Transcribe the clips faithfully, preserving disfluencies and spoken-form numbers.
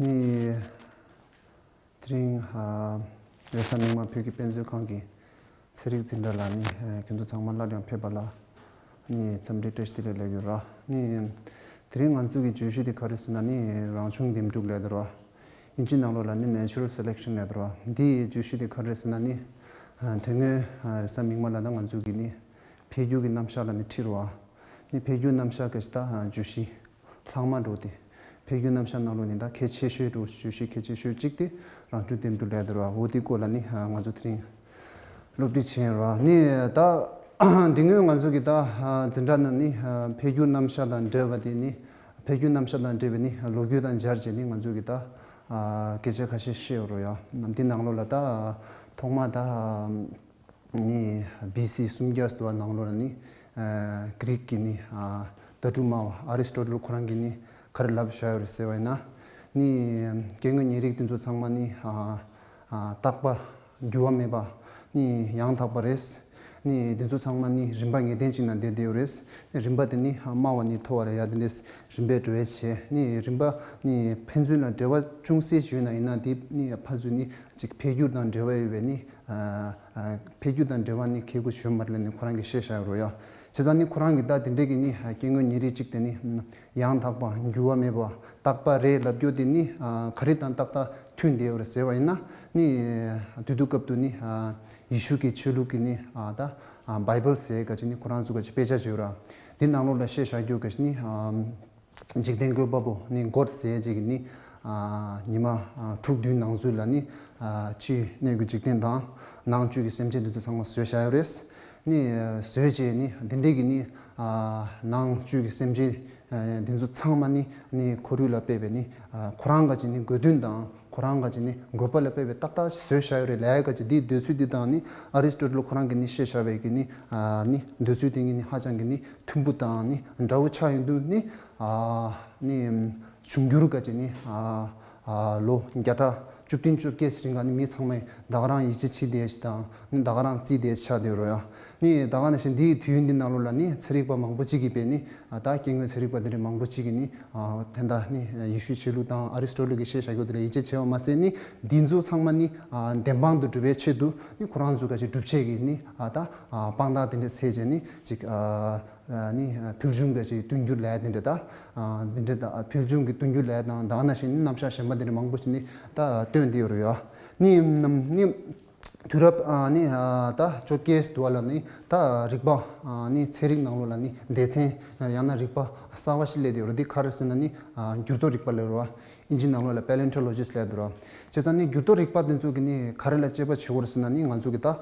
ནི། དེ་རིང་ཨ་རེས་གཟའ་མིག་དམར་བོད་ཀྱི་དཔེ་མཛོད་ཁང་གི་ཚན་རིག་འཛིན་གྲྭ་ལ་ནི་ཨ་ཁྱོད་ཚོ་ཚང་མ་སླར་ཡང་ཕེབས་པ་ལ་ནི་འཚམས་འདྲི་བཀྲ་ཤིས་བདེ་ལེགས་ལབ་ཡོད་ར། ནི་དེ་རིང་ང་ཚོ་གི་བརྗོད་གཞི་དེ་ག་རེ་ཟེར་ན་ནི་རང་བྱུང་འདེམས་སྒྲུག་ལབ་ཡོད་ར། ཨིན་ཇི་ནང་ལོགས་ལ་ནི་Natural Selection ལབ་ཡོད་ར། འདིའི་བརྗོད་གཞི་དེ་ག་རེ་ཟེར་ན་ནི་ཨ་དོན་དངོས་ཨ་རེས་གཟའ་མིག་དམར་ལ་ད་ང་ཚོ་གི་ནི་འཕེལ་འགྱུར་གྱི་རྣམ་གཞག་ལ་ནི་ཁྲིད་རོགས་ཨ། ནི་འཕེལ་འགྱུར་རྣམ་གཞག་གི་ད་བརྗོད་གཞི་ལྷག་མ་འགྲོ་སྟེ། འཕེལ་འགྱུར་རྣམ་གཞག་ནང་ལོགས་ནི་ད་གལ་ཆེ་ཤོས་འགྲོ་བརྗོད་གཞི་གལ་ཆེ་ཤོས་གཅིག་དེ་རང་བྱུང་འདེམས་སྒྲུག་ལས་དོར་བ་འོ་དེ་སྐོར་ལ་ནི་ང་ཚོ་དེ་རིང་སློབ་ཁྲིད་བྱས་རོགས། ནི་ད་འདི་སྔོན་ང་ཚོ་གི་ད་འཛིན་གྲྭ་ནང་ནི་འཕེལ་འགྱུར་རྣམ་གཞག་དང་འབྲེལ་བ་དེ་ནི་འཕེལ་འགྱུར་རྣམ་གཞག་དང་འབྲེལ་བའི་ནི་ལོ་རྒྱུས་དང་སྦྱར་བྱས་ནི་ང་ཚོ་གི་ད་སྐད་ཆ་ཁ་ཤས་བཤད་ཡོད་རོགས་ཡ། འདི་ནང་ལོགས་ལ་ད་ཐོག་མ་ད། ནི་བི་སི་སུམ་བརྒྱ་ཙམ་བ་ནང་ལོགས་ལ་ནི་ཨ་གྷི་རིག་གི་ནི་ཨ་ལྟ་གྲུབ་སྨྲ་བ་ཨ་རི་སི་ཊོ་ཊལ་ཁོ་རང་གིས་ནི་ག་རེ་ལབ་བཞག་ཡོད་རེད་ཟེར་བ་ཡིན་ན། ནི་སྐྱེ་དངོས་ཉེ་རིགས་དེ་ཚོ་ཚང་མ་ནི་ཨ་ཨ་རྟག་པ་འགྱུར་བ་མེད་པ་ནི་ཡང་དག་པ་རེད། ནི་དེ་ཚོ་ཚང་མ་ནི་རིམ་པ་ངེས་གཏན་ཅིག་ནང་བསྡད་བསྡད་ཡོད་རེད། ནི་རིམ་པ་དེ་ནི་ཨ་དམའ་བ་ནས་མཐོ་བ་ལ་ཡ་དེ་འདྲས་རིམ་པས་འགྲོ་ཡ་བྱས། ནི་རིམ་པ་ནི་ཕན་ཚུན་ལ་འབྲེལ་བ་ཅུང་ཟད་ཅིག་ཡོད་ན་ཡིན་ན་དེ་ནི་ཕན་ཚུན་ནི་ཅིག་འཕེལ་འགྱུར་དང་འབྲེལ་བ་ཡོད་པའི་ནི། ཨ་ཨ་འཕེལ་འགྱུར་དང་འབྲེལ་བ་ནི་ཁེ་གུ་ཞུ་མ་རེད་ལ་ནི་ཁོ་རང་གིས་བཤད་བཞག་རོ་ཡ། བྱས་ཙང་ནི་ཁོ་རང་གིས་ད་དེ་འདྲས་ཀྱི་ནི་ཨ་སྐྱེ་དངོས་ཉེ་རིགས་གཅིག་དེ་ནི་ཡང་དག་པ་འགྱུར་བ་མེད་པ་རྟག་པ་རེད་ལབ་རྒྱུ་དེ་ནི་ཨ་ག་རེ་དང་ཏག་ཏག་མཐུན་བསྡད་ཡོད་རེད་ཟེར་བ་ཡིན་ན། ནི་དུས་དུས་སྐབས་དུ་ནི་ཨ་ཡེ་ཤུ་གི་ཆོས་ལུགས་ཀྱི་ནི་ཨ་ད་ཨ་བྷའི་བལ་ཟེར་ག་ཅིག་ནི་ཁོ་རང་ཚོ་ག་ཅིག་དཔེ་ཆ་བརྗོད་ར། འདི་ནང་ལོགས་ལ་བཤད་བཞག་རྒྱུ་ག་ཅིག་ནི་ཨ། འཇིག་རྟེན་བཀོད་པ་པོ་ནི་གོཌ་ཟེར་ཅིག་གིས་ནི་ཨ་ཉི་མ་ཨ་དྲུག་བདུན་ནང་ཚུད་ལ་ནི་ཨ་ཕྱིའི་གནས་ཀྱི་འཇིག་རྟེན་དང་ནང་བཅུད་ཀྱི་སེམས་ཅན་འདི་ཚོ་ཚང་མ་བཟོས་བཞག་ཡོད་རེད། ནི་ཨ་བཟོས་རྗེས་ནི་འདི་འདྲས་ཀྱི་ནི་ཨ་ནང་བཅུད་ཀྱི་སེམས་ཅན་ཨ་འདི་ཚོ་ཚང་མ་ནི་ནི་ཁོར་ཡུག་ལ་དཔག་པའི་ནི་ཨ་ཁོ་རང་ག་ཅིག་ནི་དགོས་འདུན་དང་ཁོ་རང་ག་ཅིག་ནི་དགོས་པ་ལ་དཔག་པའི་ཏག་ཏག་བཟོས་བཞག་ཡོད་རེད་ལབ་ཡ་ག་ཅིག་འདིའི་འདོད་ཚུལ་འདི་དང་ནི་ཨ་རི་སི་ཊོ་ཊལ་ཁོ་རང་གིས་ནི་བཤད་བཞག་པའི་གི་ནི་ཨ་ནི་འདོད་ཚུལ་འདི་གཉིས་ནི་ཧ་ཅང་གི་ནི་མཐུན་པོ་དང་ནི་འདྲ་བོ་ཆགས་ཡོང་དུས་ནི། ཨ་ནི་འབྱུང་འགྱུར་ག་ཅིག་ནི་ཨ་ཨ་ལོ་བརྒྱ་ཕྲག་བཅུ་བདུན་བཅོ་བརྒྱད་ཙམ་རིང་ག་ནི་མི་ཚང་མས་ད་ག་རང་ཡིད་ཆེས་བྱེད་བསྡད་ཞིག་དང་ནི་ད་ག་རང་བརྩིས་བསྡད་ཆགས་བསྡད་རོ་ཡ། ནི་ད་ག་ནང་བཞིན་འདིའི་དུས་ཡུན་འདི་ནང་ལོགས་ལ་ནི་ཚན་རིག་པ་མང་པོ་ཅིག་གིས་པས་ནི་ཨ་ད་སྐྱེ་དངོས་ཚན་རིག་པ་འདི་འདྲ་མང་པོ་ཅིག་གིས་ནི་ཨ་དེ་འདྲ་ནི་ཡེ་ཤུའི་ཆོས་ལུགས་དང་ཨ་རི་སི་ཊོ་ཊལ་གྱིས་བཤད་བཞག་རྒྱུ་དེ་ལ་ཡིད་ཆེས་བྱས་པ་མ་ཟད་ནི་འདི་ཚོ་ཚང་མ་ནི་ཨ་བདེན་དཔང་དུ་སྒྲུབ་པའི་ཆེད་དུ་ནི་ཁོ་རང་ཚོ་ག་ཅིག་སྒྲུབ་བྱེད་ཀྱི་ནི་ཨ་ད་ཨ་དཔང་རྟགས་དེ་འདྲ་བཟོས་བྱས་ནི་ཅིག་ཨ། ཨ་ནི་ཕུལ་བྱུང་གི་ཅིག་བསྟུན་འགྱུར་ལས་དེ་འདྲ་ད། ཨ་འདི་འདྲ་ད་ཕུལ་བྱུང་གི་བསྟུན་འགྱུར་ལས་དང་ད་ག་ནང་བཞིན་ནི་རྣམ་གཞག་གཞན་པ་དེ་འདྲ་མང་པོ་ཞིག་ནི་ད་སྟོན་དེ་ཡོད་རེད་ཡ། ནི་ནི་དུས་རབས་ཨ་ནི་ཨ་ད་བཅོ་བརྒྱད་དུ་བ་ལ་ནི་ད་རིག་པ་ཨ་ནི་ཚན་རིག་ནང་ལོགས་ལ་ནི་སྡེ་ཚན་ཡང་ན་རིག་པ་གསར་བ་ཞིག་སླེབས་དེ་ཡོད་རེད། འདི་ག་རེ་ཟེར་ན་ནི་ཨ་འགྱུར་རྡོ་རིག་པ་ལབ་རེད་བ། ཨིན་ཇི་ནང་ལོགས་ལ་པེ་ལེན་ཐོ་ལོ་ཇི་སི་ལབ་འདུག་ར། བྱས་ཙང་ནི་འགྱུར་རྡོ་རིག་པ་འདི་ཚོ་གི་ནི་ག་རེ་ལ་དཔྱད་པ་བྱེད་དགོས་རེད་ཟེར་ན་ནི་ང་ཚོ་གི་ད་ཨ་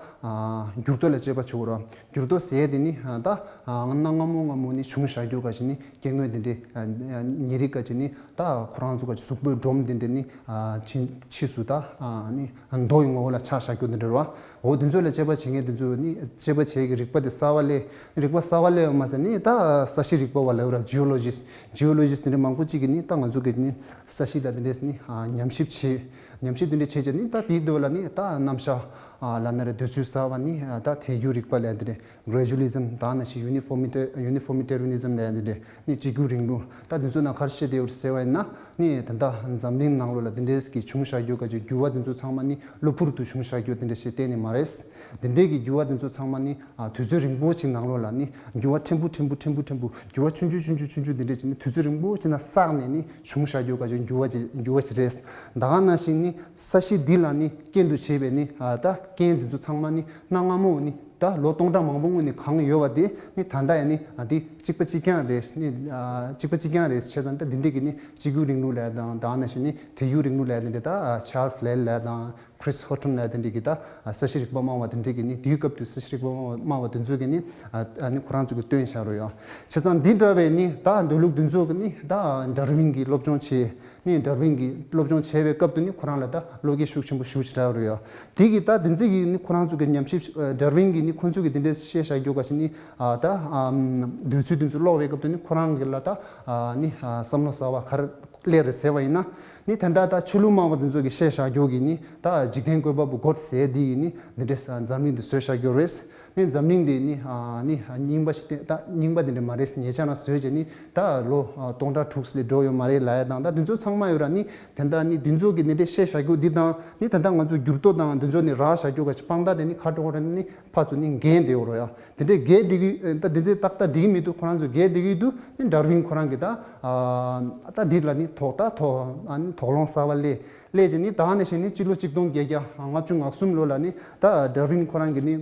འགྱུར་རྡོ་ལ་དཔྱད་པ་བྱེད་དགོས་ར། འགྱུར་རྡོ་ཟེར་དེ་ནི་ཨ་ད་ཨ་གནའ་སྔ་མོ་སྔ་མོ་ནི་བྱུང་བཞག་རྒྱུ་ག་ཞིག་ནི་སྐྱེ་དངོས་འདི་འདྲའི་ཨ་ཉེ་རིགས་ག་ཅིག་ནི་ད་ཁོ་རང་ཚོ་ག་ཅིག་གཟུགས་པོའི་སྒྲོམ་འདི་འདྲ་ནི་ཨ་ཕྱིན་ཕྱིས་སུ་ད་ཨ་ནི་རྡོ་ཡི་ངོ་བོ་ལ་ཆགས་བཞག་རྒྱུ་འདི་འདྲ་རེད་བ། འོ་དེ་ཚོ་ལ་དཔྱད་པ་བྱེད་མཁན་དེ་ཚོ་ནི་དཔྱད་པ་བྱེད་ཀྱི་རིག་པ་དེ་གསར་བ་སླེབས། རིག་པ་གསར་བ་སླེབས་པ་མ་ཟད་ནི་ད་ས་གཤིས་རིག་པ་བ་ལབ་ར། ཇི་ཨོ་ལོ་ཇི་སི། ཇི་ཨོ་ལོ་ཇི་སི་དེ་འདྲ་མང་པོ་ཅིག་གིས་ནི་ད་ང་ཚོ་གི་ནི་ས་གཤིས་ལ་དེ་འདྲས་ནི་ཨ་ཉམས་ཞིབ་བྱེད། ཉམས་ཞིབ་དེ་འདྲས་བྱེད་བྱས་ནི་ད་དེའི་སྟོད་ལ་ནི་ད་རྣམ་གཞག་ཨ་ལབ་ན་རེད། འདོད་ཚུལ་གསར་བ་ནི་ཨ་ད་དལ་འགྱུར་རིག་པ་ལབ་དེ་འདྲས། གྷ་རེ་ཇུ་ལི་ཛམ་ད་ནང་བཞིན་ཡུ་ནི་ཕོར་མི་ཊི། ཡུ་ནི་ཕོར་མི་ཊེ་རི་ཡ་ནི་ཛམ་ལབ་དེ་འདྲས། ནི་གཅིག་གྱུར་རིང་ལུགས། ད་དེ་ཚོ་ནང་ག་རེ་བཤད་དེ་ཡོད་ཟེར་བ་ཡིན་ན། ནི་ད་ལྟ་འཛམ་གླིང་ནང་ལོགས་ལ་དེ་འདྲས་ཀྱི་བྱུང་བཞག་རྒྱུ་ག་ཅིག་འགྱུར་བ་དེ་ཚོ་ཚང་མ་ནི་གློ་བུར་དུ་བྱུང་བཞག་རྒྱུ་དེ་འདྲ་ཞིག་གཏན་ནས་མ་རེད། དེ་འདྲས་ཀྱི་འགྱུར་བ་དེ་ཚོ་ཚང་མ་ནི་ཨ་དུས་ཚོད་རིང་པོ་ཞིག་ནང་ལོགས་ལ་ནི་འགྱུར་བ་ཕྲན་བུ་ཕྲན་བུ་ཕྲན་བུ་ཕྲན་བུ། འགྱུར་བ་ཆུང་ཆུང་ཆུང་ཆུང་ཆུང་ཆུང་དེ་འདྲས་ཅིག་ནི་དུས་ཚོད་རིང་པོ་ཞིག་ནང་བསགས་ནས་ནི་བྱུང་བཞག་རྒྱུ་ག་ཅིག་འགྱུར་བ་ཅིག་འགྱུར་བ་ཅིག་རེད། ད་ག་ནང་བཞིན་ནི་ས་གཞི་འདི་ལ་ནི་རྐྱེན་དུ་བྱས་པའི་ནི་ཨ་ད་རྐྱེན་དེ་ཚོ་ཚང་མ་ནི་གནའ་སྔ་མོ་ནི། ད་ལོ་སྟོང་ཕྲག་མང་པོ་སྔོན་ནས་གང་ཡོད་པ་དེ་ནི་ད་ལྟ་ཡང་ནི་ཨ་འདི་གཅིག་པ་གཅིག་རྐྱང་རེད། ནི་ཨ་གཅིག་པ་གཅིག་རྐྱང་རེད། བྱས་ཙང་ད་འདི་འདྲས་ཀྱི་ནི་གཅིག་གྱུར་རིང་ལུགས་ལབ་དང་ད་ནང་བཞིན་ནི་དལ་འགྱུར་རིང་ལུགས་ལབ་དེ་འདྲས། ད་ཆཱལ་སི་ལེལ་ལབ་དང་ཁྲིས་ཧོ་ཊོན་ལབ་དེ་འདྲས་ཀྱི་ད་ས་གཤིས་རིག་པ་སྨྲ་བ་དེ་འདྲས་ཀྱི་ནི་དེའི་སྐབས་དུས་ས་གཤིས་རིག་པ་སྨྲ་བ་དེ་ཚོ་གི་ནི་ཨ་ནི་ཁོ་རང་ཚོ་གི་བཏོན་བཞག་རོ་ཡོད། བྱས་ཙང་འདི་འདྲ་བའི་ནི་ད་འདོད་ལུགས་དེ་ཚོ་གི་ནི་ད་ཌར་ཝིན་གྱི་སློབ་སྦྱོང་བྱས། ནི་ཌར་ཝིན་གྱིས་སློབ་སྦྱོང་བྱས་པའི་སྐབས་དུ་ནི་ཁོ་རང་ལ་ད་བློ་སྐྱེད་ཤུགས་ཆེན་པོ་ཞེ་པོ་ཅིག་རག་རེད་ཡ། དེ་གི་ད་དེ་ཚོ་གི་ནི་ཁོ་རང་ཚོ་གི་ཉམས་ཞིབ་ཨ་ཌར་ཝིན་གྱིས་ནི་ཁོ་ཚོ་གི་དེ་འདྲའི་བཤད་བཞག་རྒྱུ་ག་ཞིག་ནི་ཨ་ད་ཨམ་འདོད་ཚུལ་དེ་ཚོ་ཀློག་པའི་སྐབས་དུ་ནི་ཁོ་རང་གི་ལ་ད་ཨ་ནི་ཨ་བསམ་བློ་གསར་བ་ག་རེ་སླེབས་རེད་ཟེར་བ་ཡིན་ན། ནི་ད་ལྟ་ད་ཆོས་ལུགས་མང་པོ་དེ་ཚོ་གི་བཤད་བཞག་རྒྱུ་གི་ནི་ད་འཇིག་རྟེན་བཀོད་པ་པོ་གོ་ཟེར་དེ་ཡི་ནི་འདི་འདྲའི་ས་འཛམ་གླིང་འདི་བཟོས་བཞག་རྒྱུ་རེད། ནི་འཛམ་གླིང་འདི་ནི་ཨ་ནི་རྙིང་པ་ཞིག་སྟེ་ད་རྙིང་པ་འདི་འདྲ་མ་རེད། ཉེ་ཆར་ན་བཟོས་བྱས་ནི་ད་ལོ་ཨ་སྟོང་ཕྲག་དྲུག་ལས་འགྲོ་ཡོད་མ་རེད་ལབ་ཡ་དང་ད་འདི་ཚོ་ཚང་མ་ཡོད་ར། ནི་དེ་འདྲ་ནི་འདི་ཚོ་གི་ནི་འདྲའི་བཤད་བཞག་རྒྱུ་འདི་དང་ནི་ད་ལྟ་ང་ཚོ་འགྱུར་ལྡོག་དང་འདི་ཚོ་ནི་རག་བཞག་རྒྱུ་ག་ཅིག་དཔང་རྟགས་དེ་ནི་ཁ་དྲོ་ར་ནི་ཕར་ཚུར་ནི་འགན་དེ་ཡོད་རོ་ཡ། དེ་འདྲའི་འགན་དེ་གི་ད་དེ་ཚོ་ཏག་ཏག་དེ་གི་མི་འདུག་ཁོ་རང་ཚོ་འགན་དེ་གི་འདུག་ནི་ཌར་ཝིན་ཁོ་རང་གི་ད་ཨ་ད་འདི་ལ་ནི་དོགས་ད་དོགས་ཨ་ནི་དོགས་སློང་གསར་པ་སླེབས་སླེབས་བྱས་ནི་ད་ནས་བྱས་ནི་སྤྱི་ལོ་གཅིག་སྟོང་བརྒྱད་བརྒྱ་ལྔ་བཅུ་ང་གསུམ་ལོ་ལ་ནི་ད་ཌར་ཝིན་ཁོ་རང་གི་ནི་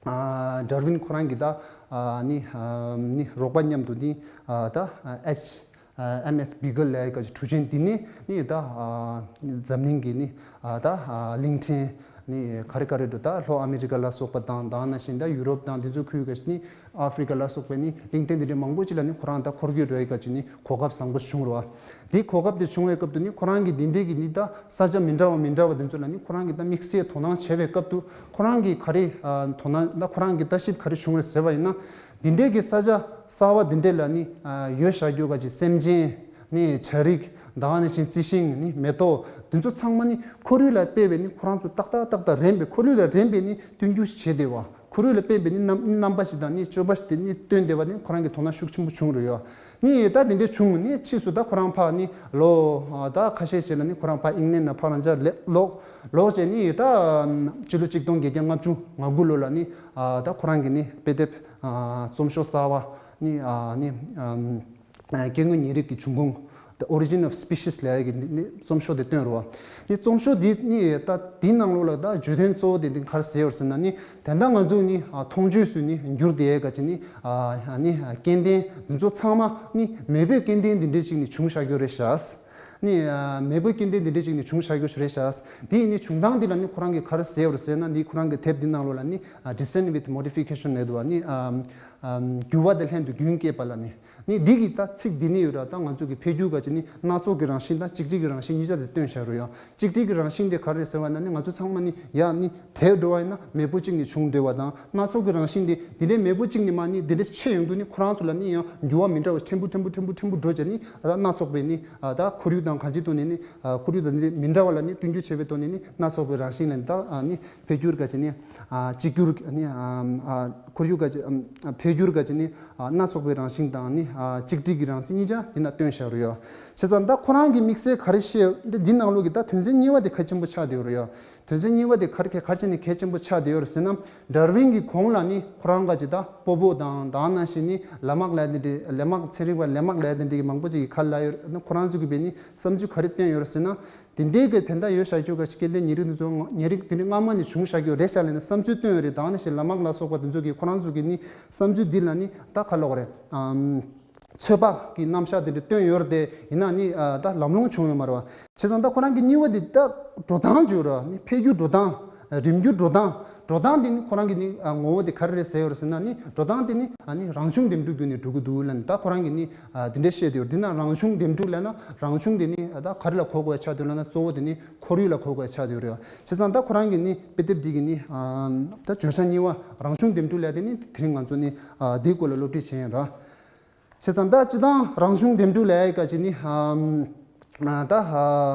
ཨ་ཌར་ཝིན་ཁོ་རང་གི་ད་ཨ་ནི་ཨ་ནི་རོགས་པ་མཉམ་དུ་ནི་ཨ་ད་ཨེཆ་ཨ་ཨེམ་ཨེས་བི་གལ་ལབ་ཡ་ག་ཅིག་གྲུ་ཆེན་འདི་ནི་ནི་ད་ཨ་འཛམ་གླིང་གི་ནི་ཨ་ད་ཨ་གླིང་ཕྲན་ནི་ག་རེ་ག་རེ་འདུག་ད་ལྷོ་ཨ་མི་རི་ཀ་ལ་སོགས་པ་དང་ད་ནང་བཞིན་ད་ཡུ་རོབ་དང་འདི་ཚོ་ཁུལ་ག་ཅིག་ནི་ཨ་ཧྥི་རི་ཀ་ལ་སོགས་པའི་ནི་གླིང་ཕྲན་འདི་འདྲའི་མང་པོ་ཅིག་ལ་ནི་ཁོ་རང་ད་འཁོར་སྐྱོད་འགྲོ་ཡ་ག་ཅིག་ནི་གོ་སྐབས་བཟང་པོ་བྱུང་རོ། དེ་གོ་སྐབས་དེ་བྱུང་བའི་སྐབས་དུ་ནི་ཁོ་རང་གི་འདི་འདྲའི་གི་ནི་ད་ས་ཆ་མི་འདྲ་བ་མི་འདྲ་བ་དེ་ཚོ་ལ་ནི་ཁོ་རང་གི་ད་དམིགས་བསལ་དོ་སྣང་བྱེད་པའི་སྐབས་དུ་ཁོ་རང་གི་ག་རེ་ཨ་དོ་སྣང་ད་ཁོ་རང་གི་ལྟ་ཞིབ་ག་རེ་བྱུང་རེད་ཟེར་བ་ཡིན་ན། འདི་འདྲའི་གི་ས་ཆ་གསར་བ་འདི་འདྲའི་ལ་ནི་ཨ་ཡོད་བཞག་རྒྱུ་ག་ཅིག་སེམས་ཅན་ནི་བྱ་རིགས་ད་ག་ནང་བཞིན་རྩི་ཤིང་ནི་མེ་ཏོག་འདི་ཚོ་ཚང་མ་ནི་ཁོར་ཡུག་ལ་དཔག་པའི་ནི་ཁོ་རང་ཚོ་ཏག་ཏག་ཏག་ཏག་རན་པའི་ཁོར་ཡུག་ལ་རན་པའི་ནི་མཐུན་འགྱུར་བྱེད་བདེ་བ། ཁོར་ཡུག་ལ་དཔག་པའི་ནི་རྣམ་རྣམ་པ་ཞིག་དང་ནི་སྤྱོད་པ་ཞིག་དེ་ནི་སྟོན་བདེ་བ་ནི་ཁོ་རང་གི་དོ་སྣང་ཤུགས་ཆེན་པོ་བྱུང་རུ་ཡོད། ནི་ད་དེ་འདྲའི་བྱུང་ནི་ཕྱིས་སུ་ད་ཁོ་རང་ཕར་ནི་ལོ་ཨ་ད་ཁ་ཤས་ཤིག་ལ་ནི་ཁོ་རང་ཕར་ཨིང་ལན་ལ་ཕར་རང་འཇགས་ལེ་ལོག་ལོག་བྱས་ནི་ད་ཕྱི་ལོ་གཅིག་སྟོང་བརྒྱད་བརྒྱ་ལྔ་བཅུ་ང་དགུ་ལོ་ལ་ནི་ཨ་ད་ཁོ་རང་གི་ནི་དཔེ་དེབ་ཨ་རྩོམ་ཤོག་གསར་བ་ནི་ཨ་ནི་ཨམ། སྐྱེ་དངོས་ཉེ་རིགས་ཀྱི་འབྱུང་ཁུངས། The Origin of Species ལབ་ཡ་གི་ནི་རྩོམ་ཤོག་དེ་བཏོན་རོ། ནི་རྩོམ་ཤོག་འདི་ནི་ད་འདི་ནང་ལོགས་ལ་ད་བརྗོད་དོན་གཙོ་བོ་དེ་འདི་ག་རེ་ཟེར་ཡོད་ཟེར་ན་ནི་དེ་འདྲ་ང་ཚོ་ནི་མཐོང་ཆོས་སུ་ནི་འགྱུར་བསྡད་ཡ་ག་ཅིག་ནི་ནི་སྐྱེ་ལྡན་འདི་ཚོ་ཚང་མ་ནི་མེས་པོའི་སྐྱེ་ལྡན་འདི་འདྲས་ཅིག་ནི་བྱུང་བཞག་རྒྱུ་རེད་ཤག་ནི་མེས་པོའི་སྐྱེ་ལྡན་འདི་འདྲས་ཅིག་ནི་བྱུང་བཞག་རྒྱུ་རེད་ཤག་འདི་ནི་བྱུང་སྟངས་འདི་ལ་ནི་ཁོ་རང་གིས་ག་རེ་ཟེར་ཡོད་ཟེར་ན་ནི་ཁོ་རང་གི་དེབ་འདི་ནང་ལོགས་ལ་ནི་Descent with Modification ལབ་འདུག་བ་ནི་འགྱུར་བ་དང་ལྷན་དུ་རྒྱུན་སྐྱེས་པ་ལ་ནི། ནི་འདི་གི་ད་ཚིག་འདི་ནི་ཡོད་ར། ད་ང་ཚོ་གི་འཕེལ་འགྱུར་ག་ཅིག་ནི་སྣ་ཚོགས་ཀྱི་རང་བཞིན་དང་གཅིག་སྒྲིལ་གྱི་རང་བཞིན་གཉིས་ཆ་དེ་སྟོན་བཞག་རུ་ཡང་གཅིག་སྒྲིལ་གྱི་རང་བཞིན་དེ་ག་རེ་ཟེར་བ་ན་ནི་ང་ཚོ་ཚང་མ་ནི་ཡ་ནི་དེར་འགྲོ་བ་ཡིན་ན་མེས་པོ་གཅིག་ནི་བྱུང་འགྲོ་བ་དང་སྣ་ཚོགས་ཀྱི་རང་བཞིན་དེ་འདི་འདྲའི་མེས་པོ་གཅིག་ནི་མ་ནི་འདི་འདྲའི་ཆེ་ཡོང་དུས་ནི་ཁོ་རང་ཚོ་ལ་ནི་ཡང་འགྱུར་བ་མི་འདྲ་བ་ཕྲན་བུ་ཕྲན་བུ་ཕྲན་བུ་ཕྲན་བུ་འགྲོ་བྱས་ནི་ད་སྣ་ཚོགས་པའི་ནི་ད་ཁོར་ཡུག་དང་གང་ཅིའི་ཐོག་ནས་ནི་ཁོར་ཡུག་དང་མི་འདྲ་བ་ལ་ནི་བསྟུན་རྒྱུ་བྱས་པའི་ཐོག་ནས་ནི་སྣ་ཚོགས་པའི་རང་བཞིན་ལ་ནི་ད་ནི་འཕེལ་འགྱུར་ག་ཅིག་ནི་གཅིག་གྱུར་ནི་ཁོར་ཡུག་ག་ཅིག་འཕེལ་འགྱུར་ག་ཅིག་ནི། སྣ་ཚོགས་པའི་རང་བཞིན་དང་ནི་གཅིག་སྒྲིལ་གྱི་རང་བཞིན་གཉིས་ཆ་འདི་ན་སྟོན་བཞག་རུ་ཡོད། བྱས་ཙང་ད་ཁོ་རང་གི་དམིགས་བསལ་ག་རེ་བཤད་འདི་འདི་ནང་ལོགས་ཀྱི་ད་དོན་ཚན་གཉིས་པ་དེ་གལ་ཆེན་པོ་ཆགས་བསྡད་ཡོད་རུ་ཡོད། དོན་ཚན་གཉིས་པ་དེ་ག་རེ་གལ་ག་རེ་བྱས་ནས་གལ་ཆེན་པོ་ཆགས་བསྡད་ཡོད་རུ་ཟེར་ན་ཌར་ཝིན་གྱི་གོང་ལ་ནི་ཁོ་རང་ག་ཅིག་ད་སྤོ་བོ་དང་ད་ནང་བཞིན་ནི་ལ་དམག་ལས་དེ་འདྲའི་ལ་དམག་ཚན་རིག་པ་ལ་དམག་ལས་དེ་འདྲའི་མང་པོ་ཅིག་གི་ཁ་ལ་ཡོད་ན་ཁོ་རང་ཚོ་གི་བས་ནི་བསམ་ཚུལ་ག་རེ་བཏོན་ཡོད་རུ་ཟེར་ན། དེ་འདྲའི་གི་དེ་འདྲ་ཡོད་བཞག་རྒྱུ་ག་ཞིག་སྐྱེ་ལྡན་ཉེ་རིགས་འདི་ཚོ་ཉེ་རིགས་དེ་འདྲའི་སྔ་མ་ནས་བྱུང་བཞག་རྒྱུ་རེད་ཤག་ལབ་ནས་བསམ་ཚུལ་བཏོན་ཡོད་རེད། ད་ནི་ཞིག་ལ་དམག་ལ་སོགས་པ་དེ་ཚོ་གིས་ཁོ་རང་ཚོ་གི་ནི་བསམ་ཚུལ་འདི་ལ་ནི་ད་ག་ལབ་དགོས་རེད། ཨམ། ཚོད་དཔག་གི་རྣམ་གཞག་དེ་འདྲ་བཏོན་ཡོད་རེད་དེ་ཡིན་ན་ནི་ཨ་ད་ལམ་ལྷོང་བྱུང་ཡོད་མ་རེད་བ། བྱས་ཙང་ད་ཁོ་རང་གི་གཉིས་པ་འདི་ད་འགྲོ་སྟངས་བརྗོད་ར་ནི་འཕེལ་འགྱུར་འགྲོ་སྟངས། རིམ་འགྱུར་འགྲོ་སྟངས། འགྲོ་སྟངས་དེ་ནི་ཁོ་རང་གི་ནི་ཨ་ངོ་བོ་དེ་ག་རེ་རེད་ཟེར་ཡོད་རེད་ཟེར་ན་ནི་འགྲོ་སྟངས་དེ་ནི་ཨ་ནི་རང་བྱུང་འདེམས་སྒྲུག་བརྒྱུད་ནས་འགྲོ་གི་འདུག་ལབ་ནས་ད་ཁོ་རང་གི་ནི་ཨ་དེ་འདྲ་བཤད་དེ་ཡོད། དེ་ན་རང་བྱུང་འདེམས་སྒྲུག་ལབ་ན་རང་བྱུང་དེ་ནི་ཨ་ད་ག་རེ་ལ་གོ་དགོས་ཆགས་འདུག་ལབ་ན་གཙོ་བོ་དེ་ནི་ཁོར་ཡུག་ལ་གོ་དགོས་ཆགས་བསྡད་ཡོད་རེད་བ། བྱས་ཙང་ད་ཁོ་རང་གི་ནི་དཔེ་དེབ་འདི་གི་ནི་ཨ་ད་བརྗོད་བྱ་གཉིས་པ་རང་བྱུང་འདེམས་སྒྲུག་ལབ་དེ་ནི་དེ་རིང་ང་ཚོ་ནི་ཨ་དེའི་སྐོར་ལ་སློབ་ཁྲིད་བྱེད་ཡིན་ར། བྱས་ཙང་ད་སྤྱི་བཏང་རང་བྱུང་འདེམས་སྒྲུག་ལབ་ཡ་ག་ཅིག་ནི་ཨམ། ད་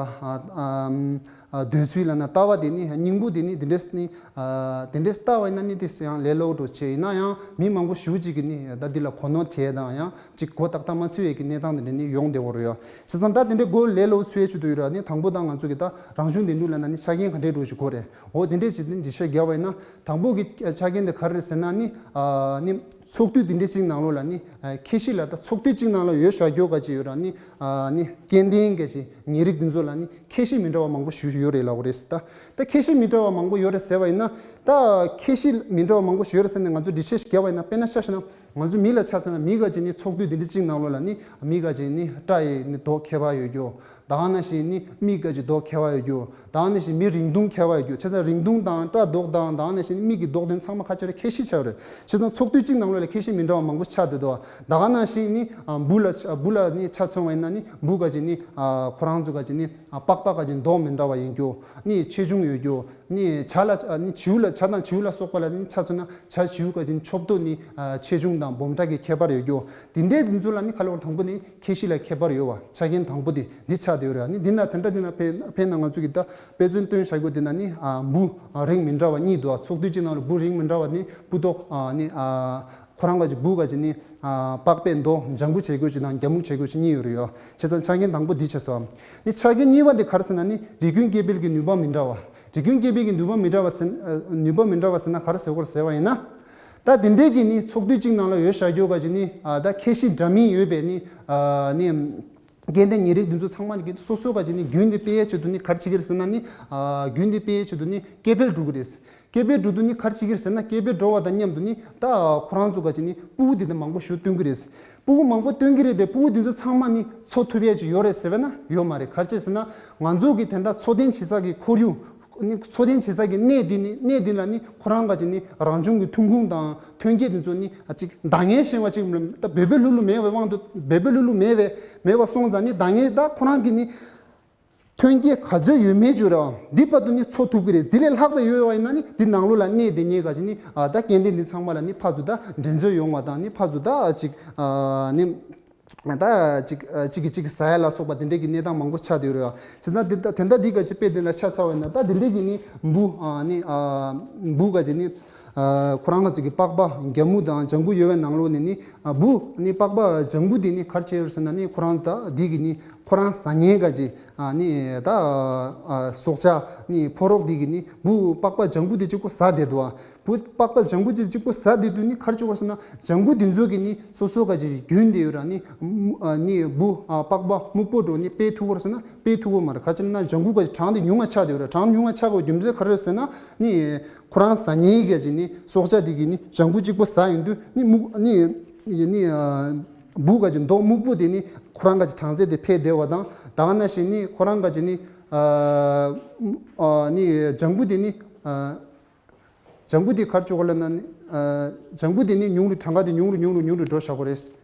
ཨམ། འདོད་ཚུལ་ལབ་ན་ལྟ་བ་དེ་ནི་སྙིང་པོ་དེ་ནི་དེ་འདྲས་ནི་དེ་འདྲས་ལྟ་བ་ཡིན་ན་ནི་དེ་ཡང་ལས་སླ་པོ་འགྲོ་ཆེ་ཡིན་ན་ཡང་མི་མང་པོ་ཞེ་ཅིག་གིས་ནི་ད་འདི་ལ་གོ་ནོར་བྱས་དང་ཡང་ཅིག་གོ་ཏག་ཏག་མ་ཚུད་ཡས་ཀྱི་གནས་སྟངས་དེ་འདྲ་ནི་ཡོང་བསྡད་ཡོད་རེད་ཡ། བྱས་ཙང་ད་དེ་འདྲས་གོ་ལས་སླ་པོ་ཚུད་ཡས་ཆེད་དུ་ཡོད་ར། ནི་དང་པོ་ད་ང་ཚོ་གི་ད་རང་བྱུང་འདེམས་སྒྲུག་ལབ་ན་ནི་ཆ་རྐྱེན་ག་འདྲས་འགྲོ་ཞིག་དགོས་རེད། འོ་དེ་འདྲས་ཅིག་ནི་འགྲེལ་བཤད་རྒྱབ་པ་ཡིན་ན་དང་པོ་གི་ཆ་རྐྱེན་དེ་ག་རེ་རེད་ཟེར་ན་ནི་ནི་ཚོགས་འདུ་དེ་འདྲས་ཅིག་ནང་ལོགས་ལ་ནི་ཨ་ཁྱད་གཞི་ལ་ད་ཚོགས་སྡེ་གཅིག་ནང་ལ་ཡོད་བཞག་རྒྱུ་ག་ཅིག་ཡོད་ར། ནི་ཨ་ནི་སྐྱེ་ལྡན་ག་ཅིག་ཉེ་རིགས་འདི་ཚོ་ལ་ནི་ཁྱད་གཞི་མི་འདྲ་བ་མང་པོ་ཞིག་ཡོད་རེད་ལབ་པ་རེད་ཟེར། ད་ད་ཁྱད་གཞི་མི་འདྲ་བ་མང་པོ་ཡོད་རེད་ཟེར་བ་ཡིན་ན། ད་ཁྱད་གཞི་མི་འདྲ་བ་མང་པོ་ཞིག་ཡོད་རེད་ཟེར་ནས་ང་ཚོ་འགྲེལ་བཤད་ཞིག་བརྒྱབ་པ་ཡིན་ན། དཔེར་ན་ཆ་བཞག་ན་ང་ཚོ་མི་ལ་ཆ་མཚོན་ན་མི་ག་ཅིག་ནི་ཚོགས་འདུ་འདི་འདྲ་གཅིག་ནང་ལོགས་ལ་ནི་མི་ག་ཅིག་ནི་སྐྲ་ཡི་ནི་མདོག་ཁྱད་པར་ཡོད་རྒྱུ། ད་ག་ནང་བཞིན་ནི་མིག་ག་ཅིག་མདོག་ཁྱད་པར་ཡོད་རྒྱུ། ད་ག་ནང་བཞིན་མི་རིང་ཐུང་ཁྱད་པར་ཡོད་རྒྱུ། བྱས་ཙང་རིང་ཐུང་དང་སྐྲ་མདོག་དང་ད་ག་ནང་བཞིན་མིག་གི་མདོག་དོན་ཚང་མ་ཁ་ཆེ་རེ་ཁྱད་གཞི་ཆགས་རེད། བྱས་ཙང་ཚོགས་འདུ་གཅིག་ནང་ལོགས་ལ་ཁྱད་གཞི་མི་འདྲ་བ་མང་པོ་ཆགས་བསྡད་འདུག། ད་ག་ནང་བཞིན་ནི་ཨ་འབུ་ལ་འབུ་ལ་ནི་ཆ་མཚོན་པ་ཡིན་ན་ནི་འབུ་ག་ཅིག་ནི་ཨ་ཁོ་རང་ཚོ་ག་ཅིག་ནི་ཨ་པགས་པ་ག་ཅིག་མདོག་མི་འདྲ་བ་ཡིན་རྒྱུ། ནི་ཆེ་ཆུང་ཡོད་རྒྱུ། ནི་བྱ་ལ་ཨ་ནི་བྱིའུ་ལ་བྱ་དང་བྱིའུ་ལ་སོགས་པ་ལ་ནི་ཆ་མཚོན་ན་བྱ་བྱིའུ་ག་ཅིག་ནི་ཆོབ་ཏོ་ནི་ཨ་ཆེ་ཆུང་དང་སྦོམ་ཕྲ་གི་ཁྱད་པར་ཡོད་རྒྱུ། དེ་འདྲའི་དེ་ཚོ་ལ་ནི་ཁ་ལོ་དང་པོ་ནི་ཁྱད་གཞི་ལ་ཁྱད་པར་ཡོད་པ། ཆ་རྐྱེན་དང་པོ་དེ་འདི་ཆ་ ཆགས་བསྡད་ཡོད་རེད། ཨ་ནི་འདི་ན་དེ་འདྲ་འདི་ན་ཕན་ཕན་ན་ང་ཚོ་གི་ད་དཔེ་མཚོན་སྟོན་བྱ་རྒྱུ་འདི་ན་ནི་ཨ་འབུ་ཨ་རིགས་མི་འདྲ་བ་གཉིས་འདུག་ཚོགས་འདུ་གཅིག་ནང་ལ་འབུ་རིགས་མི་འདྲ་བ་ནི་འབུ་ཏོག་ཨ་ནི་ཨ་ཁོ་རང་ག་ཅིག་འབུ་ག་ཅིག་ནི་ཨ་པགས་པའི་མདོག་ལྗང་གུ་བྱེད་དགོས་ཅིག་དང་རྒྱ་སྨུག་བྱེད་དགོས་ཅིག་གཉིས་ཡོད་རེད་ཡོ། བྱས་ཙང་ཆ་རྐྱེན་དང་པོ་འདི་བྱས་སོ། ནི་ཆ་རྐྱེན་གཉིས་པ་འདི་ག་རེ་ཟེར་ན་ནི་རིགས་རྒྱུན་སྐྱེ་འཕེལ་གྱི་ནུས་པ་མི་འདྲ་བ། རིགས་རྒྱུན་སྐྱེ་འཕེལ་གྱི་ནུས་པ་མི་འདྲ་བ་ཟེར་ཨ་ནུས་པ་མི་འདྲ་བ་ཟེར་ན་ག་རེ་ཟེར་དགོས་རེད་ཟེར་བ་ཡིན་ན། ད་དེ་འདྲའི་གི་ནི་ཚོགས་འདུ་གཅིག་ནང་ལ་ཡོད་བཞག་རྒྱུ་ག་ཅིག་ནི་ཨ་ད་ཁྱད་གཤིས་འདྲ་མིན་ཡོད་པའི་ནི་ཨ་ནི། སྐྱེ་ལྡན་ཉེ་རིགས་འདི་ཚོ་ཚང་མ་གི་སོ་སོ་ག་ཅིག་ནི་རྒྱུན་དེ་སྤེལ་ཡས་ཆེད་དུ་ནི་ག་རེ་བྱེད་ཀྱི་རེད་ཟེར་ན་ནི། ཨ་རྒྱུན་དེ་སྤེལ་ཡས་ཆེད་དུ་ནི་སྐྱེ་འཕེལ་འགྲོ་གི་རེད། སྐྱེ་འཕེལ་འགྲོ་དུས་ནི་ག་རེ་བྱེད་ཀྱི་རེད་ཟེར་ན་སྐྱེ་འཕེལ་འགྲོ་བ་དང་མཉམ་དུ་ནི་ད་ཁོ་རང་ཚོ་ག་ཅིག་ནི་ཕྲུ་གུ་འདི་འདྲ་མང་པོ་ཞིག་བཏོན་གྱི་རེད། ཕྲུ་གུ་མང་པོ་བཏོན་གྱི་རེད་དེ་ཕྲུ་གུ་འདི་ཚོ་ཚང་མ་ནི་འཚོ་ཐུབ་ཡས་ཅིག་ཡོད་རེད་ཟེར་བས་ན་ཡོད་མ་རེད། ག་རེ་བྱས་ཟེར་ན་ང་ཚོ་གི་དེ་འདྲ་འཚོ་རྟེན་བྱེད་ས་གི་ཁོར་ཡུག་ནི་འཚོ་རྟེན་བྱེད་ས་གི་གནས་འདི་ནི་གནས་འདི་ལ་ནི་ཁོ་རང་ག་ཅིག་ནི་རང་བྱུང་གི་ཐོན་ཁུངས་དང་ཐོན་སྐྱེད་འདི་ཚོ་ནི་ཨ་ཅིག་འདང་ངེས་ཤེས་པ་ཅིག་ད་འབོད་པའི་ལྷུ་ལུ་མེད་པའི་དབང་དུ་འབོད་པའི་ལྷུ་ལུ་མེད་པའི་མེད་པ་སོང་ཙང་ནི་འདང་ངེས་ད་ཁོ་རང་གི་ནི་ཐོན་སྐྱེད་ག་ཚོད་ཡོད་མེད་ཅིག་ར་འདི་བར་དུ་ནི་འཚོ་ཐུབ་ཀྱི་རེད། འདི་ལས་ལྷག་པའི་ཡོད་པ་ཡིན་ན་ནི་འདི་ནང་ལོགས་ལ་གནས་འདི་ཉེ་ག་ཅིག་ནི་ཨ་ད་སྐྱེ་ལྡན་འདི་ཚང་མ་ལ་ནི་ཕར་ཚུར་ད་འགྲན་རྩོད་ཡོང་བ་དང་ནི་ཕར་ཚུར་ད་ཨ་ཅིག་ཨ་ནི། ད་གཅིག་གཅིག་གིས་གཅིག་གི་ཟ་ཡ་ལ་སོགས་པ་དེ་འདྲའི་གི་གནས་སྟངས་མང་པོ་ཆགས་བསྡད་ཡོད་རེད་བ། བྱས་ཙང་དེ་དེ་འདྲ་འདི་ག་ཅིག་དཔེ་དེ་ལ་ཆ་ཚང་བས་ན་ད་དེ་འདྲའི་གི་ནི་འབུ་ཨ་ནི་ཨ་འབུ་ག་ཅིག་ནི་ཨ་ཁོ་རང་ག་ཅིག་གི་པགས་པ་རྒྱ་སྨུག་དང་ལྗང་གུ་ཡོད་པའི་ནང་ལོགས་ནས་ནི་ཨ་འབུ་ནི་པགས་པ་ལྗང་གུ་དེ་ནི་ག་རེ་བྱས་ཡོད་ཟེར་ན་ནི་ཁོ་རང་ད་འདི་གི་ནི་ཁོ་རང་ཟ་མཁན་ག་ཅིག་ཨ་ནི་ད་ཨ་སྲོག་ཆགས་ནི་ཕོ་རོག་འདི་གི་ནི་འབུ་པགས་པ་ལྗང་གུ་དེ་གཅིག་པོ་ཟ་བསྡད་འདུག་བ། བུ་པགས་པ་ལྗང་གུ་ཅིག་གཅིག་པོ་ཟ་བསྡད་དུས་ནི་ག་རེ་བྱུང་བ་ཟེར་ན་ལྗང་གུ་འདི་ཚོ་གི་ནི་སོ་སོ་ག་ཅིག་རྒྱུན་དེ་ཡོད་ར་ནི་མུ་ཨ་ནི་འབུ་ཨ་པགས་པ་སྨུག་པོ་འགྲོ་ནི་སྤེལ་ཐུབ་ཀྱི་རེད་ཟེར་ན་སྤེལ་ཐུབ་ཀྱི་མ་རེད། ག་ཅི་ན་ལྗང་གུ་ག་ཅིག་གྲངས་དེ་ཉུང་ང་ཆགས་བསྡད་ཡོད་ར། གྲངས་ཉུང་ང་ཆགས་པའི་རྒྱུ་མཚན་ག་རེ་རེད་ཟེར་ན་ནི་ཁོ་རང་ཟ་མཁན་ག་ཅིག་ནི་སྲོག་ཆགས་དེ་གི་ནི་ལྗང་གུ་གཅིག་པོ་ཟ་ཡོང་དུས་ནི་སྨུག་ནི་ནི་ཨ་འབུ་ག་ཅིག་མདོག་སྨུག་པོ་དེ་ནི་ཁོ་རང་ག་ཅིག་གྲངས་ཚད་དེ་འཕེལ་བསྡད་པ་དང་ད་ག་ནང་བཞིན་ནི་ཁོ་རང་ག་ཅིག་ནི་ཨ་ཨ་ནི་ལྗང་གུ་དེ་ནི་ཨ། ལྗང་གུ་དེ་ག་རེ་བྱེད་དགོས་ལབ་ན་ནི། ཨ་ལྗང་གུ་དེ་ནི་ཉུང་རུ་གྲངས་ཀ་དེ་ཉུང་རུ་ཉུང་རུ་ཉུང་རུ་འགྲོ་བཞག་གི་རེད།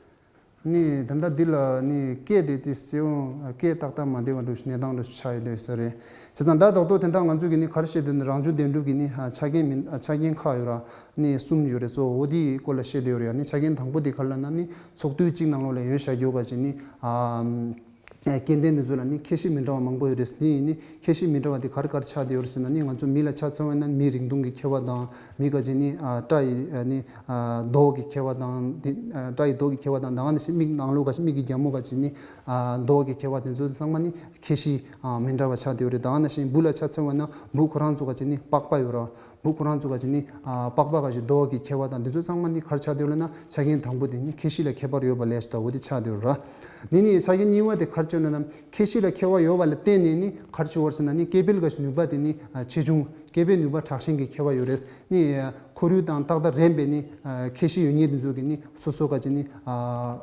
ནི་ད་ལྟ་འདི་ལ་ནི་སྐད་དེ་དེ་གསལ་བོ་སྐད་ཏག་ཏག་མ་བདེ་བ་འདྲ་ཞིག་གནས་སྟངས་འདྲ་ཞིག་ཆགས་ཡོད་དེ་ས་རེད། བྱས་ཙང་ད་རྡོག་རྡོག་དེ་འདྲ་ང་ཚོ་གི་ནི་ག་རེ་བཤད་འདོད་ནི་རང་བྱུང་བདེན་གྲུབ་ཀྱི་ནི་ཨ་ཆ་རྐྱེན་མིན་ཨ་ཆ་རྐྱེན་ཁག་ཡོད་ར་ནི་གསུམ་ཡོད་རེད། གཙོ་བོ་འོ་དེའི་སྐོར་ལ་བཤད་འདོད་ཡོད་རེད། ནི་ཆ་རྐྱེན་དང་པོ་དེ་ག་རེ་ལབ་ན་ནི་ཚོགས་འདུ་གཅིག་ནང་ལོགས་ལ་ཡོད་བཞག་རྒྱུ་ག་ཅིག་ནི་ཨ། སྐྱེ་ལྡན་འདི་ཚོ་ལ་ནི་ཁྱད་གཤིས་མི་འདྲ་བ་མང་པོ་ཡོད་རེད། དེ་ཡིན་ནི་ཁྱད་གཤིས་མི་འདྲ་བ་དེ་ག་རེ་ག་རེ་ཆགས་བསྡད་ཡོད་རེད་ཟེར་ན་ནི་ང་ཚོ་མི་ལ་ཆ་མཚོན་པ་ཡིན་ན་མི་རིགས་མཐུན་གྱི་ཁྱད་པར་དང་མི་ག་ཅིག་ནི་ཨ་སྐྲ་ཡི་ཨ་ནི་ཨ་མདོག་གི་ཁྱད་པར་དང་དེ་ཨ་སྐྲ་ཡི་མདོག་གི་ཁྱད་པར་དང་ད་ག་ནང་བཞིན་མིག་ནང་ལོགས་ག་ཅིག་མིག་གི་རྒྱ་མོ་ག་ཅིག་ནི་ཨ་མདོག་གི་ཁྱད་པར་དེ་ཚོ་ཚང་མ་ནི་ཁྱད་གཤིས་ཨ་མི་འདྲ་བ་ཆགས་བསྡད་ཡོད་རེད། ད་ག་ནང་བཞིན་འབུ་ལ་ཆ་མཚོན་པ་ན་འབུ་ཁོ་རང་ཚོ་ག་ཅིག་ནི་པགས་པ་ཡོད་ར། འབུ་ཁོ་རང་ཚོ་ག་ཅིག་ནི་ཨ་པགས་པ་ག་ཅིག་མདོག་གི་ཁྱད་པར་དང་འདི་ཚོ་ཚང་མ་ནི་ག་རེ་ཆགས་བསྡད་ཡོད་ལབ་ན་ཆ་རྐྱེན་དང་པོ་དེ་ནི་ཁྱད་གཤིས་ལ་ཁྱད་པར་ཡོད་པ་ལས་སུ་ད་འོ་དེ་ཆགས་བསྡད་ཡོད་ར། འདི་ནི་ཆ་རྐྱེན་གཉིས་པ་དེ་ག་རེ་བྱས་ལབ་ན་ཁྱད་གཤིས་ལ་ཁྱད་པར་ཡོད་པ་ལ་བརྟེན་ནས་ནི་ག་རེ་བྱེད་དགོས་ཟེར་ན་ནི་སྐྱེ་འཕེལ་ག་ཅིག་ནུས་པ་དེ་ནི་ཨ་ཆེ་ཆུང་སྐྱེ་འཕེལ་ནུས་པ་དྲག་ཞན་གྱི་ཁྱད་པར་ཡོད་རེད། ནི་ཁོར་ཡུག་དང་ཏག་ཏག་རན་པའི་ནི་ཨ་ཁྱད་གཤིས་ཡོད་མཁན་དེ་ཚོ་གི་ནི་སོ་སོ་ག་ཅིག་ནི་ཨ་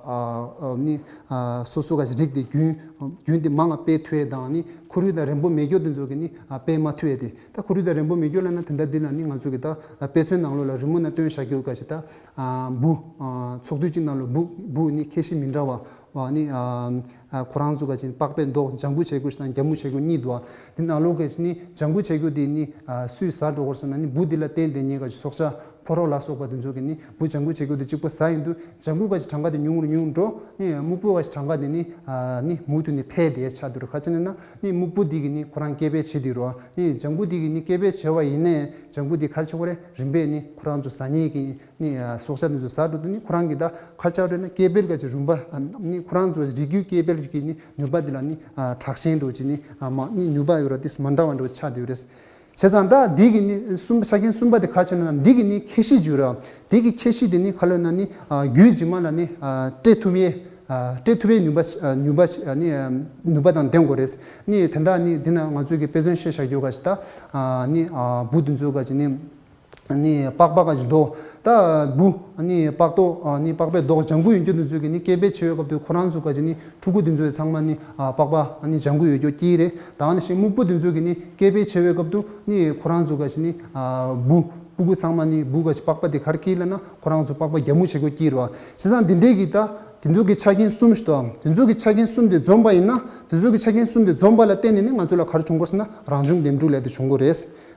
ཨ་ཨ་ནི་ཨ་སོ་སོ་ག་ཅིག་རིགས་དེ་རྒྱུན་རྒྱུན་དེ་མང་ང་སྤེལ་ཐུབ་ཡས་དང་ནི་ཁོར་ཡུག་དང་རན་པོ་མེད་རྒྱུ་དེ་ཚོ་གི་ནི་ཨ་སྤེལ་མ་ཐུབ་ཡས་དེ། ད་ཁོར་ཡུག་དང་རན་པོ་མེད་རྒྱུ་ལབ་ན་དེ་འདྲ་འདི་ལ་ནི་ང་ཚོ་གི་ད་དཔེ་མཚོན་ནང་ལོགས་ལ་རི་མོ་ནང་སྟོན་བཞག་རྒྱུ་ག་ཅིག་ད་ཨ་འབུ་ཨ་ཚོགས་འདུ་གཅིག་ནང་ལ་འབུ་འབུ་ནི་ཁྱད་གཤིས་མི་འདྲ་བ་ཨ་ནི་ཨ་ཨ་ཁོ་རང་ཚོ་ག་ཅིག་པགས་པའི་མདོག་ལྗང་གུ་བྱེད་རྒྱུ་ཞིག་དང་རྒྱ་སྨུག་བྱེད་རྒྱུ་གཉིས་འདུག་ཨ། དེ་ནང་ལོགས་ག་ཅིག་ནི་ལྗང་གུ་བྱེད་རྒྱུ་དེ་ནི་ཨ་སུས་ཟ་འགྲོ་དགོས་ཟེར་ན་ནི་འབུ་འདི་ལ་བརྟེན་ཏེ་ཉེ་ག་ཅིག་སྲོག་ཆགས་ཕོ་རོག་ལ་སོགས་པ་དེ་ཚོ་གི་ནི་འབུ་ལྗང་གུ་བྱེད་རྒྱུ་དེ་གཅིག་པོ་ཟ་ཡོང་དུས་ལྗང་གུ་ག་ཅིག་གྲངས་ཀ་དེ་ཉུང་རུ་ཉུང་རུ་འགྲོ། ནི་སྨུག་པོ་ག་ཅིག་གྲངས་ཀ་དེ་ནི་ཨ་ནི་མུ་མཐུད་ནས་འཕེལ་བསྡད་ཆགས་འདུག་ར། ག་ཅི་ན་ན་ནི་སྨུག་པོ་འདི་གི་ནི་ཁོ་རང་སྐྱེ་འཕེལ་བྱེད་དེ་རོ། ནི་ལྗང་གུ་འདི་གི་ནི་སྐྱེ་འཕེལ་བྱེད་པ་ཡིན་ནའི་ལྗང་གུ་འདི་ག་རེ་བྱེད་ཀྱི་རེད། རིམ་པས་ནི་ཁོ་རང་ཚོ་ཟ་མཁན་གྱི་ནི་ཨ་སྲོག་ཆགས་དེ་ཚོ་ཟ་འགྲོ་དུས་ནི་ཁོ་རང་གི་ད་ག་རེ་བྱེད་ཀྱི་རེད་ན་སྐྱེ་འཕེལ་ག་ཅིག་རིམ་པ་ཨ་ནི་ཁོ་རང་ཚོ་རིགས་རྒྱུད་སྐྱེ་འཕེལ་གྱི་ནི་ནུས་པ་འདི་ལ་ནི་ཨ་དྲག་ཞན་འགྲོ་ཅིག་ནི་ཨ་མ་ནི་ནུས་པ་ཡོད་ར། དེ་མ་འདྲ་བ་འགྲོ་ཆགས་བསྡད་ཡོད་རེད། བྱས་ཙང་ད་འདི་གི་ནི་གསུམ་ཆ་རྐྱེན་གསུམ་པ་དེ་ག་ཅི་ན་ན་འདི་གི་ནི་ཁྱད་གཤིས་བརྗོད་ར། འདི་གི་ཁྱད་གཤིས་དེ་ནི་ག་ལབ་ན་ནི་ཨ་རྒྱུད་རྗེས་མ་ལ་ནི་ཨ་སྤྲད་ཐུབ་ཡས་ཨ་སྤྲད་ཐུབ་ཡས་ནུས་པ་ཨ་ནུས་པ་ཨ་ནི་ཨ་ནུས་པ་དང་ལྡན་དགོས་རེད། ནི་དེ་འདྲ་ནི་འདི་ན་ང་ཚོས་ཀྱི་དཔེ་མཚོན་བཤད་བཞག་རྒྱུ་ག་ཞིག་ད་ཨ་ནི་ཨ་འབུ་དེ་ཚོ་ག་ཅིག་ནི་ནི་པགས་པ་ག་ཅིག་མདོག་ད་འབུ་ནི་པགས་མདོག་ནི་པགས་པའི་མདོག་ལྗང་གུ་ཡོད་རྒྱུ་དེ་ཚོ་གི་ནི་སྐྱེ་འཕེལ་བྱེད་པའི་སྐབས་དུ་ཁོ་རང་ཚོ་ག་ཅིག་ནི་ཕྲུ་གུ་དེ་ཚོ་ཚང་མ་ནི་ཨ་པགས་པ་ནི་ལྗང་གུ་ཡོད་རྒྱུ་སྐྱེས་རེད། ད་ནི་ཤིང་སྨུག་པོ་དེ་ཚོ་གི་ནི་སྐྱེ་འཕེལ་བྱེད་པའི་སྐབས་དུ་ནི་ཁོ་རང་ཚོ་ག་ཅིག་ནི་ཨ་འབུ་ཕྲུ་གུ་ཚང་མ་ནི་འབུ་ག་ཅིག་པགས་པ་དེ་གར་སྐྱེས་ལ་ན་ཁོ་རང་ཚོ་པགས་པ་རྒྱ་སྨུག་བྱེད་དགོས་སྐྱེས་རེད་བ། བྱས་ཙང་འདི་འདྲའི་གི་ད་དེ་ཚོ་གི་ཆ་རྐྱེན་གསུམ་ཞིག་དང་དེ་ཚོ་གི་ཆ་རྐྱེན་གསུམ་དེ་འཛོམས་པ་ཡིན་ན་དེ་ཚོ་གི་ཆ་རྐྱེན་གསུམ་དེ་འཛོམས་པ་ལ་བརྟེན་ནས་ནི་ང་ཚོ་ལ་ག་རེ་བྱུང་དགོས་ཟེར་ན་རང་བྱུང་འདེམས་སྒྲུག་ལས་དེ་བྱུང་དགོས་རེད།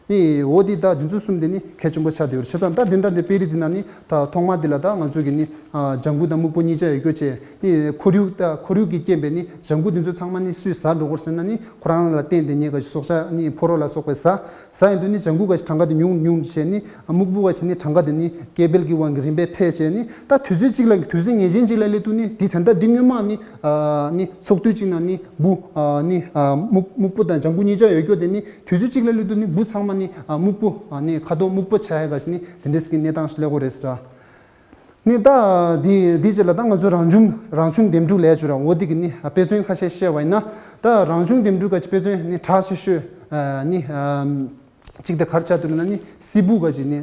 ནི་འོ་དེ་ད་དེ་ཚོ་གསུམ་དེ་ནི་གལ་ཆེན་པོ་ཆགས་བསྡད་ཡོད་རེད། བྱས་ཙང་ད་དེ་འདྲ་དེ་དཔེ་རིས་དེ་ན་ནི་ད་ཐོག་མ་དེ་ལ་ད་ང་ཚོ་གི་ནི་ཨ་ལྗང་གུ་དང་སྨུག་པོ་གཉིས་ཆ་ཡོད་རྒྱུ་བྱས། ནི་ཁོར་ཡུག་ད་ཁོར་ཡུག་གི་རྐྱེན་པས་ནི་ལྗང་གུ་དེ་ཚོ་ཚང་མ་ནི་སུས་ཟ་འགྲོ་གི་རེད་ཟེར་ན་ནི་ཁོ་རང་ལ་བརྟེན་ཏེ་ཉེ་ག་ཞིག་སྲོག་ཆགས་ནི་ཕོ་རོག་ལ་སོགས་པས་ཟ། ཟ་ཡིན་དུས་ནི་ལྗང་གུ་ག་ཞིག་གྲངས་ཀ་དེ་ཉུང་ཉུང་བྱས་ནི་སྨུག་པོ་ག་ཞིག་ནི་གྲངས་ཀ་དེ་ནི་སྐྱེ་འཕེལ་གྱི་དབང་གིས་རིམ་པས་འཕེལ་བྱས་ནི་ད་དུས་ཚོད་གཅིག་ལ་དུས་ཚོད་ངེས་ཅན་གཅིག་ལ་སླེབས་དུས་ནི་དེ་ད་ལྟ་འདི་སྔོན་མ་ནི་ཨ་ནི་ཚོགས་དུས་གཅིག་ན་ནི་འབུ་ཨ་ནི་ཨ་སྨུག་སྨུག་པོ་དང་ལྗང་གུ་གཉིས་ཆ་ཡོད་རྒྱུ་དེ་ནི་དུས་ཚོད་གཅིག་ལ་སླེབས་དུས་ནི་འབུ་ཚང་མ་ནི་ཨ་སྨུག་པོ་ཨ་ནི་ཁ་དོག་སྨུག་པོ་ཆགས་ཡ་ག་ཞིག་ནི་དེ་འདྲས་ཀྱི་གནས་སྟངས་ཤིག་སླེབས་ཀྱི་རེད་ཟེར། ནི་ད་འདི་འདི་རྗེས་ལ་ད་ང་ཚོ་རང་བྱུང་རང་བྱུང་འདེམས་སྒྲུག་ལས་བྱུང་ར་འོ་འདི་གི་ནི་དཔེ་མཚོན་ཁ་ཤས་བཤད་པ་ཡིན་ན། ད་རང་བྱུང་འདེམས་སྒྲུག་ག་ཅིག་དཔེ་མཚོན་ནི་གྲགས་ཆེ་ཤོས་ནི་གཅིག་དེ་ག་རེ་ཆགས་འདུག་ན་ནི་སྲིད་འབུ་ག་ཅིག་ནི་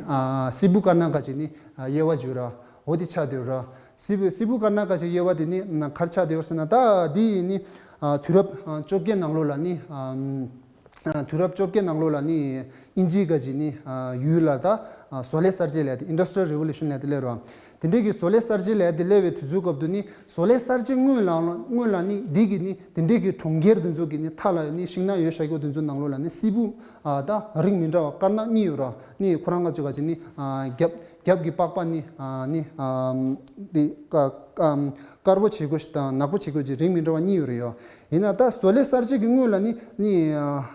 སྲིད་འབུ་དཀར་ནག་ག་ཅིག་ནི་དབྱེ་བ་བྱུང་ར་འོ་འདི་ཆགས་འདུག་ར། སྲིད་འབུ་སྲིད་འབུ་དཀར་ནག་ག་ཅིག་དབྱེ་བ་དེ་ནི་ག་རེ་ཆགས་འདུག་ཟེར་ན་ད་འདི་ནི་དུས་རབས་བཅོ་བརྒྱད་ནང་ལོགས་ལ་ནི། དུས་རབས་བཅོ་བརྒྱད་ནང་ལོགས་ལ་ནི་དབྱིན་ཇིའི་ག་ཅིག་ནི་ཡུལ་ལ་ད་བཟོ་ལས་གསར་བརྗེ་ལས་དེ་Industrial Revolution་ལས་དེ་སླེབས་རོ། དེ་འདྲའི་གི་བཟོ་ལས་གསར་བརྗེ་ལས་དེ་སླེབས་པའི་དུས་ཚོད་སྐབས་དུ་ནི་བཟོ་ལས་གསར་བརྗེ་སྔོན་ལ་སྔོན་ལ་ནི་འདི་གི་ནི་དེ་འདྲའི་གི་གྲོང་ཁྱེར་དེ་ཚོ་གི་ནི་མཐའ་ལ་ནི་ཤིང་ནགས་ཡོད་ཤག་གི་དེ་ཚོ་ནང་ལོགས་ལ་ནི་སྲིད་འབུ་ད་རིགས་མི་འདྲ་བ་དཀར་ནག་གཉིས་ཡོད་རོ། ནི་ཁོ་རང་ག་ཅིག་ག་ཅིག་ནི་རྒྱབ་རྒྱབ་ཀྱི་པགས་པ་ནི་ནི་འདི་ཀ་ཀ་དཀར་པོ་བྱེད་དགོས་ཤིག་དང་ནག་པོ་བྱེད་དགོས་ཀྱི་རིགས་མི་འདྲ་བ་གཉིས་ཡོད་རེད་ཡོ། ཡིན་ན་ད་བཟོ་ལས་གསར་བརྗེ་གི་སྔོན་ལ་ནི་ནི་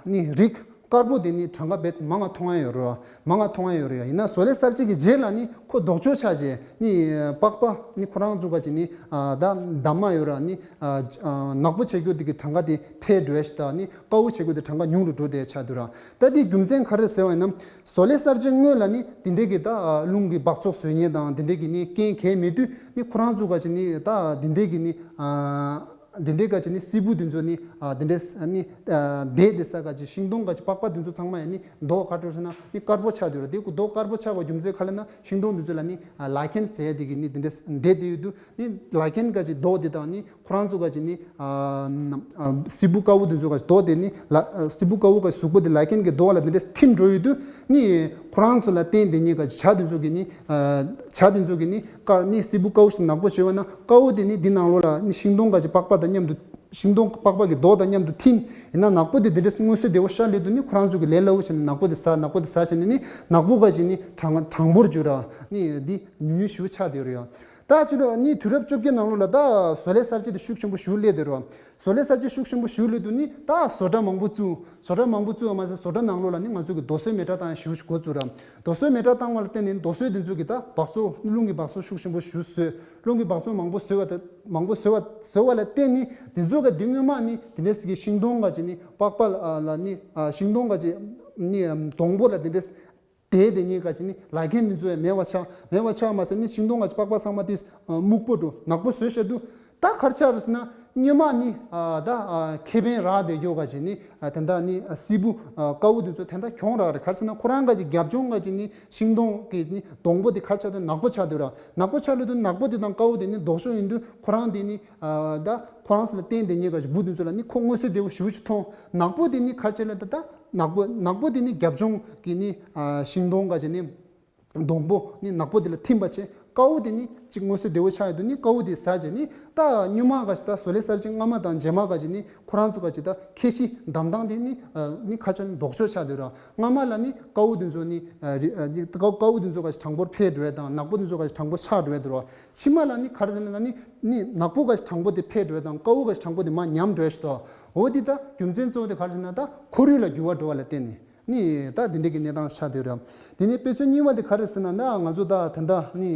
ནི་རིགས་དཀར་པོ་དེ་ནི་གྲངས་ཀ་བེད་མང་ང་མཐོང་ཡ་ཡོད་རེད། མང་ང་མཐོང་ཡ་ཡོད་རེད་ཡོ། ཡིན་ན་བཟོ་ལས་གསར་བརྗེ་གི་རྗེས་ལ་ནི་ཁོ་ལྡོག་ཕྱོགས་ཆགས་རྗེས་ནི་པགས་པ་ནི་ཁོ་རང་ཚོ་ག་ཅིག་ནི་ད་འདབ་མ་ཡོད་ར་ནི་ནག་པོ་བྱེད་རྒྱུ་དེ་གི་གྲངས་ཀ་དེ་འཕེལ་འགྲོ་ཡ་ཞིག་དང་ནི་དཀར་པོ་བྱེད་རྒྱུ་དེ་གྲངས་ཀ་ཉུང་རུ་འགྲོ་བསྡད་ཆགས་འདུག་ར། ད་དེའི་རྒྱུ་མཚན་ག་རེ་ཟེར་བ་ཡིན་ན། བཟོ་ལས་གསར་བརྗེ་སྔོན་ལ་ནི་དེ་འདྲའི་གི་ད་རླུང་གི་སྦགས་བཙོག་བཟོ་མཁན་དང་དེ་འདྲའི་གི་ནི་རྐྱེན་གང་མེད་དུས་ནི་ཁོ་རང་ཚོ་ག་ཅིག་ནི་ད་དེ་འདྲའི་གི་ནི་དེ་འདྲའི་ག་ཅིག་ནི་སྲིད་འབུ་དེ་ཚོ་ནི་དེ་འདྲའི་ནི་བསྡད་དེ་ས་ག་ཅིག་ཤིང་སྡོང་ག་ཅིག་པགས་པ་དེ་ཚོ་ཚང་མ་ཡང་ནི་མདོག་ག་འདྲ་ཟེར་ན་ནི་དཀར་པོ་ཆགས་བསྡད་ར། དེ་ཁོ་མདོག་དཀར་པོ་ཆགས་པའི་རྒྱུ་མཚན་ག་རེ་ན་ཤིང་སྡོང་དེ་ཚོ་ལ་ནི་ལའི་ཁན་ཟེར་དེ་གི་ནི་དེ་འདྲའི་བསྡད་དེ་ཡོད་དུས་ནི་ལའི་ཁན་ག་ཅིག་མདོག་དེ་དང་ནི། ཁོ་རང་ཚོ་ག་ཅིག་ནི་སྲིད་འབུ་དཀར་པོ་དེ་ཚོ་ག་ཅིག་མདོག་དེ་ནི་ལ་སྲིད་འབུ་དཀར་པོ་ག་གཟུགས་པོ་དེ་ལའི་ཁན་གྱི་མདོག་ལ་དེ་འདྲས་ཐིམ་འགྲོ་ཡོད་དུས་ནི་ཁོ་རང་ཚོ་ལ་བརྟེན་དེ་ནི་ག་ཅིག་བྱ་དེ་ཚོ་གི་ནི་བྱ་དེ་ཚོ་གི་ནི་དཀར་ནི་སྲིད་འབུ་དཀར་པོ་ཞིག་ནག་པོ་བྱས་པ་ན་དཀར་པོ་དེ་ནི་འདི་ནང་ལོགས་ལ་ནི་ཤིང་སྡོང་ག་ཅིག་པགས་པ་དང་མཉམ་དུ་ཤིང་སྡོང་པགས་པ་གི་མདོག་དང་མཉམ་དུ་ཐིམ། ཡིན་ན་ནག་པོ་དེ་དེ་འདྲས་མངོན་གསལ་དོད་པོ་ཤར་སླེབས་དུས་ནི་ཁོ་རང་ཚོ་གི་ལས་སླ་པོ་བྱས་ནས་ནག་པོ་དེ་ཟ་ནག་པོ་དེ་ཟ་བྱས་ནས་ནི་ནག་པོ་ག་ཅིག་ནི་གྲང་གྲང་པོར་འགྱུར་ར་ནི་འདི་ཉུང་ཉུང་ཞིག་ཆགས་བསྡད་ཡོད་རེད་ཡ། ད་ཅི་ལོ་ནི་དུས་རབས་བཅོ་བརྒྱད་ནང་ལོགས་ལ་ད་བཟོ་ལས་གསར་བརྗེ་དེ་ཤུགས་ཆེན་པོ་ཞིག་སླེབས་བསྡད་རེད་བ། བཟོ་ལས་གསར་བརྗེ་ཤུགས་ཆེན་པོ་ཞིག་སླེབས་དུས་ནི་ད་བཟོ་གྲྭ་མང་པོ་བཙུགས། བཟོ་གྲྭ་མང་པོ་བཙུགས་པ་མ་ཟད་བཟོ་གྲྭ་ནང་ལོགས་ལ་ནི་ང་ཚོ་གི་རྡོ་སོལ་མེ་སྲེག་བཏང་ཡ་ཞེ་པོ་ཞིག་འགོ་བཙུགས་ར། རྡོ་སོལ་མེ་སྲེག་བཏང་བ་ལ་བརྟེན་ནས་རྡོ་སོལ་དེ་ཚོ་གི་ད་སྦགས་བཙོག་རླུང་གི་སྦགས་བཙོག་ཤུགས་ཆེན་པོ་ཞིག་བཟོས། རླུང་གི་སྦགས་བཙོག་མང་པོ་བཟོས་པ་དང་མང་པོ་བཟོས་པ་བཟོས་པ་ལ་བརྟེན་ནས་དེ་ཚོ་ག་དེ་སྔོན་མ་ནི་དེ་འདྲས་སི་གི་ཤིང་སྡོང་ག་ཅིག་ནི་པགས་པ་ལ་ནི་ཤིང་སྡོང་ག་ཅིག་ནི་སྡོང་པོ་ལ་དེ་འདྲས། དེ་དེ་གཉིས་ཀ་ཅིག་ནི་ལའི་ཁན་དེ་ཚོ་ཡང་མེད་པ་ཆགས། མེད་པ་ཆགས་མ་ཟད་ནི་ཤིང་སྡོང་ག་ཅིག་པགས་པ་ཚང་མ་དེ་སྨུག་པོ་འགྲོ་ནག་པོ་བཟོས་བཞག་དུས་ད་ག་རེ་ཆགས་རེད་ཟེར་ན་སྔོན་མ་ནི་ད་ཁེ་ཕན་རག་བསྡད་རྒྱུ་ག་ཅིག་ནི་དེ་འདྲ་ནི་སྲིད་འབུ་དཀར་པོ་དེ་ཚོ་དེ་འདྲ་གྱོང་རག་རེད། ག་རེ་ཟེར་ན་ཁོ་རང་ག་ཅིག་རྒྱབ་ལྗོངས་ག་ཅིག་ནི་ཤིང་སྡོང་གི་ནི་སྡོང་པོ་དེ་ག་རེ་ཆགས་དུས་ནག་པོ་ཆགས་དུས་ར། ནག་པོ་ཆགས་ལུས་དུས་ནག་པོ་དེ་དང་དཀར་པོ་དེ་ནི་ལྡོག་ཕྱོགས་ཡིན་དུས་ཁོ་རང་དེ་ནི་ད་ཁོ་རང་ཚོ་ལ་བརྟེན་དེ་ཉེ་ག་ཅིག་འབུ་དེ་ཚོ་ལ་ནི་ཁོ་མངོན་གསལ་དོད་པོ་ཞེ་པོ་ཅིག་མཐོང་། ནག་པོ་དེ་ནི་ག་རེ་བྱས་ལབ་ད་ད། ནག་པོ་ནག་པོ་དེ་ནི་རྒྱབ་ལྗོངས་ཀྱི་ནི་ཤིང་སྡོང་ག་ཅིག་ནི་སྡོང་པོ་ནི་ནག་པོ་དེ་ལ་ཐིམ་པ་བྱས། དཀར་པོ་དེ་ནི་ཅིག་མངོན་གསལ་དོད་པོ་ཆགས་ཡོད་དུས་ནི་དཀར་པོ་དེ་ཟ་བྱས་ནི་ད་སྔོན་མ་ག་ཅིག་ད་བཟོ་ལས་གསར་བརྗེ་སྔ་མ་དང་རྗེས་མ་ག་ཅིག་ནི་ཁོ་རང་ཚོ་ག་ཅིག་ད་ཁྱད་གཞི་འདམ་སྟངས་དེ་ནི་ནི་ཁ་ཕྱོགས་ནི་ལྡོག་ཕྱོགས་ཆགས་སྡོད་ར། སྔ་མ་ལ་ནི་དཀར་པོ་དེ་ཚོ་ནི་དཀར་པོ་དེ་ཚོ་ག་ཅིག་དྲང་པོར་འཕེལ་འགྲོ་ཡ་དང་ནག་པོ་དེ་ཚོ་ག་ཅིག་དྲང་པོར་ཆགས་འགྲོ་ཡ་དེ་ར། ཕྱི་མ་ལ་ནི་ག་རེ་ལབ་ན་ནི་ནི་ནག་པོ་ག་ཅིག་དྲང་པོ་དེ་འཕེལ་འགྲོ་ཡ་དང་དཀར་པོ་ག་ཅིག་དྲང་པོ་དེ་མར་ཉམས་འགྲོ་ཡ་ཞིག་འདུག་འོ་དེ་ད་རྒྱུ་མཚན་གཙོ་བོ་དེ་ག་རེ་ཟེར་ན་ད་ཁོར་ཡུག་ལ་འགྱུར་བ་འགྲོ་བ་ལ་བརྟེན་ནས། ནི་ད་འདི་འདྲའི་གི་གནས་སྟངས་ཆགས་བསྡད་རེད། དེ་ནས་དཔེ་མཚོན་གཉིས་པ་དེ་ག་རེ་ཟེར་ན་ད་ང་ཚོ་ད་ད་ལྟ་ནི་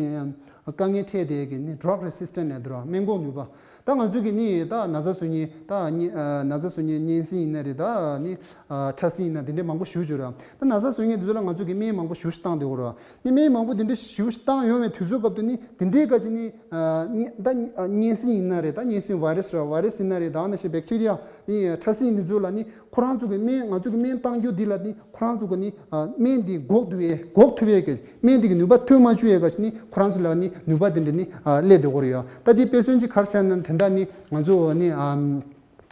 དཀའ་ངལ་འཕྲད་བསྡད་ཀྱི་ནི་drug resistant ལབ་དུས་ར་སྨན་འགོག་ནུས་པ། ད་ང་ཚོ་གི་ནི་ད་ན་ཚ་བཟོ་མཁན་ད་ནི་ན་ཚ་བཟོ་མཁན་སྙན་སེང་ཡིན་ན་རེད། ད་ནི་ཕྲ་སེང་ཡིན་ན་དེ་འདྲའི་མང་པོ་ཞེ་པོ་ཅིག་ཡོད་ར། ད་ན་ཚ་བཟོ་མཁན་དེ་ཚོ་ལ་ང་ཚོ་གི་སྨན་མང་པོ་ཞེ་པོ་ཅིག་བཏང་བསྡད་ཡོད་ར། ནི་སྨན་མང་པོ་དེ་འདྲའི་ཞེ་པོ་ཅིག་བཏང་ཡོང་བའི་དུས་ཚོད་སྐབས་དུ་ནི་དེ་འདྲའི་ག་ཅིག་ནི་ད་སྙན་སེང་ཡིན་ན་རེད། ད་སྙན་སེང་virus ར་virus ཡིན་ན་རེད། ད་ནང་བཞིན་bacteria ནི་ཕྲ་སེང་དེ་ཚོ་ལ་ནི། ཁོ་རང་ཚོ་གི་སྨན་ང་ཚོ་གི་སྨན་བཏང་རྒྱུ་འདི་ལ་ནི་ཁོ་རང་ཚོ་གི་ནི་སྨན་འདི་འགོག་ཐུབ་ཡས་འགོག་ཐུབ་ཡས་ཀྱི་སྨན་འདི་གི་ནུས་པ་ཐོན་མ་བཅུག་ཡས་ཀ་ནི་ཁོ་རང་ཚོ་ལ་ནི་ནུས་པ་དེ་འདྲ་ནི་སླེབས་བསྡད་ཀྱི་ཡོད་རེད་ཡ། ད་དེ་དཔེ་མཚོན་གཅིག་ག་རེ་བྱས་ན་དེ་འདྲ་ནི་ང་ཚོ་ནི་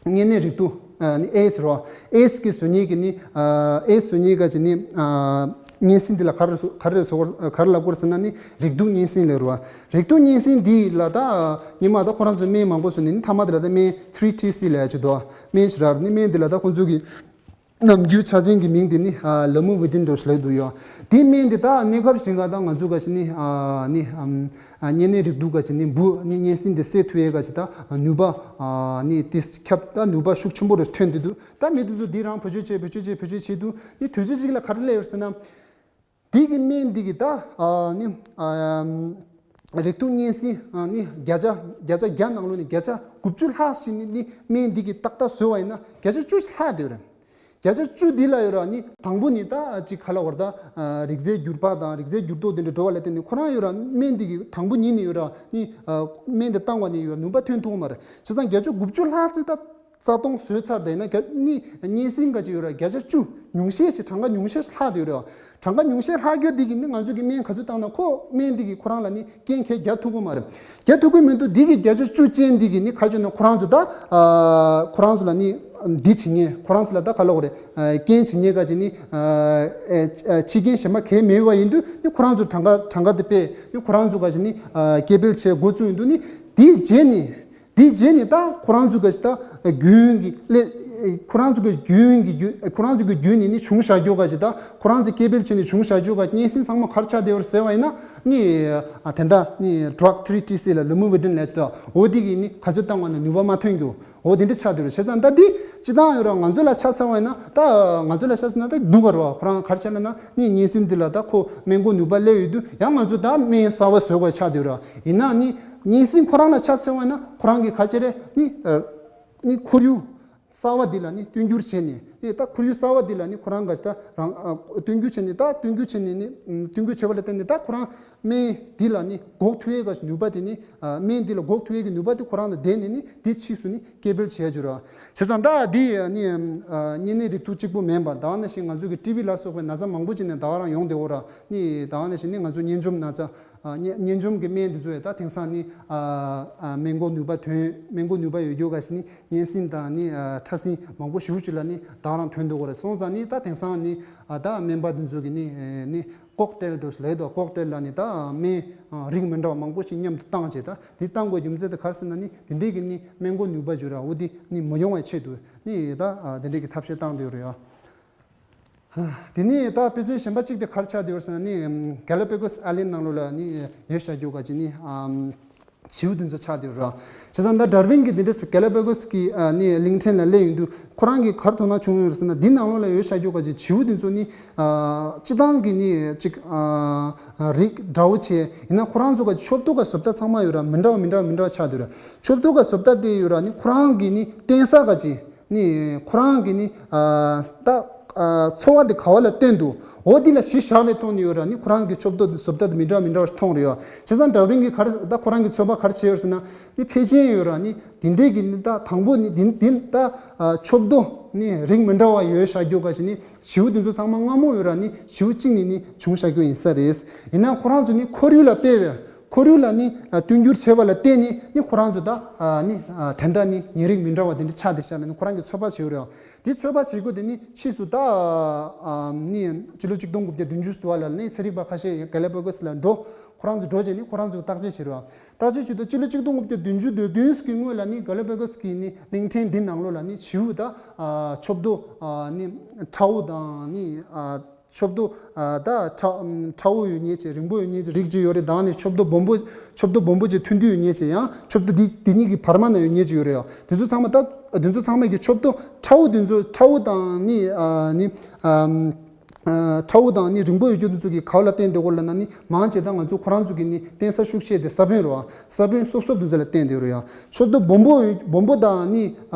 གཉན་ནད་རེག་དུག་ནི་AIDS རོ། AIDS གི་བཟོ་མཁན་གི་ནི་AIDS བཟོ་མཁན་ག་ཅིག་ནི་སྙན་སེང་འདི་ལ་ག་རེ་ག་རེ་ཟེར་ག་རེ་ལབ་དགོས་རེད་ཟེར་ན་ནི་རེག་དུག་སྙན་སེང་ལབ་རེད་བ། རེག་དུག་སྙན་སེང་འདི་ལ་ད་ཉི་མ་ད་ཁོ་རང་ཚོ་སྨན་མང་པོ་བཟོས་ནས་ནི་མཐའ་མ་དེ་ལ་ད་སྨན་three T C ལབ་ཡ་ཅིག་འདུག་སྨན་ཞིག་རག་ནི་སྨན་འདི་ལ་ད་ཁོ་ཚོ་གི་ ནམ་རྒྱུན་ཆགས་ཅན་གྱི་མིང་དེ་ནི་ལ་མུ་ཝི་ཏིན་འདྲ་ཞིག་ལབ་འདུག་ཡོད། དེ་སྨན་དེ་ད་གནས་སྐབས་ཤིག་ག་ད་ང་ཚོ་ག་ཞིག་ནི་ནི་གཉན་ནད་རེག་དུས་ག་ཞིག་ནི་འབུ་ནི་གཉན་སྲིན་དེ་བསད་ཐུབ་ཡས་ག་ཞིག་ད་ནུས་པ་ནི་དེ་ཁྱབ་ད་ནུས་པ་ཤུགས་ཆེན་པོ་རེ་ཐོན་དེ་འདུག་ད་མི་དེ་ཚོ་དེ་རང་བེད་སྤྱོད་བྱེད་བེད་སྤྱོད་བྱེད་བེད་སྤྱོད་བྱེད་དུས་ནི་དུས་ཚོད་ཅིག་ལ་ག་རེ་སླེབས་ཡོད་ཟེར་ན། དེ་གི་སྨན་འདི་གི་ད་ནི་རེག་དུག་གཉན་སྲིན་ནི་བརྒྱ་ཆ་བརྒྱ་ཆ་བརྒྱ་ནང་ལོགས་ནས་བརྒྱ་ཆ་དགུ་བཅུ་ལྷག་ཞིག་ནི་ནི་སྨན་འདི་གི་ཏག་ཏག་བཟོས་པ་ཡིན་ན་བརྒྱ་ཆ་བཅུ་ཞིག་ལྷག་དེ་རེད། བརྒྱ་ཆ་བཅུ་འདི་ལ་ཡོད་ར་ནི་དང་པོ་ནི་ད་ཅིག་ག་ལ་བར་ད་རིགས་རྫས་འགྱུར་བག་དང་རིགས་རྫས་འགྱུར་ལྡོག་འདི་འདྲ་འགྲོ་བ་ལ་བརྟེན་ནས་ཁོ་རང་ཡོད་ར་སྨན་འདི་གི་དང་པོ་ཉིད་ནས་ཡོད་ར་ནི་སྨན་འདི་བཏང་བ་ནི་ཡོད་ར་ནུས་པ་ཐོན་ཐུབ་མ་རེད། བྱས་ཙང་བརྒྱ་ཆ་དགུ་བཅུ་ལྷག་ཙམ་ད་རྩ་སྟོང་བཟོས་ཚར་དེ་ན་ག་ནི་གཉན་སྲིན་ག་ཅིག་ཡོད་ར་བརྒྱ་ཆ་བཅུ་ཉུང་ཤས་ཤིག་གྲངས་ཀ་ཉུང་ཤས་ཤིག་ལྷག་དེ་ཡོད་ར། གྲངས་ཀ་ཉུང་ཤས་ལྷག་རྒྱུ་དེ་གི་ནི་ང་ཚོ་གི་སྨན་ག་ཚོད་བཏང་ན་ཁོ་སྨན་དེ་གི་ཁོ་རང་ལ་ནི་རྐྱེན་ག་རྒྱག་ཐུབ་ཀྱི་མ་རེད། རྒྱག་ཐུབ་ཀྱི་མི་འདུག་དེ་གི་བརྒྱ་ཆ་བཅུ་ཅན་དེ་གི་ནི་ག་ཅིག་ན་ཁོ་རང་ཚོ་ད་ཁོ་རང་ཚོ་ལ་ནི་འདི་བྱེད་ངེས་ཁོ་རང་ཚོ་ལ་ད་ག་ལ་བ་རེད་རྐྱེན་བྱེད་ངེས་ག་ཅིག་ནི་ཕྱི་རྐྱེན་གཞན་པ་གས་མེད་པ་ཡིན་དུས་ནི་ཁོ་རང་ཚོ་གྲངས་ཀ་གྲངས་ཀ་དེ་དཔེ་ནི་ཁོ་རང་ཚོ་ག་ཅིག་ནི་སྐད་འབོད་བྱས་འགོ་བཙུགས་ཡིན་དུས་ནི་དེའི་རྗེས་ནི། དེའི་རྗེས་ནས་ད་ཁོ་རང་ཚོ་ག་ཞིག་ད་རྒྱུན་གྱི་སླེ་ཁོ་རང་ཚོ་གི་རྒྱུན་གྱི་རྒྱུན་ཁོ་རང་ཚོ་གི་རྒྱུན་ནས་ནི་བྱུང་བཞག་རྒྱུ་ག་ཞིག་ད་ཁོ་རང་ཚོ་སྐད་འབོད་བྱས་ནས་བྱུང་བཞག་རྒྱུ་ག་གཉན་སྲིན་ཚང་མ་གར་ཆགས་བསྡད་པར་ཟེར་བ་ཡིན་ན་ནི་དེ་འདྲ་ནི་drug three T C ལ་ལུ་མུ་ཝི་ཏིན་ལས་ཅི་ད་འོ་དེ་གི་ནི་ག་ཚོད་བཏང་བ་ན་ནུས་པ་མ་ཐོན་རྒྱུ་འོ་དེ་འདྲ་ཆགས་བསྡད་རེད། བྱས་ཙང་ད་འདི་སྤྱི་བཏང་ཡོད་ར་ང་ཚོ་ལ་ཆ་ཚང་བ་ཡིན་ན་ད་ང་ཚོ་ལ་ཆ་ཚང་ན་ད་སྡུག་ག་ར་བ་ཁོ་རང་གར་ཆགས་ན་ན་ནི་གཉན་སྲིན་འདི་ལ་ད་ཁོ་སྨན་གོ་ནུས་པ་སླེབས་ཡོད་དུས་ཡང་ང་ཚོ་ད་སྨན་གསར་བ་བཟོ་དགོས་ཆགས་བསྡད་ར་ཡིན་ན་ནི། གཉན་སྲིན་ཁོ་རང་ལ་ཆ་མཚོན་པ་ན་ཁོ་རང་གི་ཁ་ཆེ་རེ་ནི་ནི་ཁོར་ཡུག་གསར་བ་འདི་ལ་ནི་བསྟུན་འགྱུར་བྱས་ནས་ནི་ད་ཁོར་ཡུག་གསར་བ་འདི་ལ་ནི་ཁོ་རང་ག་ཞིག་ད་རང་བསྟུན་འགྱུར་བྱས་ནས་ད་བསྟུན་འགྱུར་བྱས་ནས་ནི་བསྟུན་འགྱུར་བྱས་པ་ལ་བརྟེན་ནས་ད་ཁོ་རང་སྨན་འདི་ལ་ནི་འགོག་ཐུབ་ཡས་ག་ཞིག་ནུས་པ་དེ་ནི་སྨན་འདི་ལ་འགོག་ཐུབ་ཡས་ཀྱི་ནུས་པ་དེ་ཁོ་རང་ལ་ལྡན་ནས་ནི་འདི་ཕྱིས་སུ་ནི་སྐད་འབོད་བྱས་འགྱུར་ར། བྱས་ཙང་ད་འདི་ནི་གཉན་ནད་རིགས་དྲུག་གཅིག་པུ་མིན་པ་ད་ག་ནང་བཞིན་ང་ཚོ་གི་ཊི་བི་ལ་སོགས་པའི་ན་ཚ་མང་པོ་ཅིག་ནས་ད་ག་རང་ཡོང་བསྡད་ཡོད་ར་ནི་ད་ག་ནང་བཞིན་ནི་ང་ཚོ་གཉན་འཇོམས་ན་ཚ། གཉན་གཉན་འཇོམས་ཀྱི་སྨན་འདི་ཚོ་ཡང་ད་དེང་སང་ནི་སྨན་འགོག་ནུས་པ་ཐོན་སྨན་འགོག་ནུས་པ་ཡོད་རྒྱུ་ག་ཞིག་ནི་གཉན་སྲིན་དང་ནི་ཕྲ་སྲིན་མང་པོ་ཞེ་པོ་ཅིག་ལ་ནི་ད་རང་ཐོན་འདུག་ག་རེད། སོང་ཙང་ནི་ད་དེང་སང་ནི་ད་སྨན་པ་འདི་ཚོ་གི་ནི་ནི་ཀོག་ཊེལ་འདྲ་ཞིག་ལབ་འདུག་ཀོག་ཊེལ་ལ་ནི་ད་སྨན་རིགས་མི་འདྲ་བ་མང་པོ་ཞིག་མཉམ་དུ་བཏང་བྱས་ད་འདི་བཏང་དགོས་རྒྱུ་མཚན་དེ་ག་རེ་ཟེར་ན་ནི་འདི་འདྲས་ཀྱི་ནི་སྨན་འགོག་ནུས་པ་བརྗོད་ར་འོ་འདི་ནི་མི་ཡོང་བའི་ཆེད་དུ་ནི་ད་འདི་འདྲས་ཀྱི་ཐབས་ཤེས་བཏང་འདུག་རེད་ཡ། དེ་ནས་ད་དཔེ་མཚོན་གཞན་པ་གཅིག་དེ་ག་རེ་ཆགས་བསྡད་ཡོད་ཟེར་ན་ནི་ག་ལ་པ་གོ་སི་ཨའི་ལེན་ནང་ལོགས་ལ་ནི་ཡོད་བཞག་རྒྱུ་ག་ཅིག་ནི་བྱིའུ་དེ་ཚོ་ཆགས་བསྡད་ཡོད་ར། བྱས་ཙང་ད་ཌར་ཝིན་གྱིས་དེ་འདྲས་ག་ལ་པ་གོ་སི་གི་ནི་གླིང་ཕྲན་ལ་སླེབས་ཡོང་དུས་ཁོ་རང་གིས་ག་རེ་དོ་སྣང་བྱུང་ཡོད་ཟེར་ན་འདི་ནང་ལོགས་ལ་ཡོད་བཞག་རྒྱུ་ག་ཅིག་བྱིའུ་དེ་ཚོ་ནི་སྤྱི་བཏང་གི་ནི་ཅིག་རིགས་འདྲ་བོ་བྱས་ཡིན་ན་ཁོ་རང་ཚོ་ག་ཅིག་མཆོད་གཏོར་ག་བཟོ་ལྟ་ཚང་མ་ཡོད་ར་མི་འདྲ་བ་མི་འདྲ་བ་མི་འདྲ་བ་ཆགས་བསྡད་ཡོད་ར། མཆོད་གཏོར་ག་བཟོ་ལྟ་དེ་ཡོད་ར་ནི་ཁོ་རང་གི་ནི་བརྟེན་ས་ག་ཅིག་ནི་ཁོ་རང་གི་ནི་ད་འཚོ་བ་དེ་ག་བ་ལ་བརྟེན་འདུག་འོ་འདི་ལ་གཞི་བཞག་པའི་ཐོག་ནས་ཡོད་ར་ནི་ཁོ་རང་གི་མཆོད་གཏོར་བཟོ་ལྟ་དེ་མི་འདྲ་མི་འདྲ་བ་མཐོང་རེད་ཡོད། བྱས་ཙང་ཌར་ཝིན་གྱིས་ག་རེ་ད་ཁོ་རང་གི་ཚོད་དཔག་ག་རེ་བྱས་ཡོད་ཟེར་ན་ནི་ཕལ་ཆེར་ཡོད་ར་ནི་དེ་འདྲས་ཀྱི་ནི་ད་དང་པོ་ནི་དེ་དེ་ད་མཆོད་གཏོར་ནི་རིགས་མི་འདྲ་བ་ཡོད་བཞག་རྒྱུ་ག་ཞིག་ནི་བྱིའུ་དེ་ཚོ་ཚང་མ་སྔ་མོ་ཡོད་ར་ནི་བྱིའུ་གཅིག་ནས་ནི་བྱུང་བཞག་རྒྱུ་ཡིན་ས་རེད། ཡིན་ན་ཁོ་རང་ཚོ་ནི་ཁོར་ཡུག་ལ་དཔེ་བས། ཁོར་ཡུག་ལ་ནི་བསྟུན་འགྱུར་བྱས་པ་ལ་བརྟེན་ནས་ནི་ཁོ་རང་ཚོ་ད་ནི་ད་ལྟ་ནི་ཉེ་རིགས་མི་འདྲ་བ་དེ་འདྲ་ཆགས་བསྡད་ཤག་ལ་ནི་ཁོ་རང་གི་ཚོད་དཔག་བྱེད་ཀྱི་ཡོད་རེད། དེ་ཚོད་དཔག་བྱེད་དགོས་དེ་ནི་ཕྱིས་སུ་ད་ནི་སྤྱི་ལོ་གཅིག་སྟོང་དགུ་བརྒྱ་བདུན་ཅུ་དུ་བ་ལ་ནི་ཚན་རིག་པ་ཁ་ཤས་ག་ལ་པ་གོ་སི་ལ་འགྲོ་ཁོ་རང་ཚོ་འགྲོ་བྱས་ནི་ཁོ་རང་ཚོ་བརྟག་དཔྱད་བྱེད་རེད། བརྟག་དཔྱད་བྱེད་དུས་སྤྱི་ལོ་གཅིག་སྟོང་དགུ་བརྒྱ་བདུན་ཅུ་དོན་བདུན་གྱི་སྔོན་ལ་ནི་ག་ལ་པ་གོ་སི་གི་ནི་གླིང་ཕྲན་འདི་ནང་ལོགས་ལ་ནི་བྱིའུ་ད་མཆོད་གཏོར་ནི་ཁྲ་བོ་དང་ནི། མཆོད་གཏོར་ད་ཁྲ་ཁྲ་བོ་ཡོད་ཉེ་ཆེ་རིང་པོ་ཡོད་ཉེ་ཆེ་རིགས་ཅིག་ཡོད་རེད། ད་ནི་མཆོད་གཏོར་སྦོམ་པོ་མཆོད་གཏོར་སྦོམ་པོ་ཅིག་ཐུང་ཐུང་ཡོད་ཉེ་ཆེ་ཡང་མཆོད་གཏོར་འདི་འདི་གཉིས་ཀྱི་བར་མ་ན་ཡོད་ཉེ་ཆེ་ཡོད་རེད་ཡ། དེ་ཚོ་ཚང་མ་ད་དེ་ཚོ་ཚང་མ་གི་མཆོད་གཏོར་ཁྲ་བོ་དེ་ཚོ་ཁྲ་བོ་དང་ནི་ནི་ཁྲ་བོ་དང་ནི་རིང་པོ་ཡོད་རྒྱུ་དེ་ཚོ་གི་ག་བ་ལ་བརྟེན་དེ་གོ་ལ་ན་ནི་མང་ཆེ་ད་ང་ཚོ་ཁོ་རང་ཚོ་གི་ནི་བརྟེན་ས་ཤུགས་ཆེ་དེ་ས་བོན་རེད་བ། ས་བོན་སོབ་སོབ་དེ་ཚོ་ལ་བརྟེན་དེ་རེད་ཡ། མཆོད་གཏོར་སྦོམ་པོ་སྦོམ་པོ་དང་ནི་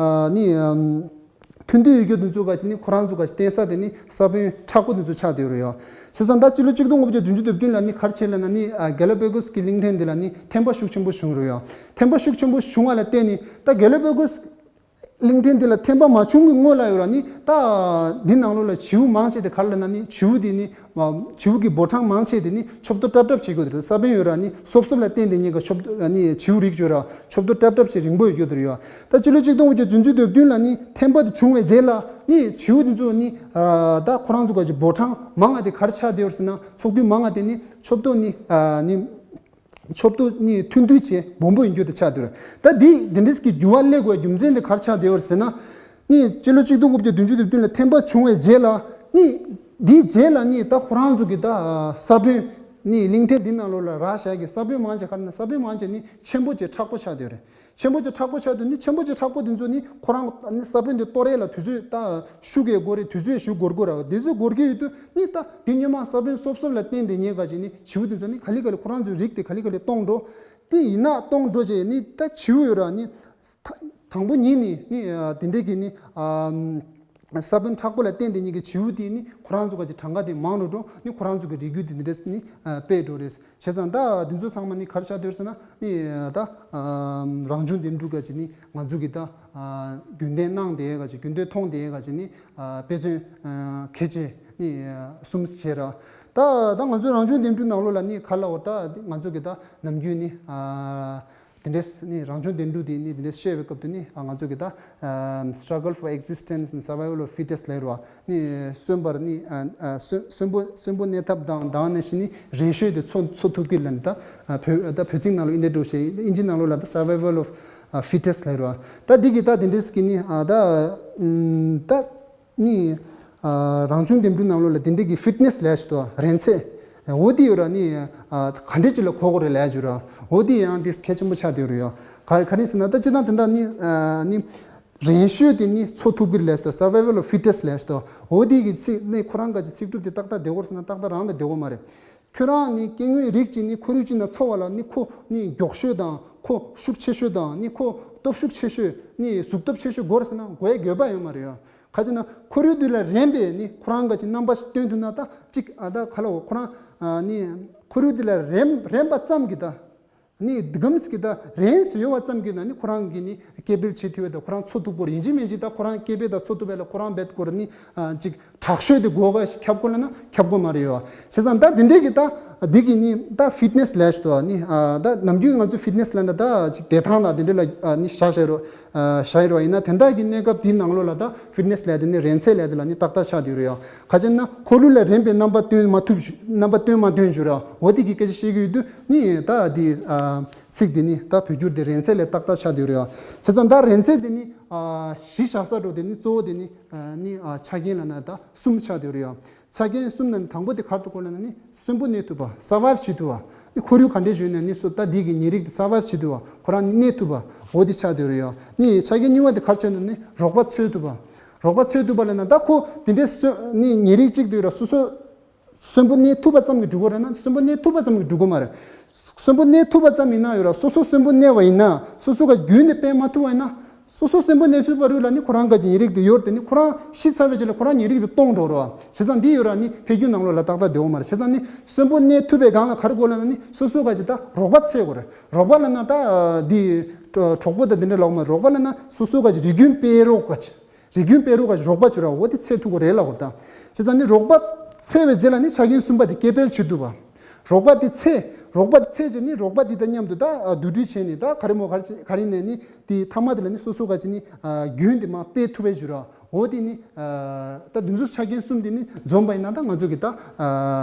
ནི། ཐུང་ཐུང་ཡོད་རྒྱུ་དེ་ཚོ་ག་ཅིག་ནི་ཁོ་རང་ཚོ་ག་ཅིག་བརྟེན་ས་དེ་ནི་ས་བོན་མཁྲེགས་པོ་དེ་ཚོ་ཆགས་བསྡད་ཡོད་རེད་ཡ། བྱས་ཙང་ད་སྤྱི་ལོ་གཅིག་སྟོང་དགུ་བརྒྱ་བདུན་ཅུ་དོན་བདུན་ལ་ནི་ག་རེ་བྱས་ལབ་ན་ནི་ག་ལ་པ་གོ་སི་གི་གླིང་ཕྲན་འདི་ལ་ནི་ཐན་པ་ཤུགས་ཆེན་པོ་བྱུང་རེད་ཡ། ཐན་པ་ཤུགས་ཆེན་པོ་བྱུང་བ་ལ་བརྟེན་ནས་ད་ག་ལ་པ་གོ་སི་གླིང་ཕྲན་འདི་ལ་ཐན་པ་མ་བྱུང་གི་སྔོན་ལ་ཡོད་ར་ནི་ད་འདི་ནང་ལོགས་ལ་བྱིའུ་མང་ཆེ་དེ་ག་རེ་ལབ་ན་ནི་བྱིའུ་དེ་ནི། བྱིའུ་གི་འབོར་གྲངས་མང་ཆེ་དེ་ནི་མཆོད་གཏོར་ཏྲབ་ཏྲབ་བྱེད་དགོས་དེ་རེད། ས་བོན་ཡོད་ར་ནི་སོབ་སོབ་ལ་བརྟེན་དེ་ཉིད་ཀ་མཆོད་ནི་བྱིའུ་རིགས་ཡོད་ར་མཆོད་གཏོར་ཏྲབ་ཏྲབ་བྱེད་རིང་པོ་ཡོད་རྒྱུ་དེ་རེད་ཡ། ད་སྤྱི་ལོ་གཅིག་སྟོང་དགུ་བརྒྱ་བདུན་ཅུ་དོན་བདུན་ལ་ནི་ཐན་པ་དེ་བྱུང་བའི་རྗེས་ལ་ནི་བྱིའུ་དེ་ཚོ་ནི་ད་ཁོ་རང་ཚོ་ག་ཅིག་འབོར་གྲངས་མང་ང་དེ་ག་རེ་ཆགས་བསྡད་ཡོད་ཟེར་ན་ཚོགས་འདུ་མང་ང་དེ་ནི་མཆོད་གཏོར་ནི་ནི་མཆོད་གཏོར་ནི་ཐུང་ཐུང་བྱས་སྦོམ་པོ་ཡིན་རྒྱུ་དེ་ཆགས་བསྡད་ཡོད་རེད། ད་འདི་འདི་འདྲས་ཀྱི་འགྱུར་བ་སླེབས་དགོས་རྒྱུ་མཚན་དེ་ག་རེ་ཆགས་བསྡད་ཡོད་ཟེར་ན། ནི་སྤྱི་ལོ་གཅིག་སྟོང་དགུ་བརྒྱ་བདུན་ཅུ་དོན་བདུན་ལ་ཐེམ་པ་བྱུང་བའི་རྗེས་ལ་ནི། འདིའི་རྗེས་ལ་ནི་ད་ཁོ་རང་ཚོ་གི་ད་ས་བོན་ནི་གླིང་ཕྲན་འདི་ནང་ལོགས་ལ་རག་བཞག་གི་ས་བོན་མང་ཆེ་ག་རེ་ན་ས་བོན་མང་ཆེ་ནི་ཆེན་པོ་ཆེ་མཁྲེགས་པོ་ཆགས་བསྡད་ཡོད་རེད། ཆེན་པོ་ཆེ་མཁྲེགས་པོ་ཆགས་དུས་ནི་ཆེན་པོ་ཆེ་མཁྲེགས་པོ་དེ་ཚོ་ནི་ཁོ་རང་ནི་ས་བོན་དེ་གཏོར་ཡས་ལ་དུས་ཚོད་ད་ཤུགས་ཀྱིས་འགོར་རེད། དུས་ཚོད་ཞུ་འགོར་དགོས་ར། དུས་ཚོད་འགོར་གྱི་ཡོད་དུས་ནི་ད་དེ་སྔོན་མ་ས་བོན་སོབ་སོབ་ལ་བརྟེན་ཏེ་ཉེ་ག་ཅིག་ནི་བྱིའུ་དེ་ཚོ་ནི་ག་ལེ་ག་ལེ་ཁོ་རང་ཚོའི་རིགས་དེ་ག་ལེ་ག་ལེ་སྟོང་འགྲོ། དེ་ཡིན་ན་སྟོང་འགྲོ་རྗེས་ནི་ད་བྱིའུ་ཡོད་ར་ནི་ད་དང་པོ་ཉིད་ནི་ནི་དེ་འདྲས་ཀྱི་ནི་ས་བོན་མཁྲེགས་པོ་ལ་བརྟེན་ཏེ་ཉེ་གི་བྱིའུ་དེ་ནི་ཁོ་རང་ཚོ་ག་ཅིག་གྲངས་ཀ་དེ་མང་རུ་འགྲོ། ནི་ཁོ་རང་ཚོ་གི་རིགས་རྒྱུད་དེ་འདི་འདྲས་ནི་སྤེལ་འགྲོ་རེད། བྱས་ཙང་ད་འདི་ཚོ་ཚང་མ་ནི་ག་རེ་ཆགས་བསྡད་ཡོད་ཟེར་ན་ནི་ད་རང་བྱུང་ལྡེམ་འཕྲུ་ག་ཅིག་ནི་ང་ཚོ་གི་ད་རྒྱུན་ལྡན་གནང་བསྡད་ཡས་ག་ཅིག་རྒྱུན་ལྡན་མཐོང་བསྡད་ཡས་ག་ཅིག་ནི་དཔེ་མཚོན་གལ་ཆེ་ནི་གསུམ་བྱས་ར། ད་ད་ང་ཚོའི་རང་བྱུང་ལྡེམ་འཕྲུ་ནང་ལོགས་ལ་ནི་ག་ལབ་དགོས། ད་ང་ཚོ་གི་ད་ནམ་རྒྱུན་ནི་དེ་འདྲས་ནི་རང་བྱུང་ལྡེམ་འཕྲུ་དེ་ནི་དེ་འདྲས་བཤད་པའི་སྐབས་དུ་ནི་ང་ཚོ་གི་ད་struggle for existence and survival of fittest ལབ་ར། ནི་གསོན་པར་ནི་ཨ་ཨ་གསོན་གསོན་པོ་གསོན་པོ་གནས་ཐབས་དང་དང་ནང་བཞིན་ནི་རན་ཤོས་དེ་འཚོ་འཚོ་ཐུབ་ཀྱི་ལབ་ནི་ད་ཨ་བོད་ད་བོད་ཚིག་ནང་ལ་ཨིན་དྲ་འགྲོ་ཞེས་ཨིན་ཇི་ནང་ལོགས་ལ་ད་survival of ཨ་fittest ལབ་ར། ད་འདི་གི་ད་དེ་འདྲས་ཀྱི་ནི་ཨ་ད་ཨམ་ད་ནི་ཨ་རང་བྱུང་ལྡེམ་འཕྲུ་ནང་ལོགས་ལ་དེ་འདྲས་ཀྱི་fitness ལབ་ཞིག་ཏུ་རན་ཚད་འོ་དེ་ཡོད་ར། ནི་ཨ་ག་འདྲས་ཅིག་ལ་གོ་དགོས་རེད་ལབ་ཞུ་ར། འོ་དེ་ཡང་དེ་གལ་ཆེན་པོ་ཆགས་བསྡད་ཡོད་ར་ཡ། ག་ག་རེ་ཟེར་ན་ད་སྤྱིར་བཏང་དེ་འདྲ་ནི་ཨ་ནི། རན་ཤོས་དེ་ནི་འཚོ་ཐུབ་ཀྱི་ལབ་སྟོ། survival of fittest ལབ་སྟོ། འོ་དེ་གི་ཚིག་ནི་ཁོ་རང་ག་ཅིག་ཚིག་གྲུབ་དེ་ཏག་ཏག་བདེ་གོ་རེད་ཟེར་ན་ཏག་ཏག་རང་ལ་བདེ་གོ་མ་རེད། ཁྱོད་རང་ནི་སྐྱེ་དངོས་རིགས་གཅིག་ནི་ཁོར་ཡུག་གཅིག་ནང་འཚོ་བ་ལ་ནི་ཁོ་ནི་མགྱོགས་ཤོས་དང་ཁོ་ཤུགས་ཆེ་ཤོས་དང་ནི་ཁོ་སྟོབས་ཤུགས་ཆེ་ཤོས་ནི་གཟུགས་སྟོབས་ཆེ་ཤོས་དགོས་རེད་ཟེར་ན་དགོས་ཡ་དགོས་པ་ཡོད་མ་རེད་ཡ། ག་ཅིག་ན་ཁོར་ཡུག་དེ་ལ་རན་པའི་ནི་ཁོ་རང་ག་ཅིག་རྣམ་པ་ཞིག་སྟོན་ཐུབ་ན་ད་ཅིག་ཨ་ད་ག་ལ་འོ་ཁོ་རང་ནི་ཁོར་ཡུག་དེ་ལ་རན་རན་པ་ཙམ་གྱིས་ད། ནི་འདི་གམ་ཞིག་གི་ད་རན་སུ་ཡོད་བ་ཙམ་གྱིས་ན་ནི་ཁོ་རང་གིས་ནི་སྐྱེ་འཕེལ་བྱེད་ཐུབ་པ་དང་ཁོ་རང་འཚོ་ཐུབ་པོ་རེད། ཡིན་གཅིག་མིན་གཅིག་ད་ཁོ་རང་སྐྱེ་འཕེལ་དང་འཚོ་ཐུབ་པ་ལ་ཁོ་རང་རྦད་ཁོ་ར་ནི་ཅིག་དྲག་ཤོས་དེ་དགོས་ག་ཁྱབ་དགོས་ལ་ན་ཁྱབ་དགོས་མ་རེད་ཡོད། བྱས་ཙང་ད་འདི་འདྲས་ཀྱི་ད་འདི་གི་ནི་ད་ཕིཊ་ནེས་ལབ་ཞུ་དོ། ནི་ད་ནམ་རྒྱུན་ང་ཚོ་ཕིཊ་ནེས་ལབ་ན་ད་ཅིག་བདེ་ཐང་དང་འདི་འདྲས་ལ་ནི་བཞག་བཞག་རོགས། ཨ་ཤ་ཡི་རོ་ཡིན་ན་དེ་འདྲ་གི་གནས་སྐབས་དེའི་ནང་ལོགས་ལ་ད་ཕིཊ་ནེས་ལབ་དེ་ནི་རན་ཚད་ལབ་དེ་ལ་ནི་ཏག་ཏག་ཆགས་བསྡད་ཡོད་རེད་ཡ། ག་ཅི་ན་ཁོར་ཡུག་ལ་རན་པའི་རྣམ་པ་སྟོན་མ་ཐུབ་རྣམ་པ་སྟོན་མ་སྟོན་བྱུང་རེད་ཡ། འོ་དེ་གི་སྐད་ཆ་བཤད་ཀྱི་ཡོད་དུས་ནི་ད་དེ་ཨ་ཚིག་དེ་ནི་ད་བོད་སྒྱུར་དེ་རན་ཚད་ལས་ཏག་ཏག་ཆགས་བསྡད་ཡོད་རེད་ཡ། བྱས་ཙང་ད་རན་ཚད་དེ་ནི་ཨ་གཞི་བཞག་ས་འགྲོ་དེ་ནི་གཙོ་བོ་དེ་ནི་ཨ་ནི་ཨ་ཆ་རྐྱེན་ལབ་ན་ད་གསུམ་ཆགས་བསྡད་ཡོད་རེད་ཡ། ཆ་རྐྱེན་གསུམ་ནང་ནས་དང་པོ་དེ་ག་རེ་འདུག་གོ་ལབ་ན་ནི་གསོན་པོ་གནས་ཐུབ་པ། སར་ཝའིབ་བྱེད་ཐུབ་པ། ནི་ཁོར་ཡུག་ག་འདྲས་བྱུང་ནས་ནི་སོ་ད་འདི་གི་ཉེ་རིགས་དེ་སར་ཝའིབ་བྱེད་ཐུབ་པ། ཁོ་རང་ནི་གནས་ཐུབ་པ། འོ་དེ་ཆགས་བསྡད་ཡོད་རེད་ཡ། ནི་ཆ་རྐྱེན་གཉིས་པ་དེ་ག་རེ་བྱུང་ན་ནི་རོགས་པ་འཚོལ་ཐུབ་པ། རོགས་པ་འཚོལ་ཐུབ་པ་ལབ་ན་ད་ཁོ་དེ་འདྲས་གསོན་ནི་ཉེ་རིགས་གཅིག་དེ་ཡོད་ར་སོ་སོ་གསོན་པོ་གནས་ཐུབ་པ་ཙམ་གྱིས་འགྲིག་གོ་རེད་ན་གསོན་པོ་གནས་ཐུབ་པ་ཙམ་གྱིས་འགྲིག་གོ་མ་རེད། གསོན་པོ་གནས་ཐུབ་པ་ཙམ་ཡིན་ན་ཡོད་ར་སོ་སོ་གསོན་པོ་གནས་པ་ཡིན་ན་སོ་སོ་ག་རྒྱུན་དེ་སྤེལ་མ་ཐུབ་པ་ཡིན་ན། སོ་སོ་གསོན་པོ་གནས་ཚུལ་བ་རུ་ལ་ནི་ཁོ་རང་ག་ཅིག་ཉེ་རིགས་དེ་ཡོད་དེ་ནི་ཁོ་རང་ཤི་ཚར་བའི་རྗེས་ལ་ཁོ་རང་ཉེ་རིགས་དེ་སྟོང་འགྲོ་རོ། བྱས་ཙང་འདི་ཡོད་ར་ནི་འཕེལ་རྒྱུ་ནང་ལོགས་ལ་ཏག་ཏག་བདེ་བོ་མ་རེད། བྱས་ཙང་ནི་གསོན་པོ་གནས་ཐུབ་པའི་སྒང་ལ་ག་རེ་དགོས་ལབ་ན་ནི་སོ་སོ་ག་ཅིག་ད་རོགས་པ་འཚོལ་དགོས་རེད། རོགས་པ་ལབ་ན་ད་འདི་གྲོགས་པོ་དང་འདི་འདྲ་ལོག་མ་རོགས་པ་ལབ་ན་སོ་སོ་ག་ཅིག་རིགས་རྒྱུན་སྤེལ་རོགས་ག་ཅིག་རིགས་རྒྱུན་སྤེལ་རོགས་ག་ཅིག་རོགས་པ་བྱོས་ར་འོ་དེ་འཚོལ་ཐུབ་དགོས་རེད་ལབ་དགོས་རེད་ད། བྱས་ཙང་ནི་རོགས་པ་འཚོལ་བའི་རྗེས་ལ་ནི་ཆ་རྐྱེན་གསུམ་པ་དེ་སྐྱེ་འཕེལ་བྱེད་ཐུབ་པ། རོགས་པ་དེ་ཚེ། རོགས་པ་དེ་ཚེ་བྱས་ནི་རོགས་པ་དེ་དང་མཉམ་དུ་ད་བསྡུ་སྒྲིག་བྱས་ནི་ད་ག་རེ་མོ་ག་རེ་ག་རེ་ནས་ནི་དེ་ཐ་མ་དེ་ལ་ནི་སོ་སོ་ག་ཅིག་ནི་རྒྱུན་དེ་མ་སྤེལ་ཐུབ་པའི་བྱུ་ར། འོ་དེ་ནི་ད་འདི་ཚོ་ཆ་རྐྱེན་གསུམ་དེ་ནི་འཛོམས་པ་ཡིན་ན་ད་ང་ཚོ་གི་ད་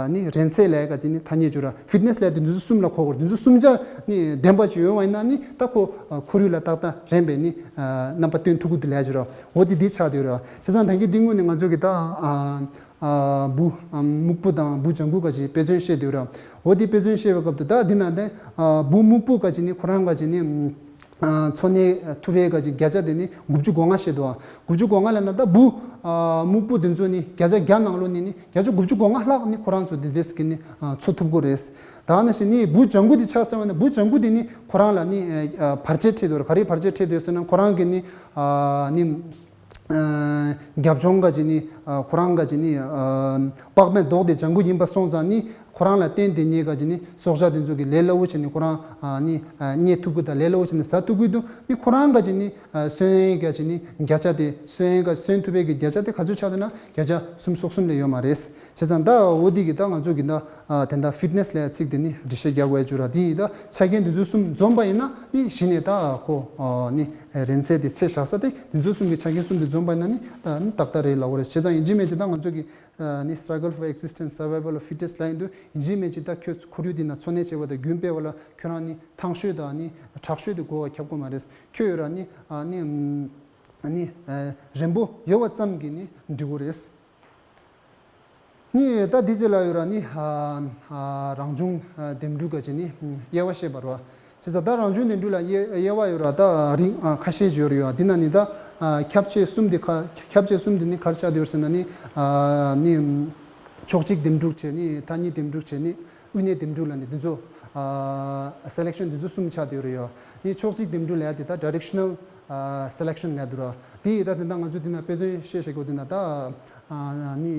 ནི་རན་ཚད་ལས་ག་ཅིག་ནི་ཐ་སྙད་བྱུ་ར་ཕིཊ་ནེས་ལས་དེ་འདི་ཚོ་གསུམ་ལ་གོ་དགོས་འདི་ཚོ་གསུམ་ཆ་ནི་ལྡན་པ་ཅིག་ཡོད་པ་ཡིན་ན་ནི་ད་ཁོ་ཁོར་ཡུག་ལ་ཏག་ཏག་རན་པའི་ནི་རྣམ་པ་སྟོན་ཐུབ་ཀྱི་དེ་ལས་བྱུ་ར་འོ་དེ་དེ་ཆགས་དེ་ར། བྱས་ཙང་ད་གིན་འདི་སྔོན་ནས་ང་ཚོ་གི་ད། བུ་སྨུག་པོ་དང་བུ་ལྗང་གུ་ག་ཅིག་དཔེ་མཚོན་བཤད་དེ་ར། འོ་དེ་དཔེ་མཚོན་བཤད་པའི་སྐབས་དུ་ད་འདི་ན་དེ་བུ་སྨུག་པོ་ག་ཅིག་ནི་ཁོ་རང་ག་ཅིག་ནི་འཚོ་གནས་ཐུབ་པའི་ག་ཅིག་བརྒྱ་ཆ་དེ་ནི་དགུ་བཅུ་གོ་ལྔ་བཤད་དོ། དགུ་བཅུ་གོ་ལྔ་ལབ་ན་ད་བུ་སྨུག་པོ་དེ་ཚོ་ནི་བརྒྱ་ཆ་བརྒྱ་ནང་ལོགས་ནས་ནི་བརྒྱ་ཆ་དགུ་བཅུ་གོ་ལྔ་ལྷག་ནི་ཁོ་རང་ཚོ་དེ་འདྲས་ཀྱི་ནི་འཚོ་ཐུབ་ཀྱི་རེད། ད་ནང་བཞིན་ནི་བུ་ལྗང་གུ་དེ་ཆ་ཚང་བ་ན་བུ་ལྗང་གུ་དེ་ནི་ཁོ་རང་ལ་ནི་བར་ཆད་འཕྲད་དོ། ག་རེ་བར་ཆད་འཕྲད་དོ་ཟེར་ན་ཁོ་རང་གི་ནི་ནི། རྒྱབ་ལྗོངས་ག་ཅིག་ནི་ཁོ་རང་ག་ཅིག་ནི་པགས་པའི་མདོག་དེ་ལྗང་གུ་ཡིན་པ་སོང་ཙང་ནི་ཁོ་རང་ལ་བརྟེན་ཏེ་ནི་ག་ཅིག་ནི་སྲོག་ཆགས་དེ་ཚོ་གི་ལས་སླ་བོ་བྱས་ནི་ཁོ་རང་ནི་རྙེད་ཐུབ་ཀྱི་དང་ལས་སླ་བོ་བྱས་ནི་ཟ་ཐུབ་ཀྱི་འདུག་ནི་ཁོ་རང་ག་ཅིག་ནི་སོན་ཡས་ག་ཅིག་ནི་བརྒྱ་ཆ་དེ་སོན་ཡས་ག་སོན་ཐུབ་པའི་གི་བརྒྱ་ཆ་དེ་ག་ཚོད་ཆགས་འདུག་ན་བརྒྱ་ཆ་གསུམ་སོ་གསུམ་ལས་ཡོད་མ་རེད། བྱས་ཙང་ད་འོ་དེ་གི་ད་ང་ཚོ་གི་ད། དེ་འདྲ་ཕིཊ་ནེས་ལ་ཚིག་དེ་ནི་འགྲེལ་བཤད་རྒྱག་དགོས་ཡ་བྱུ་ར། དེ་ཡིན་ད་ཆ་རྐྱེན་དེ་ཚོ་གསུམ་འཛོམས་པ་ཡིན་ན་ནི་གཞི་ནས་ད་ཁོ་ནི་རན་ཚད་དེ་ཚད་བཞག་ས་དེ་དེ་ཚོ་གསུམ་གྱི་ཆ་རྐྱེན་གསུམ་དེ་འཛོམས་པ་ཡིན་ན་ནི་ད་ནི་ཏག་ཏག་རེད་ལབ་དགོས་རེད། བྱས་ཙང་ཡིན་གཅིག་མིན་གཅིག་ད་ང་ཚོ་གི་ནི་struggle for existence, survival of fittest ལབ་ཡིན་དུས་ཡིན་གཅིག་མིན་གཅིག་ད་ཁྱོད་ཁོར་ཡུག་འདི་ན་འཚོ་གནས་བྱེད་པ་དང་རྒྱུན་སྤེལ་བ་ལ་ཁྱོད་རང་ནི་ཐང་ཤོས་དང་ནི་དྲག་ཤོས་དེ་དགོས་པ་ཁྱབ་ཀྱི་མ་རེད། ཁྱོད་ཡོད་ར་ནི་ནི། ནི་རན་པོ་ཡོད་པ་ཙམ་གྱིས་ནི་འགྲིག་གི་རེད། ནི་ད་འདི་རྗེས་ལ་ཡོད་ར་ནི་རང་བྱུང་འདེམས་སྒྲུག་ག་ཅིག་ནི་དབྱེ་བ་བཤད་པ་རེད་བ། བྱས་ཙང་ད་རང་བྱུང་འདེམས་སྒྲུག་ལ་དབྱེ་དབྱེ་བ་ཡོད་ར། ད་རིགས་ཁ་ཤས་ཅིག་ཡོད་རེད་ཡ། འདི་ན་ནི་ད་ཁྱབ་ཆེ་གསུམ་དེ་ཁ་ཁྱབ་ཆེ་གསུམ་དེ་ནི་ག་རེ་ཆགས་བསྡད་ཡོད་ཟེར་ན་ནི་ནི་ཕྱོགས་གཅིག་འདེམས་སྒྲུག་བྱས་ནི་མཐའ་གཉིས་འདེམས་སྒྲུག་བྱས་ནི་དབུས་གནས་འདེམས་སྒྲུག་ལ་ནི་འདི་ཚོ་selection འདི་ཚོ་གསུམ་ཆགས་བསྡད་ཡོད་རེད་ཡ། ནི་ཕྱོགས་གཅིག་འདེམས་སྒྲུག་ལ་ཡ་དེ་ད་directional selection ལ་འདུག་ར། དེ་ཡི་ད་དེ་འདྲ་ང་ཚོ་དེ་ན་དཔེ་མཚོན་བཤད་བཤད་དགོས་དེ་ན་ད་ནི་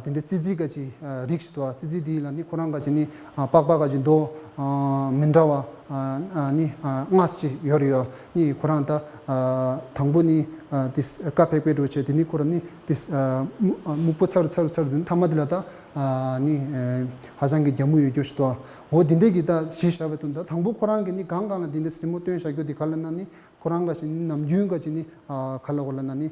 དེ་འདྲའི་ཙི་ཙི་ག་ཅིག་རིགས་ཤིག་འདུག་ཙི་ཙི་དེ་ལ་ནི་ཁོ་རང་ག་ཅིག་ནི་པགས་པ་ག་ཅིག་མདོག་མི་འདྲ་བ་ནི་ལྔ་ཅིག་ཡོད་རེད་ཡ། ནི་ཁོ་རང་ད་དང་པོ་ནི་དེ་ཀ་ཕེག་ཕེག་འགྲོ་བྱས། དེ་ནི་ཁོ་རང་ནི་དེ་སྨུག་པོ་ཚ་རུ་ཚ་རུ་ཚ་རུ་དེ་ནི་མཐའ་མ་དེ་ལ་ད་ནི་ཧ་ཅང་གི་རྒྱ་མོ་ཡོད་རྒྱུ་ཞིག་འདུག་འོ་དེ་འདྲས་ཀྱི་ད་གཞི་བཞག་པའི་དོན་དུ་དང་པོ་ཁོ་རང་གི་ནི་གང་གང་ལ་དེ་འདྲས་རི་མོ་སྟོན་བཞག་རྒྱུ་དེ་ག་ལ་ན་ནི་ཁོ་རང་ག་ཅིག་ནི་ནམ་རྒྱུན་ག་ཅིག་ནི་ག་ལ་གོ་ལ་ན་ནི་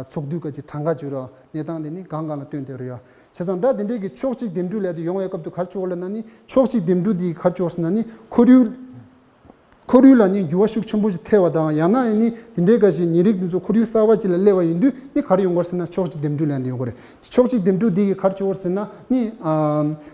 ཚོགས་འདུ་ག་ཅིག་གྲངས་ཀ་བརྗོད་རོགས་གནས་སྟངས་དེ་ནི་གང་གང་ལ་སྟོན་དེ་རུ་ཡོད། བྱས་ཙང་ད་དེ་འདྲས་ཀྱི་ཕྱོགས་གཅིག་འདེམས་སྒྲུག་ལས་དེ་ཡོང་བའི་སྐབས་དུ་ག་རེ་བྱུང་བ་ལ་ན་ནི་ཕྱོགས་གཅིག་འདེམས་སྒྲུག་དེ་ག་རེ་བྱུང་བ་ཟེར་ན་ནི་ཁོར་ཡུག་ཁོར་ཡུག་ལ་ནི་འགྱུར་བ་ཤུགས་ཆེན་པོ་ཞིག་ཐེབས་པ་དང་ཡང་ན་ཡང་ནི་དེ་འདྲའི་ག་ཞིག་ཉེ་རིགས་དེ་ཚོ་ཁོར་ཡུག་གསར་པ་ཅིག་ལ་སླེབས་པ་ཡིན་དུས་ནི་ག་རེ་ཡོང་གི་རེད་ཟེར་ན་ཕྱོགས་གཅིག་འདེམས་སྒྲུག་ལས་དེ་ཡོང་གི་རེད། ཕྱོགས་གཅིག་འདེམས་སྒྲུག་དེ་གི་ག་རེ་བྱུང་བ་ཟེར་ན་ནི་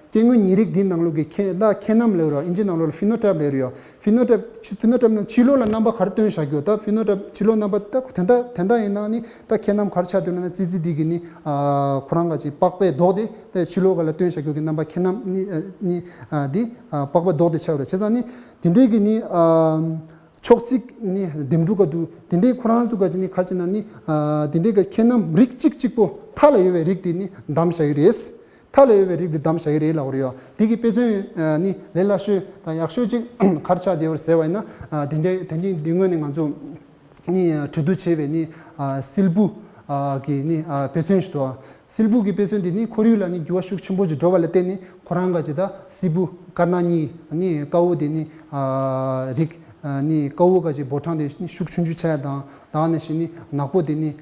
སྐྱེ་དངོས་ཉེ་རིགས་འདི་ནང་ལོགས་ཀྱི་ཁྱད་ད་ཁྱད་རྣམ་ལབ་རོགས། ཨིན་ཇི་ནང་ལོགས་ལ་ཕི་ནོ་ཊའིབ་ལབ་རེད་ཡོད། ཕི་ནོ་ཊའིབ་ཕི་ནོ་ཊའིབ་ནང་ཕྱི་ལོགས་ལ་རྣམ་པ་ག་རེ་སྟོན་བཞག་རྒྱུ། ད་ཕི་ནོ་ཊའིབ་ཕྱི་ལོགས་རྣམ་པ་ད་དེ་འདྲ་དེ་འདྲ་ཡིན་ན་ནི་ད་ཁྱད་རྣམ་ག་རེ་ཆགས་འདུག་ན་ཙི་ཙི་འདི་གི་ནི་ཁོ་རང་ག་ཅིག་པགས་པའི་མདོག་དེ་ཕྱི་ལོགས་ག་ལ་སྟོན་བཞག་རྒྱུ་གི་རྣམ་པ་ཁྱད་རྣམ་ནི་ནི་འདི་པགས་པའི་མདོག་དེ་ཆགས་རེད། བྱས་ཙང་ནི། དེ་འདྲའི་གི་ནི་ཕྱོགས་གཅིག་ནི་འདེམས་སྒྲུག་ག་འདུག་དེ་འདྲའི་ཁོ་རང་ཚོ་ག་ཅིག་ནི་ག་རེ་བྱས་ན་ནི་དེ་འདྲའི་གི་ཁྱད་རྣམ་རིགས་གཅིག་གཅིག་པོ་མཐའ་ལ་ཡོད་པའི་རིགས་དེ་ནི་བདམས་བཞག་གི་རེད། མཐའ་ལ་ཡོད་པའི་རིགས་དེ་བདམས་བཞག་གི་རེད་ལབ་པ་རེད་ཡ། དེ་གི་དཔེ་མཚོན་ནི་ལས་སླ་ཤོས་དང་ཡག་ཤོས་གཅིག་ག་རེ་ཆགས་བསྡད་ཡོད་ཟེར་བ་ཡིན་ན་དེ་འདྲའི་དེ་འདྲའི་འདི་སྔོན་ནས་ང་ཚོ་ནི་གྲོས་བསྡུར་བྱས་པའི་ནི་སིལ་བུ་གི་ནི་དཔེ་མཚོན་ཞིག་འདུག་སིལ་བུ་གི་དཔེ་མཚོན་དེ་ནི་ཁོར་ཡུག་ལ་ནི་འགྱུར་བ་ཤུགས་ཆེན་པོ་ཅིག་འགྲོ་བ་ལ་བརྟེན་ནས་ཁོ་རང་ག་ཅིག་ད་སིལ་བུ་དཀར་ནག་གཉིས་ནི་དཀར་པོ་དེ་ནི་རིགས་ནི་དཀར་པོ་ག་ཅིག་འབོར་གྲངས་དེ་ནི་ཤུགས་ཆུང་ཆུང་ཆགས་དང་དེ་ནང་བཞིན་ནི་ནག་པོ་དེ་ནི་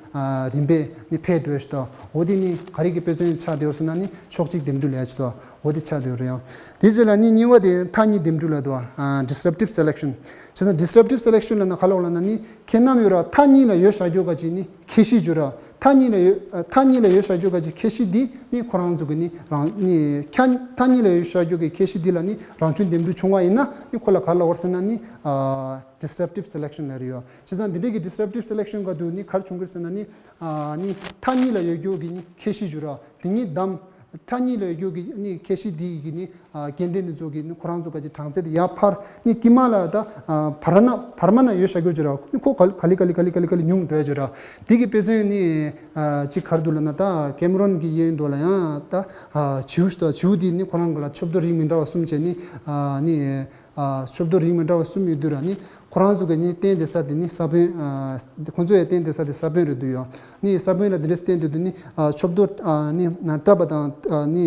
རིམ་པས་ནི་འཕེལ་འགྲོ་ཞིག་དང་། འོ་དེ་ནི་ག་རེ་གི་དཔེ་མཚོན་ཆགས་བསྡད་ཡོད་ཟེར་ན་ནི་ཕྱོགས་གཅིག་འདེམས་སྒྲུག་ལས་ཅིག་དང་འོ་དེ་ཆགས་བསྡད་ཡོད་རེད་ཡང་། དེ་རྗེས་ལ་ནི་གཉིས་པ་དེ་མཐའ་གཉིས་འདེམས་སྒྲུག་ལ་འདུག disruptive selection། བྱས་ཙང་disruptive selection ལ་ན་ག་ལ་གོ་ལ་ན་ནི་ཁྱད་རྣམ་ཡོད་ར་མཐའ་གཉིས་ལ་ཡོད་བཞག་རྒྱུ་ག་ཅིག་ནི་ཁྱད་གཤིས་བརྗོད་ར། མཐའ་གཉིས་ལ་ཡོད་མཐའ་གཉིས་ལ་ཡོད་བཞག་རྒྱུ་ག་ཅིག་ཁྱད་གཤིས་འདི་ནི་ཁོ་རང་ཚོ་གི་ནི་རང་ནི་ཁྱ་མཐའ་གཉིས་ལ་ཡོད་བཞག་རྒྱུ་གི་ཁྱད་གཤིས་འདི་ལ་ནི་རང་བྱུང་འདེམས་སྒྲུག་བྱུང་བ་ཡིན་ན་ནི་ཁོ་ལ་ག་ལ་གོ་ཟེར་ན་ནི་disruptive selection ལ་རེད་ཡོད། བྱས་ཙང་འདི་འདྲའི་གི་disruptive selection ག་དུ་ནི་ག་རེ་བྱུང་གི་རེད་ཟེར་ན་ནི་ནི་མཐའ་གཉིས་ལ་ཡོད་རྒྱུ་གི་ནི་ཁྱད་གཤིས་བརྗོད་ར། དེ་ཉིད་བདམས། མཐའ་གཉིས་ལ་ཡོད་རྒྱུ་གི་ནི་ཁྱད་གཤིས་འདི་ཡི་གི་ནི་ཨ་སྐྱེ་ལྡན་འདི་ཚོ་གི་ནི་ཁོ་རང་ཚོ་ག་ཅིག་གྲངས་ཚད་དེ་ཡར་འཕར་ནི་དཀྱིལ་མ་ལ་ད་ཨ་བར་ན་བར་མ་ན་ཡོད་བཞག་རྒྱུ་ཅིག་ར། ནི་ཁོ་ག་ལི་ག་ལི་ག་ལི་ག་ལི་ག་ལི་ཉུང་འགྲོ་ཡ་ཅིག་ར། དེ་གི་དཔེ་མཚོན་ནི་ཨ་ཅིག་ག་རེ་འདུག་ལབ་ན་ད་ཀེ་མ་རོན་གི་གཡས་གཡོན་དུ་ལ་ཡང་ད་ཨ་བྱིའུ་ཞིག་འདུག་བྱིའུ་དེ་ནི་ཁོ་རང་གི་ལ་ཆབ་མདོ་རིགས་མི་འདྲ་བ་གསུམ་བྱས་ནི་ཨ་ནི། ཨ་ཆབ་མདོ་རིགས་མི་འདྲ་བ་གསུམ་ཡོད་དུས་ར་ནི་ཁོ་རང་ཚོ་གི་ནི་རྟེན་བསྡད་ས་དེ་ནི་ས་བོན། ཨ་ཁོང་ཚོ་ཡི་རྟེན་བསྡད་ས་དེ་ས་བོན་རེད་འདུག་ཡོད། ནི་ས་བོན་ལ་དེ་འདྲས་རྟེན་བསྡད་དུས་ནི་ཨ་ཆབ་མདོ་ཨ་ནི་བཀྲ་བ་དང་ཨ་ནི་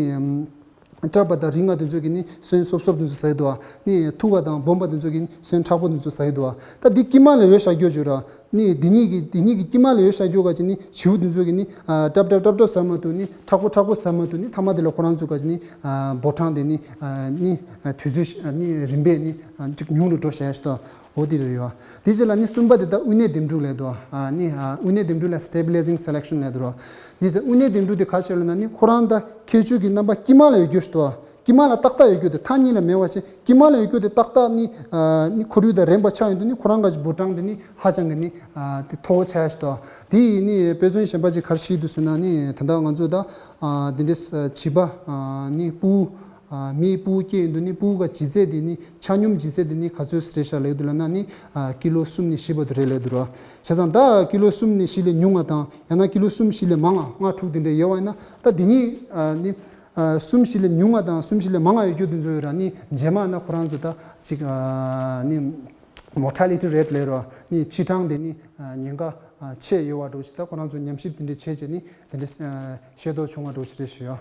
བཀྲ་བ་དང་རིགས་ལྔ་དེ་ཚོ་གི་ནི་སོན་སོབ་སོབ་དེ་ཚོ་ཟ་ཡི་འདུག་ནི་ཐུ་བ་དང་སྦོམ་པ་དེ་ཚོ་གི་ནི་སོན་མཁྲེགས་པོ་དེ་ཚོ་ཟ་ཡི་འདུག་ད་འདི་དཀྱིལ་མ་ལ་ཡོད་བཞག་རྒྱུ་ཅིག་ར། ནི་འདི་གཉིས་ཀྱི་འདི་གཉིས་ཀྱི་དཀྱིལ་མ་ལ་ཡོད་བཞག་རྒྱུ་ག་ཅིག་ནི་བྱིའུ་འདི་ཚོ་གི་ནི་ཨ་ཏྲབ་ཏྲབ་ཏྲབ་ཏྲབ་ཟ་མ་ཐུབ་ནི་མཁྲེགས་པོ་མཁྲེགས་པོ་ཟ་མ་ཐུབ་ནི་མཐའ་མ་དེ་ལ་ཁོ་རང་ཚོ་ག་ཅིག་ནི་ཨ་འབོར་གྲངས་དེ་ནི་ཨ་ནི་ཨ་དུས་ཚོད་ཨ་ནི་རིམ་པས་ནི་ཨ་ཅིག་ཉུང་རུ་འགྲོ་བཞག་ཡ་ཞིག་འདུག་འོ་དེ་རེད་ཡོད། དེ་རྗེས་ལ་ནི་གསུམ་པ་དེ་ད་དབུས་གནས་འདེམས་སྒྲུག་ལབ་འདུག་ཨ་ནི་ཨ་དབུས་གནས་འདེམས་སྒྲུག་ལ་stabilizing selection ལབ་འདུག་དེ་རྗེས་དབུས་གནས་འདེམས་སྒྲུག་དེ་ག་ཅིག་ལབ་ན་ནི་ཁོ་རང་ད་ཁྱད་ཆོས་ཀྱི་རྣམ་པ་དཀྱིལ་མ་ལ་ཡོད་རྒྱུ་ཞིག་འདུག་དཀྱིལ་མ་ལ་ཏག་ཏག་ཡོད་རྒྱུ་དེ་མཐའ་གཉིས་ལ་མེད་པ་བྱས་དཀྱིལ་མ་ལ་ཡོད་རྒྱུ་དེ་ཏག་ཏག་ནི་ཨ་ནི་ཁོར་ཡུག་དང་རན་པ་ཆགས་ཡོང་དུས་ནི་ཁོ་རང་ག་ཅིག་འབོར་གྲངས་དེ་ནི་ཧ་ཅང་གི་ནི་ཨ་དེ་མཐོ་བོ་ཆགས་ཡ་ཞིག་འདུག་དེ་ཡིས་ནི་དཔེ་མཚོན་གཞན་པ་ཅིག་ག་རེ་བཤད་འདུག་ཟེར་ན་ནི་ད་ལྟ་ང་ཚོ་ད་ཨ་དེ་འདྲའི་ཨ་བྱིས་པ་ཨ་ནི་སྤུ་གུ་ཨ་མིའི་སྤུ་གུ་སྐྱེས་ཡོང་དུས་ནི་སྤུ་གུ་ག་ལྗིད་ཚད་དེ་ནི་ཆ་སྙོམས་ལྗིད་ཚད་དེ་ནི་ག་ཚོད་རེད་ཤག་ལབ་འདུག་ལབ་ན་ནི་ཨ་ཀི་ལོ་གསུམ་ནས་བཞི་བར་དུ་རེད་ལབ་འདུག་ར། བྱས་ཙང་ད་ཀི་ལོ་གསུམ་ནས་བཞི་ལས་ཉུང་བ་དང་ཡང་ན་ཀི་ལོ་གསུམ་བཞི་ལས་མང་བ་ལྔ་དྲུག་དེ་འདྲ་ཡོད་པ་ཡིན་ན་ད་དེ་ཉིད་ཨ་ནི། ཨ་གསུམ་བཞི་ལས་ཉུང་བ་དང་གསུམ་བཞི་ལས་མང་བ་ཡོད་རྒྱུ་དེ་ཚོ་ཡོད་ར་ནི་རྗེས་མ་ན་ཁོ་རང་ཚོ་ད་ཅིག་ཨ་ནི་mortality rate ལབ་ར་ནི་འཆི་གྲངས་དེ་ནི་ཨ་ཉེན་ཁ་ཨ་ཆེ་ཡོད་པ་འདྲ་ཞིག་ད་ཁོ་རང་ཚོ་ཉམས་ཞིབ་དེ་འདྲ་བྱས་བྱས་ནི་དེ་འདྲ་ཨ་ཤེས་རྟོགས་བྱུང་བ་འདྲ་ཞིག་རེད་ཞུ་ཡ།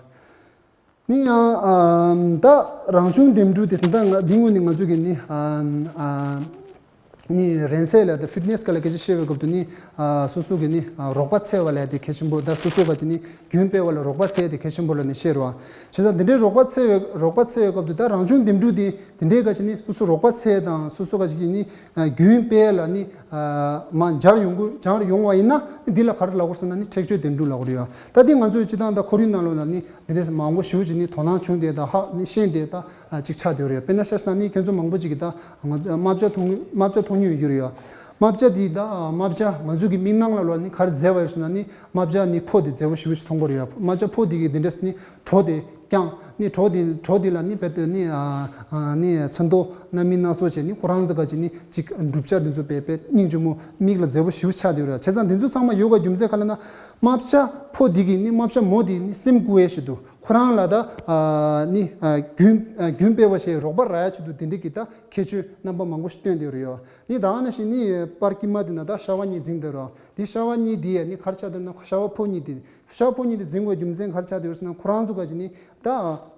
ནི་ཡང་ཨ་ད་རང་བྱུང་འདེམས་སྒྲུག་དེ་ད་ལྟ་ང་འདི་སྔོན་ནས་ང་ཚོ་གི་ནི་ཨ་ཨ། ནི་རན་ཚད་ལ་དང་ཕིཊ་ནེས་སྐོར་ལ་སྐད་ཆ་བཤད་པའི་སྐབས་དུ་ནི་ཨ་སོ་སོ་གི་ནི་ཨ་རོགས་པ་འཚོལ་བ་ལ་དེ་གལ་ཆེན་པོ་དང་སོ་སོ་ག་ཅིག་ནི་རྒྱུན་སྤེལ་བ་ལ་རོགས་པ་འཚོལ་དེ་གལ་ཆེན་པོ་ལ་ནི་བཤད་རོགས། བྱས་ཙང་དེ་འདྲའི་རོགས་པ་འཚོལ་བའི་རོགས་པ་འཚོལ་བའི་སྐབས་དུ་ད་རང་བྱུང་འདེམས་སྒྲུག་དེ་དེ་འདྲའི་ག་ཅིག་ནི་སོ་སོ་རོགས་པ་འཚོལ་དང་སོ་སོ་ག་ཅིག་གི་ནི་ཨ་རྒྱུན་སྤེལ་ལ་ནི་ཨ་མ་སྦྱར་ཡོང་དགོས་སྦྱར་ཡོང་བ་ཡིན་ན་འདི་ལ་ག་རེ་ལབ་དགོས་ཟེར་ན་ནི་མཁྲེགས་སྦྱོར་འདེམས་སྒྲུག་ལབ་དགོས་རེད་ཡ། ད་འདི་ང་ཚོའི་སྤྱི་བཏང་དང་ཁོར་ཡུག་ནང་ལོགས་ལ་ནི་འདི་འདྲའི་མང་པོ་ཞེ་པོ་ཅིག་ནི་དོ་སྣང་བྱུང་བསྡད་དང་ཧ་ནི་ཤེས་བསྡད་དང་ཅིག་ཆགས་བསྡད་ཡོད་རེད། དཔེར་ན་ཆ་བཞག་ན་ནི་ཁྱོད་ཚོ་མང་པོ་ཅིག་གིས་ད་ང་ཚོ་རྨ་བྱ་མཐོང་རྨ་བྱ་མཐོང་མྱོང་ཡོད་རེད་ཡ། རྨ་བྱ་འདི་ད་རྨ་བྱ་ང་ཚོ་གི་མིག་ནང་ལ་ལོག་ནི་ག་རེ་མཛེས་པ་ཡོད་ཟེར་ན་ནི་རྨ་བྱ་ནི་ཕོ་དེ་མཛེས་པོ་ཞེ་པོ་ཅིག་མཐོང་གི་རེད་ཡ། རྨ་བྱ་ཕོ་དེ་གི་འདི་འདྲས་ནི་གྲོ་དེ་རྐྱང་ནི་གྲོ་དེ་གྲོ་དེ་ལ་ནི་རྦད་དེ་ནི་ཨ་ཨ་ནི་ཚོན་མདོག་སྣ་མིན་སྣ་ཚོགས་བྱས་ནི་ཁོ་རང་ཚོ་ག་ཅིག་ནི་ཅིག་འབྲུ་བྱ་འདི་ཚོ་རྦད་དེ་སྙིང་རྗེ་མོ་མིག་ལ་མཛེས་པོ་ཞེ་པོ་ཆགས་བསྡད་ཡོད་རེད་ཡ། བྱས་ཙང་འདི་ཚོ་ཚང་མ་ཡོད་ག་རྒྱུ་མཚན་ག་རེ་ལབ་ན། རྨ་བྱ་ཕོ་འདི་གིས་ནི་རྨ་བྱ་མོ་འདི་ནི་སེམས་འགུག་ཡས་ཆེད་དུ་ཁོ་རང་ལ་ད་ཨ་ནི་ཨ་རྒྱུན་ཨ་རྒྱུན་སྤེལ་བ་ཞིག་རོགས་པ་རག་ཡས་ཆེད་དུ་འདི་འདྲ་གི་ད་ཁྱད་ཆོས་རྣམ་པ་མང་པོ་ཞིག་སྟོན་བསྡད་ཡོད་རེད་ཡ། ནི་ད་ག་ནང་བཞིན་ནི་པར་དཀྱིལ་མ་འདི་ན་ད་ཤ་བ་གཉིས་འཛིངས་བསྡད་རེད་ཡ། འདི་ཤ་བ་གཉིས་འདི་ཡ་ནི་ག་རེ་ཆགས་བསྡད་ན་ཤ་བ་ཕོ་གཉིས་འདི་ཤ་བ་ཕོ་གཉིས་འདི་འཛིངས་པའི་རྒྱུ་མཚན་ག་རེ་ཆགས་བསྡད་ཡོད་ཟེར་ན་ཁོ་རང་ཚོ་ག་ཅིག་ནི་ད་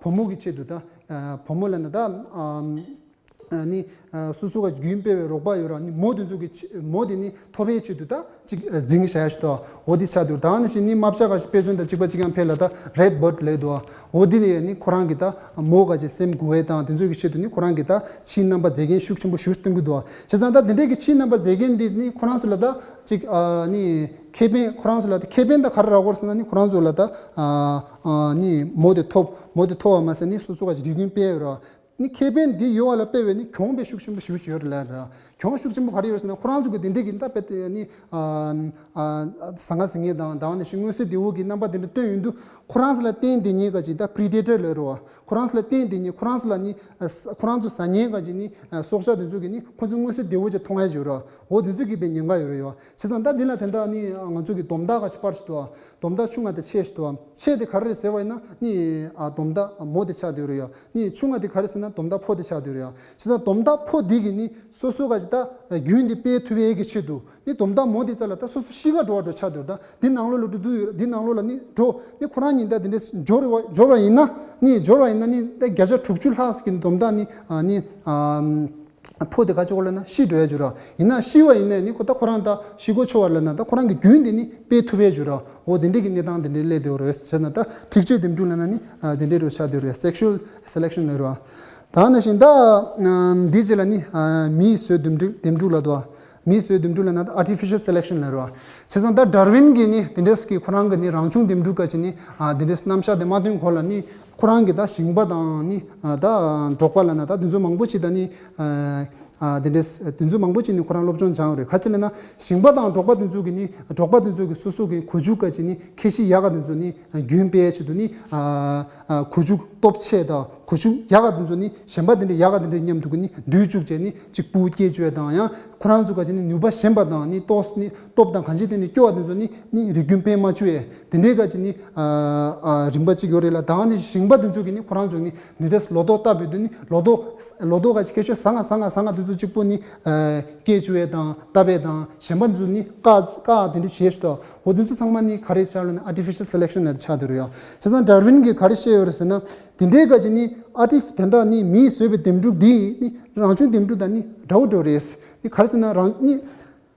བུ་མོ་གི་ཆེད་དུ་ད་ཨ་བུ་མོ་ལ་ན་ད་ཨ། ནི་སོ་སོ་ག་རྒྱུན་སྤེལ་བའི་རོགས་པ་ཡོད་ར་ནི་མོ་དེ་ཚོ་གི་ཆེ་མོ་དེ་ནི་ཐོབ་པའི་ཆེད་དུ་ད་ཅིག་འཛིང་བྱ་ཡ་ཞིག་ཏོ། འོ་དེ་ཆགས་འདུག་ད་ནི་ཞིག་ནི་རྨ་བྱ་ག་ཞིག་དཔེ་མཚོན་དང་གཅིག་པ་གཅིག་རྐྱང་ཕེ་ལ་ད་རེད་བར་ཌི་ལས་འདུག་འོ་དེ་ནི་ནི་ཁོ་རང་གི་ད་མོ་ག་ཅིག་སེམས་འགུག་པའི་དང་དེ་ཚོ་གི་ཆེད་དུ་ནི་ཁོ་རང་གི་ད་ཕྱིའི་རྣམ་པ་མཛེས་རྒྱན་ཤུགས་ཆེན་པོ་ཞིག་སྟོན་གི་འདུག་བྱས་ཙང་ད་དེ་འདྲས་ཀྱི་ཕྱིའི་རྣམ་པ་མཛེས་རྒྱན་འདི་ནི་ཁོ་རང་ཚོ་ལ་ད་ཅིག་ནི་ཁེ་ཕན་ཁོ་རང་ཚོ་ལ་ད་ཁེ་ཕན་ད་ག་རེ་རག་གི་ཡོད་ཟེར་ན་ནི་ཁོ་རང་ཚོ་ལ་ད་ནི་མོ་དེ་ཐོབ་མོ་དེ་ཐོབ་པ་མ་ཟད་ནི་སོ་སོ་ག་ཅིག་རིག་རྒྱུན་སྤེལ་ཡོད་ར། ནི་ཁེ་ཕན་འདི་ཡོད་པ་ལ་དཔེ་བས་ནི་གྱོང་དཔེ་ཤུགས་ཆེན་པོ་ཞེ་པོ་ཅིག་ཡོད་རེད་ལབ་ར། གྱོང་ཤུགས་ཆེན་པོ་ག་རེ་ཡོད་ཟེར་ན་ཁོ་རང་ཚོ་གི་དེ་འདྲས་ཀྱི་ད་དཔེ་དེ་ནི་ཟ་ང་ཟིང་ངེ་དང་དང་ནི་ཤི་མངོན་གསལ་དོད་པོ་གི་རྣམ་པ་དེ་འདྲ་སྟོན་ཡོང་དུས་ཁོ་རང་ཚོ་ལ་བརྟེན་དེ་ཉེ་ག་ཅིག་ད་པི་རི་ཌེ་ཊར་ལབ་ར་བ། ཁོ་རང་ཚོ་ལ་བརྟེན་དེ་ཉེ་ཁོ་རང་ཚོ་ལ་ནི་ཁོ་རང་ཚོ་ཟ་ཉེ་ག་ཅིག་ནི་སྲོག་ཆགས་དེ་ཚོ་གི་ནི་ཁོ་ཚོ་མངོན་གསལ་དོད་པོ་ཅིག་མཐོང་ཡ་ཅིག་ཡོད་ར། འོ་དེ་ཚོ་གི་དཔེ་ཉེན་ཁ་ཡོད་ར་ཡོད། བྱས་ཙང་ད་འདི་ལ་དེ་འདྲ་ནི་ང་ཚོ་གི་དོམ་དག་ག་ཅིག་པར་ཞིག་འདུག་དོམ་དག་ཆུང་ང་དང་ཆེ་ཞིག་འདུག་ཆེ་དེ་ག་རེ་རེད་ཟེར་བ་ཡིན་ན་ནི་ཨ་དོམ་དག་མོ་དེ་ཆགས་བསྡད་ཡོད་རེད་ཡ། ནི་ཆུང་ང་དེ་ག་རེ་ཟེར་ན་དོམ་དག་ཕོ་དེ་ཆགས་བསྡད་ཡོད་རེད་ཡ། བྱས་ཙང་དོམ་དག་ཕོ་དེ་གིས་ནི་སོ་སོ་ག་ཅིག་ད་རྒྱུན་དེ་སྤེལ་ཐུབ་ཡས་ཀྱི་ཆེད་དུ་ནི་དོམ་དག་མོ་དེ་རྩ་ལ་ད་སོ་སོ་ཤི་ག་འགྲོ་བ་འགྲོ་ཆགས་བསྡད་ཡོད་རེད། ད་འདི་ནང་ལོགས་ལ་འགྲོ་དུས་ཡོད་རེད། འདི་ནང་ལོགས་ལ་ནི་འགྲོ་ནི་ཁོ་རང་ཉིད་ད་དེ་འདྲས་འབྱོར་བ་འབྱོར་བ་ཡིན་ན་ནི་འབྱོར་བ་ཡིན་ན་ནི་ད་བརྒྱ་ཆ་དྲུག་ཅུ་ལྷག་ཟེར་གྱི་ནི་དོམ་དག་ནི་ཨ་ནི་ཨ། ཕོ་དེ་ག་ཅིག་འོག་ལ་ན་ཤི་འགྲོ་ཡ་འགྱུར་ར། ཡིན་ན་ཤི་བ་ཡིན་ན་ནི་ཁོ་ད་ཁོ་རང་ད་ཤི་གོ་ཆོ་བ་ལ་ན་ད་ཁོ་རང་གི་རྒྱུན་དེ་ནི་སྤེལ་ཐུབ་ཡ་འགྱུར་ར། འོ་དེ་འདྲས་ཀྱི་གནས་སྟངས་དེ་འདྲས་སླེབས་བསྡད་ཡོད་རེད་ཟེར་ན་ད་འཁྲིག་སྤྱོད་འདེམས་སྒྲུག་ལ་ན་ནི་ཨ་དེ་འདྲས་རུ་ཆགས་བསྡད་ཡོད་རེད། སེག་ཤུ་ཨལ་སེ་ལེག་ཤན་ལབ་ར། ད་ནང་བཞིན་ད་འདི་རྗེས་ལ་ནི་ཨ་མིའི་ཟོལ་འདེམས་སྒྲུག་འདེམས་སྒྲུག་ལབ་འདུག་མིའི་ཟོལ་འདེམས་སྒྲུག་ལབ་ན་ད་ཨར་ཊི་ཕི་ཤལ་སེ་ལེག་ཤན་ལབ་ར། བྱས་ཙང་ད་ཌར་ཝིན་གྱིས་ནི་དེ་འདྲས་ཀྱི་ཁོ་རང་གི་ནི་རང་བྱུང་འདེམས་སྒྲུག་ག་ཅིག་ནི་ཨ་དེ་འདྲས་རྣམ་གཞག་དེ་མ་སྟོན་གོང་ལ་ནི་ཁོ་རང་གི་ད་ཞིང་པ་དང་ནི་ཨ་ད་འབྲོག་པ་ལབ་ན་ད་དེ་ཚོ་མང་པོ་ཅིག་ད་ནི་ཨ་ཨ་དེ་འདྲས་དེ་ཚོ་མང་པོ་ཅིག་ནི་ཁོ་རང་སློབ་སྦྱོང་སྦྱངས་རེད། ག་ཅི་ལབ་ན་ཞིང་པ་དང་འབྲོག་པ་དེ་ཚོ་གི་ནི་འབྲོག་པ་དེ་ཚོ་གི་སོ་སོ་གི་གོ་ཆུ་ག་ཅིག་ནི་ཁྱད་གཤིས་ཡག་ག་དེ་ཚོ་ནི་རྒྱུན་སྤེལ་ཆེད་དུ་ནི་ཨ་ཨ་གོ་ཆུ་སྟོབས་ཆེ་དང་གོ་ཆུ་ཡག་ག་དེ་ཚོ་ནི་གཞན་པ་དེ་འདྲ་ཡག་ག་དེ་འདྲ་མཉམ་དུ་གི་ནི་འདུས་བཅུག་བྱས་ནི་གཅིག་པུ་སྐྱེ་བཅུག་ཡ་དང་ཡང་ཁོ་རང་ཚོ་ག་ཅིག་ནི་ནུས་པ་ཞན་པ་དང་ནི་ཏོག་ནི་སྟོབས་དང་གང་ཅི་དེ་ནི་སྐྱོ་བ་དེ་ཚོ་ནི་ནི་རིགས་རྒྱུན་སྤེལ་མ་བཅུག་ཡས་དེ་འདྲའི་ག་ཅིག་ནི་ཨ་ཨ་རིམ་པ་གཅིག་ཡོད་རེད་ལ། ད་ནི་ཞིང་པ་དེ་ཚོ་གི་ནི་ཁོ་རང་ཚོ་ནི་ནི་དེ་ལོ་ཏོག་བཏབ་པའི་དུས་ནི་ལོ་ཏོག་ལོ་ཏོག་ག་ཅིག་སྐད་ཤོད་ཟ་ང་ཟ་ང་ཟ་ང་དེ་ཚོ་གཅིག་པུ་ནི་ཨ་སྐྱེ་བཅུག་ཡས་དང་བཏབ་པ་དང་གཞན་པ་དེ་ཚོ་ནི་བཀག་བཀག་དེ་འདྲ་བྱས་ཤོད་དོ། འོ་དེ་ཚོ་ཚང་མ་ནི་ག་རེ་ཆགས་ལ་ནི་ཨར་ཊི་ཕི་ཤལ་སེ་ལེག་ཤན་ལ་ཆགས་བསྡད་རེད་ཡ། བྱས་ཙང་ཌར་ཝིན་གྱིས་ག་རེ་བཤད་ཡོད་རེད་ཟེར་ན། དེ་འདྲའི་ག་ཅིག་ནི་ཨར་ཊི་དེ་འདྲ་ནི་མིས་བཟོས་པའི་འདེམས་སྒྲུག་འདི་ནི་རང་བྱུང་འདེམས་སྒྲུག་དང་ནི་འདྲ་བོ་འདྲ་བོ་རེད། ནི་ག་རེ་ཟེར་ན་རང་ནི་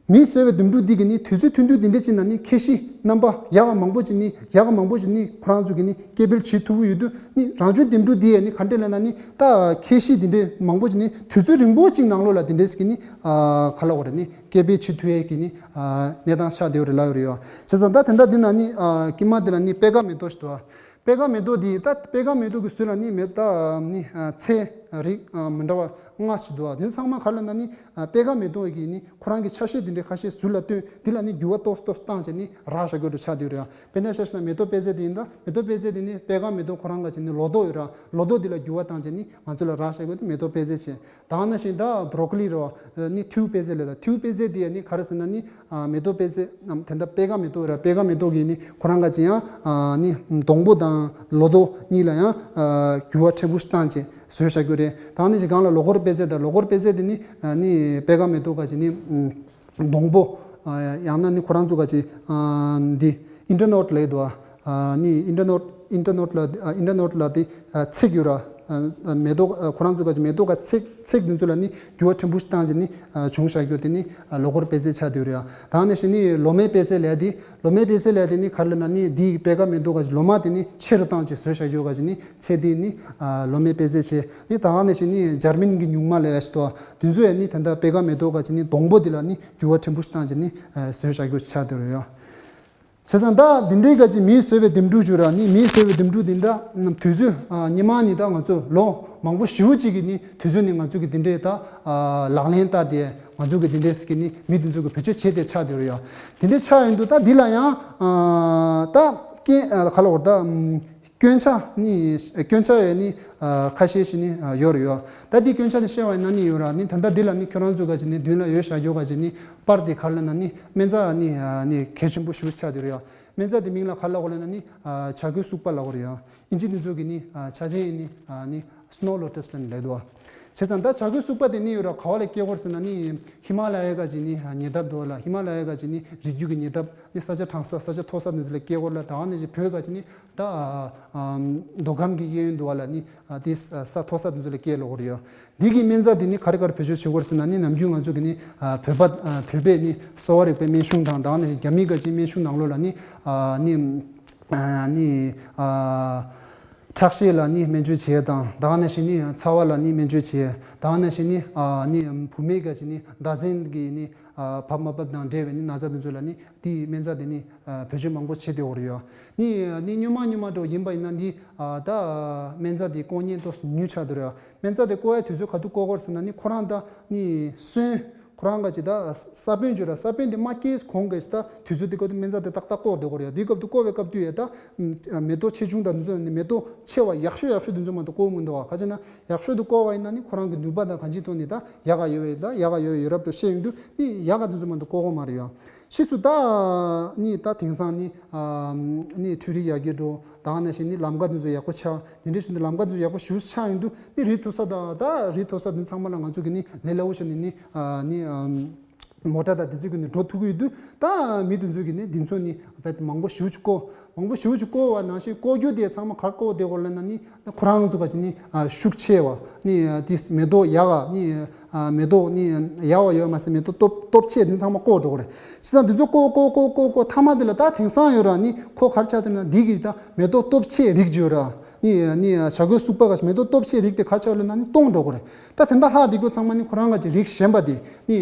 མིས་བཟོས་པའི་འདེམས་སྒྲུག་འདི་གི་ནི་དུས་ཚོད་ཐུང་ཐུང་འདི་འདྲ་ཅིག་ནང་ནི་ཁྱད་གཤིས་རྣམ་པ་ཡག་ག་མང་པོ་ཅིག་ནི་ཡག་ག་མང་པོ་ཅིག་ནི་ཁོ་རང་ཚོ་གི་ནི་སྐྱེ་འཕེལ་བྱེད་ཐུབ་ཀྱི་ཡོད་དུས་ནི་རང་བྱུང་འདེམས་སྒྲུག་འདི་ཡང་ནི་ག་འདྲ་ལབ་ན་ནི་ད་ཁྱད་གཤིས་འདི་འདྲ་མང་པོ་ཅིག་ནི་དུས་ཚོད་རིང་པོ་ཅིག་ནང་ལོགས་ལ་འདི་འདྲ་ཞིག་གི་ནི་ཨ་ག་ལབ་དགོས་རེད། ནི་སྐྱེ་འཕེལ་བྱེད་ཐུབ་ཡས་ཀྱི་ནི་ཨ་གནས་སྟངས་ཆགས་བསྡད་ཡོད་རེད་ལབ་ཡོད་རེད་ཡ། བྱས་ཙང་ད་དེ་འདྲ་འདི་ན་ནི་ཨ་དཀྱིལ་མ་འདི་ལ་ནི་པད་དཀར་མེ་ཏོག་ཞིག་འདུག་ཨ། པད་དཀར་མེ་ཏོག་འདི་ད་པད་དཀར་མེ་ཏོག་གི་ཟུར་ལ་ནི་མེ་ད་ནི་ཨ་ཚལ་རིགས་ཨ་མི་འདྲ་བ་ལྔ་ཞིག་འདུག་ཨ། འདི་ཚང་མ་ག་ལབ་ན་ནི་ཨ་པད་དཀར་མེ་ཏོག་གི་ནི་ཁོ་རང་གི་ཆ་ཤས་འདི་འདྲའི་ཁ་ཤས་ཟུར་ལ་བཏོན། འདི་ལ་ནི་རྒྱུ་བ་ཏོག་ཙམ་ཏོག་ཙམ་བཏང་བྱས་ནི་རག་བཞག་དགོས་འགྲོ་ཆགས་བསྡད་ཡོད་རེད་ཨ། དཔེར་ན་ཆ་བཞག་ན་མེ་ཏོག་པད་ཚལ་དེ་ཡིན་ད། མེ་ཏོག་པད་ཚལ་དེ་ནི་པད་དཀར་མེ་ཏོག་ཁོ་རང་ག་ཅིག་ནི་ལོ་ཏོག་ཡོད་ར། ལོ་ཏོག་འདི་ལ་རྒྱུ་བ་བཏང་བྱས་ནི་ང་ཚོ་ལ་རག་བཞག་དགོས་འདུག་མེ་ཏོག་པད་ཚལ་ཞེས། ད་ནང་བཞིན་ད་བྷྲོ་ཀོ་ལི་རེད་བ། ནི་ཐིའུ་པད་ཚལ་ལབ་ད། ཐིའུ་པད་ཚལ་དེ་ཡང་ནི་ག་རེ་ཟེར་ན་ནི་ཨ་མེ་ཏོག་པད་ཚལ་ནམ་དེ་འདྲ་པད་དཀར་མེ་ཏོག་རེད། པད་དཀར་མེ་ཏོག་གི་ནི་ཁོ་རང་ག་ཅིག་ཡང་ཨ་ནི་སྡོང་པོ་དང་ལོ་ཏོག་གཉིས་ལ་ཡང་ཨ་རྒྱུ་བ་ཕྲན་བུ་ཞིག་བཏང་བྱས་བཟོས་བཞག་རྒྱུ་རེད། ད་ནི་ཞིག་སྒང་ལ་ལོ་ཀོར་པད་ཚལ་དང་། ལོ་ཀོར་པད་ཚལ་དེ་ནི་ཨ་ནི་པད་དཀར་མེ་ཏོག་ག་ཅིག་ནི་ཨ་སྡོང་པོ་ཨ་ཡང་ན་ནི་ཁོ་རང་ཚོ་ག་ཅིག་ཨ་འདི་ཨིན་ཊར་ནོཌ་ལབ་ད། ཨ་ནི་ཨིན་ཊར་ནོཌ་ཨིན་ཊར་ནོཌ་ལ་ཨ་ཨིན་ཊར་ནོཌ་ལ་དེ་ཨ་ཚིག་ཡོད་ར། ཨ་མེ་ཏོག་ཨ་ཁོ་རང་ཚོ་ག་ཅིག་མེ་ཏོག་ག་ཚིག་ཚིག་འདི་ཚོ་ལ་ནི་འགྱུར་བ་ཕྲན་བུ་ཞིག་བཏང་རྗེས་ནི་ཨ་བྱུང་བཞག་རྒྱུ་དེ་ནི་ཨ་ལོ་འཁོར་དཔེ་རྫས་ཆགས་བསྡད་ཡོད་རེད་ཡ། ད་ནང་བཞིན་ནི་ལོ་མའི་དཔེ་རྫས་ལབ་ཡ་དེ། ལོ་མའི་དཔེ་རྫས་ལབ་ཡ་དེ་ནི་ག་རེ་ལབ་ན་ནི་འདི་ཡི་པད་ཁ་མེ་ཏོག་ག་ཅིག་ལོ་མ་དེ་ནི་ཆེ་རུ་བཏང་རྗེས་བཟོས་བཞག་རྒྱུ་ག་ཅིག་ནི་ཚེ་འདི་ནི་ཨ་ལོ་མའི་དཔེ་རྫས་བྱས། ནི་ད་ནང་བཞིན་ནི་འཇར་མན་གྱི་སྨྱུག་མ་ལབ་ཡ་ཞིག་འདུག་དེ་ཚོ་ཡ་ནི་ད་ལྟ་པད་ཁ་མེ་ཏོག་ག་ཅིག་ནི་སྡོང་པོ་འདི་ལ་ནི་འགྱུར་བ་ཕྲན་བུ་ཞིག་བཏང་རྗེས་ནི་ཨ་བཟོས་བཞག་རྒྱུ་ཆགས་བསྡད་ཡོད་རེད་ཡ། བྱས་ཙང་ད་འདི་འདྲའི་ག་ཅིག་མིས་བཟོས་པའི་འདེམས་སྒྲུག་བརྗོད་ར་ནི་མིས་བཟོས་པའི་འདེམས་སྒྲུག་འདི་འདྲ་དུས་ཚོད་ཨ་སྔོན་མ་ནི་ད་ང་ཚོ་ལོ་མང་པོ་ཞེ་པོ་ཅིག་གི་ནི་དུས་ཚོད་ནི་ང་ཚོ་གི་འདི་འདྲའི་ད་ཨ་ལག་ལེན་བསྟར་ཏེ་ང་ཚོ་གི་འདི་འདྲའི་ཟེར་གི་ནི་མི་འདི་ཚོ་གི་བེད་སྤྱོད་བྱས་ཏེ་ཆགས་བསྡད་ཡོད་རེད་ཡ། འདི་འདྲའི་ཆགས་ཡོང་དུས་ད་འདི་ལ་ཡང་ཨ་ད་རྐྱེན་ཨ་ག་ལ་བར་ད་ཨམ་སྐྱོན་ཆ་ནི་སྐྱོན་ཆ་ཡང་ནི་ཨ་ཁ་ཤས་ཤིག་ནི་ཨ་ཡོད་རེད་ཡ། ད་འདི་སྐྱོན་ཆ་ནི་བཤད་པ་ཡིན་ན་ནི་ཡོད་ར་ནི་ད་ལྟ་འདི་ལ་ནི་ཁྱོད་རང་ཚོ་ག་ཅིག་ནི་མདུན་ལ་ཡོད་བཞག་རྒྱུ་ག་ཅིག་ནི་པར་དེ་ག་རེ་ལབ་ན་ནི་སྨན་རྩ་ནི་ཨ་ནི་གལ་ཆེན་པོ་ཞེ་པོ་ཆགས་བསྡད་ཡོད་རེད་ཡ། སྨན་རྩ་དེ་མིང་ལ་ག་རེ་ལབ་དགོས་ལབ་ན་ནི་ཨ་བྱ་རྒོད་སུག་པ་ལབ་དགོས་རེད་ཡ། ཨིན་ཇི་འདི་ཚོ་གི་ནི་ཨ་ཆ་ཅན་ནི་ཨ་ནི་སི་ནོ་ལོ་ཊས་ལབ་ནི་ལབ་འདུག་བ། བྱས་ཙང་ད་བྱ་རྒོད་སུག་པ་དེ་ནི་ཡོད་ར་ག་བ་ལ་སྐྱེ་དགོས་ཟེར་ན་ནི་ཧི་མ་ལ་ཡའི་ག་ཅིག་ནི་ཨ་ཉེ་འདབས་འདུག་བ་ལ། ཧི་མ་ལ་ཡའི་ག་ཅིག་ནི་རི་རྒྱུད་ཀྱི་ཉེ་འདབས་ནི་ས་ཆ་གྲང་ས་ས་ཆ་མཐོ་ས་འདི་ཚོ་ལ་སྐྱེ་དགོས་ལ། ད་ག་ནང་བཞིན་བོད་ག་ཅིག་ནི་ད་ཨ་མདོ་ཁམས་ཀྱི་གཡས་གཡོན་འདུག་བ་ལ་ནི་ཨ་དེ་ས་མཐོ་ས་འདི་ཚོ་ལ་སྐྱེ་ལོ་གོ་རེད་ཡ། འདི་གི་སྨན་རྩ་འདི་ནི་ག་རེ་ག་རེ་བེད་སྤྱོད་བྱེད་དགོས་ཟེར་ན་ནི་ནམ་རྒྱུན་ང་ཚོ་གི་ནི་ཨ་བོད་པ་ཨ་བོད་པའི་ནི་གསོ་བ་རིག་པའི་སྨན་གཞུང་དང་ད་ག་ནང་བཞིན་རྒྱ་མི་ག་ཅིག་སྨན་གཞུང་ནང་ལོགས་ལ་ནི་ཨ་ནི་ཨ་ནི་ཨ་ཁྲག་ཤེད་ལ་ནི་སྨན་བཅོས་བྱེད་དང་ད་ག་ནང་བཞིན་ནི་ཚ་བ་ལ་ནི་སྨན་བཅོས་བྱེད། ད་ག་ནང་བཞིན་ནི་ཨ་ནི་བུད་མེད་ག་ཅིག་ནི་ཟླ་མཚན་གི་ནི་ཨ་བབས་མ་བབས་དང་འབྲེལ་བའི་ནི་ན་ཚ་དེ་ཚོ་ལ་ནི་དེའི་སྨན་རྩ་དེ་ནི་ཨ་བེད་སྤྱོད་མང་པོ་བྱེད་བསྡད་ཡོད་རེད་ཡ། ནི་ནི་སྔོན་མ་སྔོན་མ་འདྲ་བོ་ཡིན་པ་ཡིན་ན་ནི་ཨ་ད་སྨན་རྩ་དེ་བཀོག་ཉེན་ཏོག་ཙམ་ཉུང་ཆགས་བསྡད་ཡོད་རེད་ཡ། སྨན་རྩ་དེ་བཀོག་ཡ་དུས་ཚོད་ག་དུས་བཀོག་དགོས་ཟེར་ན་ནི་ཁོ་རང་ད་ནི་སོན་ཁོ་རང་ག་ཅིག་ད་ས་བོན་བརྗོད་ར་ས་བོན་དེ་མ་སྐྱེས་གོང་གི་ད་དུས་ཚོད་དེ་སྐབས་དུ་སྨན་རྩ་དེ་ཏག་ཏག་བཀོག་བསྡད་དགོས་རེད་ཡ། དེའི་སྐབས་དུ་བཀོག་པའི་སྐབས་དུ་ཡ་ད་མེ་ཏོག་ཆེ་ཆུང་དང་འདི་ཚོ་ནི་མེ་ཏོག་ཆེ་བ་ཡག་ཤོས་ཡག་ཤོས་འདི་ཚོ་མ་གཏོགས་བཀོག་མི་འདུག་བ། ག་ཅིག་ན་ཡག་ཤོས་དུ་བཀོག་པ་ཡིན་ན་ནི་ཁོ་རང་གི་ནུས་པ་དང་གང་ཅིའི་ཐོག་ནས་ད་ཡག་ག་ཡོད་པས་ད་ཡག་ག་ཡོད་པས་ཡོད་རབས་དུ་བཤད་ཡོང་དུས་ནི་ཡག་ག་འདི་ཚོ་མ་གཏོགས་བཀོག་གོ་མ་རེད་ཡ། ཕྱིས་སུ་ད་ནི་ད་དེང་སང་ནི་ཨ་ནི་འཕྲུལ་རིག་ཡར་རྒྱས་འགྲོ་ད་ག་ནང་བཞིན་ནི་ལམ་ཁ་འདི་ཚོ་ཡག་པོ་ཆགས། དེ་འདྲའི་བཞིན་དུ་ལམ་ཁ་འདི་ཚོ་ཡག་པོ་ཞེ་པོ་ཆགས་ཡོང་དུས་ནི་རི་མཐོ་ས་དང་ད་རི་མཐོ་ས་འདི་ཚང་མ་ལ་ང་ཚོ་གི་ནི་ལས་སླ་པོ་བྱས་ནས་ནི་ཨ་ནི་ཨམ་མོ་ཊ་དང་དེ་ཚོ་གི་ནི་འགྲོ་ཐུབ་ཀྱི་ཡོད་དུས་ད་མི་དེ་ཚོ་གི་ནི་འདི་ཚོ་ནི་བེད་མང་པོ་ཞེ་པོ་ཅིག་བཀོག་མང་པོ་ཞེ་པོ་ཅིག་བཀོག་པ་ནང་བཞིན་བཀོག་རྒྱུ་དེ་ཚང་མ་ག་རེ་བཀོག་བསྡད་དགོས་ལབ་ན་ནི་ཁོ་རང་ཚོ་ག་ཅིག་ནི་ཨ་ཤུགས་ཆེ་བ་ནི་ཨ་དེ་མེ་ཏོག་ཡག་ག་ནི་ཨ་མེ་ཏོག་ནི་ཡག་པ་ཡོད་མ་ཟད་མེ་ཏོག་སྟོབས་སྟོབས་ཆེ་འདི་ཚང་མ་བཀོག་འགྲོ་གི་རེད། བྱས་ཙང་འདི་ཚོ་བཀོག་བཀོག་བཀོག་བཀོག་བཀོག་མཐའ་མ་དེ་ལ་ད་དེང་སང་ཡོད་ར་ནི་ཁོ་ག་རེ་ཆགས་འདུག་ན་འདི་གི་ད་མེ་ཏོག་སྟོབས་ཆེ་རིགས་བརྗོད་ར་ནི་ནི་བྱ་རྒོད་སུག་པ་ག་ཞིག་མེ་ཏོག་སྟོབས་ཆེ་རིགས་དེ་ག་རེ་ཆགས་ལབ་ན་ནི་སྟོང་འགྲོ་གི་རེད། ད་དེ་འདྲ་ལྷག་བསྡད་རྒྱུ་ཚང་མ་ནི་ཁོ་རང་ག་ཅིག་རིགས་གཞན་པ་དེ་ནི་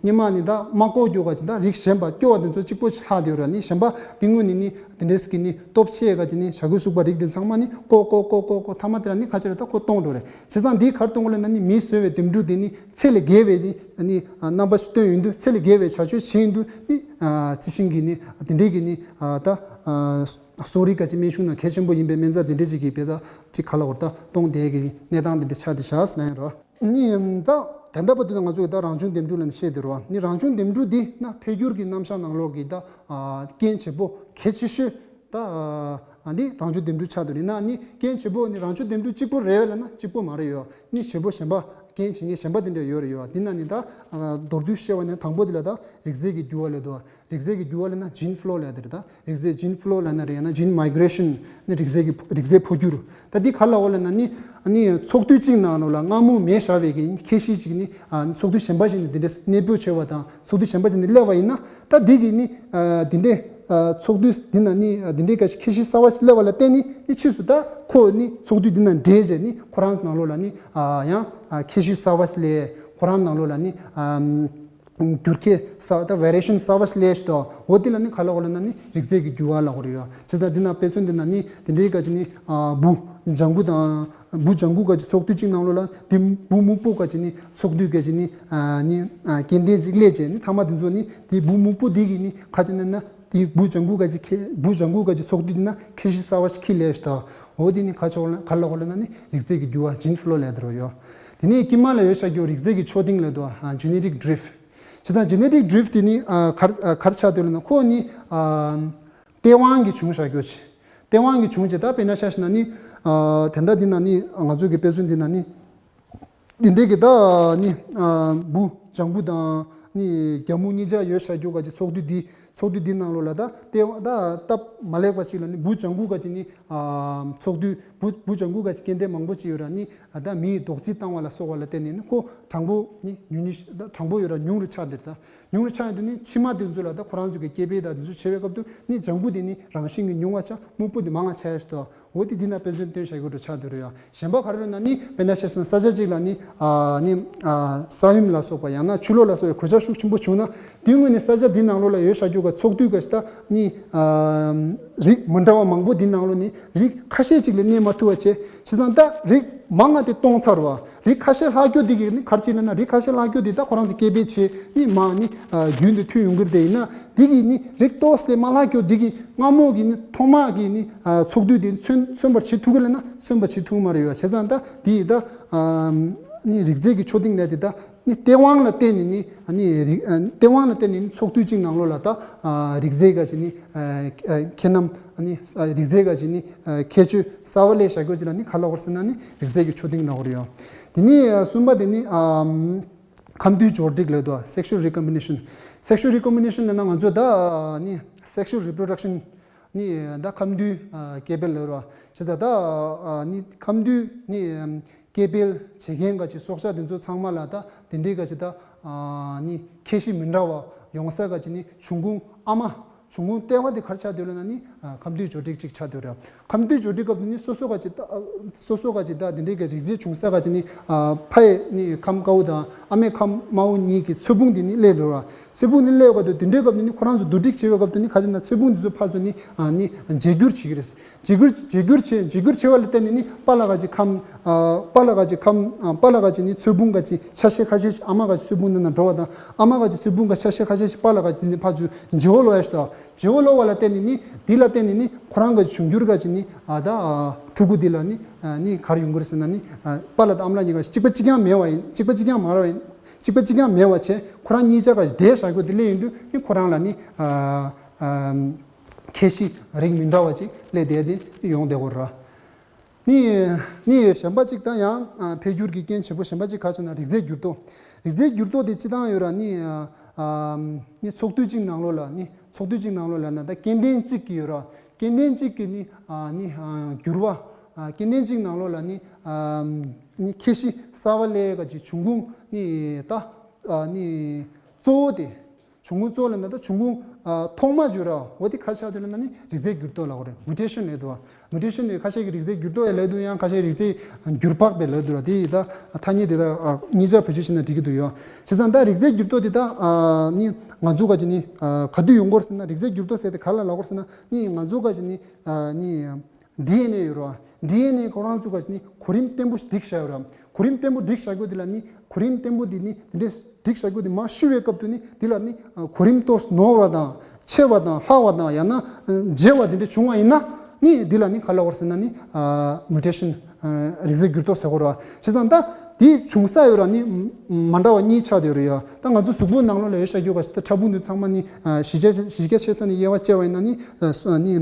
སྔོན་མ་ནི་ད་མ་བཀོག་རྒྱུ་ག་ཅིག་ད་རིགས་གཞན་པ་སྐྱོ་བ་དེ་ཚོ་གཅིག་པོ་ཅིག་ལྷག་བསྡད་ཡོད་ར་ནི་གཞན་པ་དེ་དངོས་ནི་ནི་དེ་འདྲས་ཀྱི་ནི་སྟོབས་ཆེ་ག་ཅིག་ནི་བྱ་རྒོད་སུག་པ་རིགས་དེ་ཚང་མ་ནི་བཀོག་བཀོག་བཀོག་བཀོག་བཀོག་མཐའ་མ་དེ་ལ་ནི་ག་ཅིག་རེད་ད་ཁོ་སྟོང་འགྲོ་རེད། བྱས་ཙང་འདིས་ག་རེ་སྟོན་གོ་ལབ་ན་ནི་མིས་བཟོས་པའི་འདེམས་སྒྲུག་འདི་ནི་ཚད་ལས་བརྒལ་བའི་ནི་ནི་རྣམ་པ་ཞིག་སྟོན་ཡོང་དུས་ཚད་ལས་བརྒལ་བའི་བྱ་སྤྱོད་བྱེད་ཡོང་དུས་ནི་རྩི་ཤིང་གི་ནི་དེ་འདྲའི་གི་ནི་ད་གསོ་རིག་ག་ཅིག་སྨན་གཞུང་ནང་གལ་ཆེན་པོ་ཡིན་པའི་སྨན་རྩ་དེ་འདྲའི་ཅིག་གི་བེད་ད་ཅིག་ག་ལ་བར་ད་གཏོང་བསྡད་ཀྱི་གནས་སྟངས་དེ་འདྲ་ཆགས་བསྡད་བཞག་ཟེར་ན་ཡང་རོ། ནི་ད་ད་ལྟ་བར་དུ་ང་ཚོ་གི་ད་རང་བྱུང་འདེམས་སྒྲུག་ལབ་ནས་བཤད་དེ་རོ། ནི་རང་བྱུང་འདེམས་སྒྲུག་འདི་ན་འཕེལ་འགྱུར་གྱི་རྣམ་གཞག་ནང་ལོགས་ཀྱི་ད་རྐྱེན་བྱེད་པོ་གལ་ཆེ་ཤོས་ད་འདི་རང་བྱུང་འདེམས་སྒྲུག་ཆགས་འདུག་རེད་ན་ནི་རྐྱེན་བྱེད་པོ་ནི་རང་བྱུང་འདེམས་སྒྲུག་གཅིག་པོ་རེད་བས་ལབ་ན་གཅིག་པོ་མ་རེད་ཡོད། ནི་བྱེད་པོ་གཞན་པ་རྐྱེན་བྱེད་མཁན་གཞན་པ་དེ་འདྲ་ཡོད་རེད་ཡོད། འདི་ན་ནི་ད་མདོར་བསྡུས་བཤད་པ་ནི་དང་པོ་དེ་ལ་ད་རིགས་རྫས་ཀྱི་འགྱུར་བ་ལབ་འདུག་རིགས་རྫས་ཀྱི་འགྱུར་བ་ལབ་ན་gene flow་ལབ་ཡ་དེ་རེད་ད། རིགས་རྫས་gene flow་ལབ་ན་རེད་ཡང་ན་gene migration་ནི་རིགས་རྫས་ཀྱི་རིགས་རྫས་འཕོ་འགྱུར། ད་འདི་ག་ལ་འོ་ལབ་ན་ནི་ནི་ཚོགས་འདུ་གཅིག་ནང་ལོགས་ལ་སྔ་མོ་མེད་བཞག་པའི་གི་ཁྱད་གཤིས་གཅིག་ནི་ཚོགས་འདུ་གཞན་པ་ཞིག་ནི་འདི་འདྲ་གནས་སྤོས་བྱས་པ་དང་ཚོགས་འདུ་གཞན་པ་ཞིག་ནི་སླེབས་པ་ཡིན་ན་ད་འདི་གི་ནི་འདི་འདྲའི་ཚོགས་འདུ་འདི་ན་ནི་འདི་འདྲའི་ག་ཁྱད་གཤིས་གསར་བ་ཞིག་སླེབས་པ་ལ་བརྟེན་ནི་ནི་ཕྱིས་སུ་ད་ཁོ་ནི་ཚོགས་འདུ་འདི་ན་འདྲེས་བྱས་ནི་ཁོ་རང་ནང་ལོགས་ལ་ནི་ཡང་ཁྱད་གཤིས་གསར་བ་ཞིག་སླེབས་ཁོ་རང་ནང་ལོགས་ལ་ནི། འགྱུར་ཁྱད་གསར་ད་variation་གསར་བ་སླེབས་ཤི་དོ། འོ་དེ་ལ་ནི་ག་ལ་འོ་ལ་ན་ནི་རིགས་རྫས་ཀྱི་འགྱུར་བ་ལ་འོ་རེད་ཡོད། བྱས་ཙང་འདི་ན་དཔེ་མཚོན་འདི་ན་ནི་དེ་འདྲའི་ག་ཅི་ནི་འབུ་ལྗང་གུ་དང་འབུ་ལྗང་གུ་ག་ཅི་ཚོགས་འདུ་གཅིག་ནང་ལོགས་ལ་དེ་འབུ་སྨུག་པོ་ག་ཅི་ནི་ཚོགས་འདུ་ག་ཅི་ནི་ནི་སྐྱེ་ལྡན་ཅིག་སླེབས་བྱས་ནི་ཐ་མ་དེ་ཚོ་ནི་དེ་འབུ་སྨུག་པོ་དེ་གི་ནི་ག་ཅི་ན་ན་དེ་འབུ་ལྗང་གུ་ག་ཅི་ཁེ་འབུ་ལྗང་གུ་ག་ཅི་ཚོགས་འདུ་འདི་ན་ཁྱད་གཤིས་གསར་བ་ཞིག་ཁྱེར་སླེབས་ཤི་དོ། འོ་དེ་ནི་ག་ཅི་ག་ལ་འོ་ལ་ན་ནི་རིགས་རྫས་ཀྱི་འགྱུར་བ་gene flow་ལ་དེ་རོ་ཡོད། དེ་ནས་དཀྱིལ་མ་ལ་ཡོད་ཤག་རྒྱུ་རིགས་རྫས་ཀྱི་ཕྱོགས་གཏིང་ལ་དོ་genetic drift། བྱས་ཙང་genetic drift་དེ་ནི་གར་གར་ཆགས་དོན་ལ་ན་ཁོ་ནི་སྟེས་དབང་གིས་བྱུང་བཞག་རྒྱུ་ཆེ། སྟེས་དབང་གིས་བྱུང་བྱས་ད་དཔེར་ན་ཆ་བཞག་ན་ནི་དེ་འདྲ་འདི་ན་ནི་ང་ཚོ་གི་དཔེ་མཚོན་འདི་ན་ནི་འདི་འདྲའི་གི་ད་ནི་འབུ་ལྗང་བུ་དང་ནི་རྒྱ་སྨུག་གཉིས་ཆ་ཡོད་བཞག་རྒྱུ་ག་ཅི་ཚོགས་འདུ་འདི་ ཚོགས་དུས་འདི་ནང་ལོགས་ལ་ད་ལྟེ་བ་ད་སྟབས་མ་ལེགས་པ་ཞིག་ལ་ནི་བུ་ལྗང་གུ་ག་ཅིག་ནི་ཨ་ཚོགས་དུས་བུ་བུ་ལྗང་གུ་ག་ཅིག་སྐྱེ་ལྡན་མང་པོ་ཅིག་ཡོད་ར། ནི་ཨ་ད་མི་ཡི་རྡོག་རྫིས་བཏང་བ་ལ་སོགས་པ་ལ་བརྟེན་ནས་ནི་ཁོ་གྲང་པོ་ནི་ཉུང་ཉུང་ཞིག་ད་གྲང་པོ་ཡོད་ར། ཉུང་རུ་ཆགས་འདིར་ད་ཉུང་རུ་ཆགས་ཡོད་དུས་ནི་ཕྱི་མ་དེ་ཚོ་ལ་ད་ཁོ་རང་ཚོ་གི་སྐྱེ་འཕེལ་དང་དེ་ཚོ་བྱེད་པའི་སྐབས་དུ་ནི་ལྗང་གུ་དེ་ནི་རང་བཞིན་གྱི་ཉུང་བ་ཆགས། སྨུག་པོ་དེ་མང་བ་ཆགས་ཡོད་དོ། འོ་དེ་འདི་ན་དཔེ་མཚོན་སྟོན་བྱ་རྒྱུ་འགྲོ་ཆགས་འདུག་རེད་ཡ། གཞན་པ་ག་རེ་རེད་ན་ནི་དཔེར་ན་བཤད་སོང་ས་ཆ་གཅིག་ལ་ནི་ཨ་ནི་ཨ་ས་ཡོམ་ལ་སོགས་པ་ཡང་ན་ཆུ་ལོག་ལ་སོགས་པའི་གོད་ཆག་ཤུགས་ཆེན་པོ་བྱུང་ན། དེའི་སྔོན་ནས་ས་ཆ་འདི་ནང་ལོགས་ལ་ཡོད་བྱ་རྒྱུ་ག་ཚོགས་དུས་ག་ཞིག་ད་ནི་ཨ་རིགས་མི་འདྲ་བ་མང་པོ་འདི་ནང་ལོགས་ནི་རིགས་ཁ་ཤས་ཅིག་ལས་གནས་མ་ཐུབ་པ་བྱས། བྱས་ཙང་ད་རིགས་མང་ང་དེ་སྟོང་ཚར་བ། རིགས་ཁ་ཤས་ལྷག་རྒྱུ་འདི་གི་ནི་ག་རེ་ཅིག་ལབ་ན། རིགས་ཁ་ཤས་ལྷག་རྒྱུ་འདི་ད་ཁོ་རང་ཚོ་སྐྱེ་འཕེལ་བྱས་ནི་མ་ནི་ཨ་རྒྱུན་དུ་མཐུད་ཡོང་གི་རེད། དེ་ཡིན་ན་འདི་གི་ནི་རིགས་ཏོག་ཙམ་ལས་མ་ལྷག་རྒྱུ་འདི་གི་སྔ་མོ་གི་ནི་ཐོག་མ་གི་ནི་ཨ་ཚོགས་དུས་དེ་མཚོན་མཚོན་པར་བྱེད་ཐུབ་ཀྱི་ལབ་ན་མཚོན་པར་བྱེད་ཐུབ་མ་རེད་ཡ། བྱས་ཙང་ད་འདི་ད་ཨ་ནི་རིགས་རྫས་ཀྱི་ཆོས་སྡིངས་ལས་དེ་ད་ནི་སྟེས་དབང་ལ་བརྟེན་ནས་ནི་ཨ་ནི་རིགས་ཨ་སྟེས་དབང་ལ་བརྟེན་ནས་ནི་ཚོགས་དུས་གཅིག་ནང་ལོགས་ལ་ད་ཨ་རིགས་རྫས་ག་ཅིག་ནི་ཨ་ཨ་ཁྱད་རྣམ་ཨ་ནི་ཨ་རིགས་རྫས་ག་ཅིག་ནི་ཨ་ཁྱད་ཆོས་གསར་པ་སླེབས་བྱ་རྒྱུ་ཅིག་ལ་ནི་ག་ལབ་དགོས་ཟེར་ན་ནི་རིགས་རྫས་ཀྱི་ཆོས་སྡིངས་ལབ་དགོས་རེད་ཡ། དེ་ནི་ཨ་གསུམ་པ་དེ་ནི་ཨ་ཁམས་འདུས་སྦྱོར་སྒྲིག་ལབ་འདུག sexual recombination། sexual recombination ལབ་ན་ང་ཚོ་ད་ནི་sexual reproduction ནི་ད་ཁམས་འདུས་སྐྱེ་འཕེལ་ལབ་ར། བྱས་ཙང་ད་ནི་ཁམས་འདུས་ནི་སྐྱེ་འཕེལ་བྱེད་མཁན་ག་ཅིག་སྲོག་ཆགས་དེ་ཚོ་ཚང་མ་ལ་ད་དེ་འདྲའི་ག་ཅིག་ད་ནི་ཁྱད་གཞི་མི་འདྲ་བ་ཡོང་ས་ག་ཅིག་ནི་འབྱུང་ཁུངས་ཨ་མ། འབྱུང་ཁུངས་ལྟེ་བ་དེ་ག་རེ་ཆགས་འདུག་ལབ་ན་ནི་ཨ་ཁམས་འདུས་སྦྱོར་སྒྲིག་ཅིག་ཆགས་འདུག་ར། ཁམས་འདུས་སྦྱོར་སྒྲིག་སྐབས་དུ་ནི་སོ་སོ་ག་ཅིག་ད་སོ་སོ་ག་ཅིག་ད་དེ་འདྲའི་གི་རིགས་རྫས་བྱུང་ས་ག་ཅིག་ནི་ཨ་ཕ་ཡི་ནི་ཁམས་དཀར་པོ་དང་ཨ་མའི་ཁམས་དམར་པོ་གཉིས་ཀྱི་ཚོས་ཕུང་དེ་ནི་སླེབས་འགྲོ་ར། ཚོས་ཕུང་དེ་སླེབས་སྐབས་དུ་དེ་འདྲའི་སྐབས་དུ་ནི་ཁོ་རང་ཚོ་བསྡུ་སྒྲིག་བྱེད་པའི་སྐབས་དུ་ནི་ག་ཅིག་ན་ཚོས་ཕུང་དེ་ཚོ་ཕར་ཚུར་ནི་ཨ་ནི་འཇིགས་སྐྱུར་བྱེད་ཀྱི་རེད། འཇིགས་སྐྱུར་འཇིགས་སྐྱུར་བྱེད་འཇིགས་སྐྱུར་བྱེད་པ་ལ་བརྟེན་ནས་ནི་པཱ་ལགས་ག་ཅིག་ཁམས་ཨ་པཱ་ལགས་ག་ཅིག་ཁམས་ཨ་པཱ་ལགས་ག་ཅིག་ནི་ཚོས་ཕུང་ག་ཅིག་ཆ་ཤས་ཁ་ཤས་ཤིག་ཨ་མ་ག་ཅིག་ཚོས་ཕུང་དེ་ན་འགྲོ་བ་དང་ཨ་མ་ག་ཅིག་ཚོས་ཕུང་ག་ཆ་ཤས་ཁ་ཤས་ཤིག་པཱ་ལགས་ག་ཅིག་ནི་ཕར་ཚུར་འཇིགས་པ་སློག་ཡ་ཞིག་ཏུ། བརྗེ་བོ་ལོག་པ་ལ་བརྟེན་ནས་ནི་འདི་ལ་བརྟེན་ནས་ནི་ཁོ་རང་གི་འབྱུང་འགྱུར་ག་ཅིག་ནི་ཨ་ད་ཨ་ཕྲུ་གུ་འདི་ལ་ནི་ཨ་ནི་ག་རེ་ཡོང་གི་རེད་ཟེར་ན་ནི་ཨ་པཱ་ལགས་དང་ཨ་མ་ལགས་གཉིས་ཀ་གཅིག་པ་གཅིག་རྐྱང་མེད་པ་ཡིན། གཅིག་པ་གཅིག་རྐྱང་མ་རེད་པ་ཡིན། གཅིག་པ་གཅིག་རྐྱང་མེད་པ་བྱས་ཁོ་རང་གཉིས་ཆ་ག་འདྲེས་བཞག་རྒྱུ་དེ་སླེབས་ཡོང་དུས་ནི་ཁོ་རང་ལ་ནི་ཨ་ཨ་ཁྱད་གཞི་རིགས་མི་འདྲ་བ་ཅིག་སླེབས་བསྡད་དེ་ཡོང་བསྡད་ཡོད་རེད། ནི་ནི་གཞན་པ་གཅིག་དང་ཡང་ཨ་འཕེལ་འགྱུར་གྱི་རྐྱེན་ཆེན་པོ་གཞན་པ་གཅིག་ག་ཅིག་ན་རིགས་རྫས་འགྱུར་ལྡོག་རིགས་རྫས་འགྱུར་ལྡོག་དེ་སྤྱི་བཏང་ཡོད་ར། ནི་ཨ་ནི་ཚོགས་དུས་གཅིག་ནང་ལོགས་ལ་ནི་ཚོགས་དུས་གཅིག་ནང་ལོགས་ལ་ན་ད་སྐྱེ་ལྡན་གཅིག་གི་ཡོད་ར། སྐྱེ་ལྡན་གཅིག་གི་ནི་ཨ་ནི་ཨ་འགྱུར་བ་ཨ་སྐྱེ་ལྡན་གཅིག་ནང་ལོགས་ལ་ནི་ཨ་ནི་ཁྱད་གཞི་གསར་པ་སླེབས་ག་ཅིག་འབྱུང་ཁུངས་ནི་ད་ཨ་ནི་གཙོ་བོ་དེ། འབྱུང་ཁུངས་གཙོ་བོ་ལ་ན་ད་འབྱུང་ཁུངས་ཨ་ཐོག་མ་བརྗོད་ར། འོ་དེ་ག་རེ་ཆགས་འདུག་ལབ་ན་ནི་རིགས་རྫས་འགྱུར་ལྡོག་ལབ་དགོས་རེད། མུ་ཊེ་ཤན་ལབ་འདུག་མུ་ཊེ་ཤན་ནི་ཁ་ཤས་ཀྱིས་རིགས་རྫས་འགྱུར་ལྡོག་ཡང་ལབ་འདུག་ཡང་ཁ་ཤས་རིགས་རྫས་འགྱུར་བག་པས་ལབ་འདུག་ར། དེ་ཡི་ད་ཐ་སྙད་དེ་ད་ཨ་གཉིས་ཆ་བེད་སྤྱོད་བྱས་ན་འགྲིག་གི་འདུག་ཡོ། བྱས་ཙང་ད་རིགས་རྫས་འགྱུར་ལྡོག་དེ་ད་ཨ་ནི་ང་ཚོ་ག་ཅིག་ནི་ཨ་ག་དུས་ཡོང་གི་རེད་ཟེར་ན། རིགས་རྫས་འགྱུར་ལྡོག་ཟེར་དེ་ག་ལ་ལབ་དགོས་རེད་ཟེར་ན། ནི་ང་ཚོ་ག་ཅིག་ནི་ཨ་ནི་ཌི་ཨེན་ཨེ་ཡོད་ར། ཌི་ཨེན་ཨེ་ཁོ་རང་ཚོ་ག་ཅིག་ནི་གོ་རིམ་བརྟན་པོ་ཞིག་སྒྲིག་བཞག་ཡོད་ར། གོ་རིམ་བརྟན་པོ་སྒྲིག་བཞག་རྒྱུ་དེ་ལ་ནི་གོ་རིམ་བརྟན་པོ་དེ་ནི་དེ་འདྲའི་སྒྲིག་བཞག་རྒྱུ་དེ་མར་ཤུ་བའི་སྐབས་དུ་ནི་དེ་ལ་ནི་ཨ་གོ་རིམ་ཏོག་ཙམ་ནོར་བ་དང་ཆེ་བ་དང་ལྷག་པ་དང་ཡང་ན་ཨ་བརྗེ་བ་དེ་འདྲ་བྱུང་བ་ཡིན་ན་ནི་དེ་ལ་ནི་ག་ལབ་དགོས་རེད་ཟེར་ན་ནི་ཨ་མུ་ཊེ་ཤན་ཨ་རིགས་རྫས་འགྱུར་ལྡོག་ཟེར་དགོས་རེད་བ། བྱས་ཙང་ད་དེ་བྱུང་ས་ཡོད་ར་ནི་མ་འདྲ་བ་གཉིས་ཆགས་བསྡད་ཡོད་རེད་ཡ། ད་ང་ཚོ་གཟུགས་པོ་ནང་ལོགས་ལ་ཡོད་བཞག་རྒྱུ་ག་ཅིག་ད་ཕྲ་ཕུང་དེ་ཚང་མ་ནི་ཨ་བཞི་བརྒྱ་བཞི་བརྒྱ་ཆེ་ས་ནས་དབྱེ་བ་ཕྱེ་བ་ཡིན་ན་ནི་ཨ་སོ་ནི་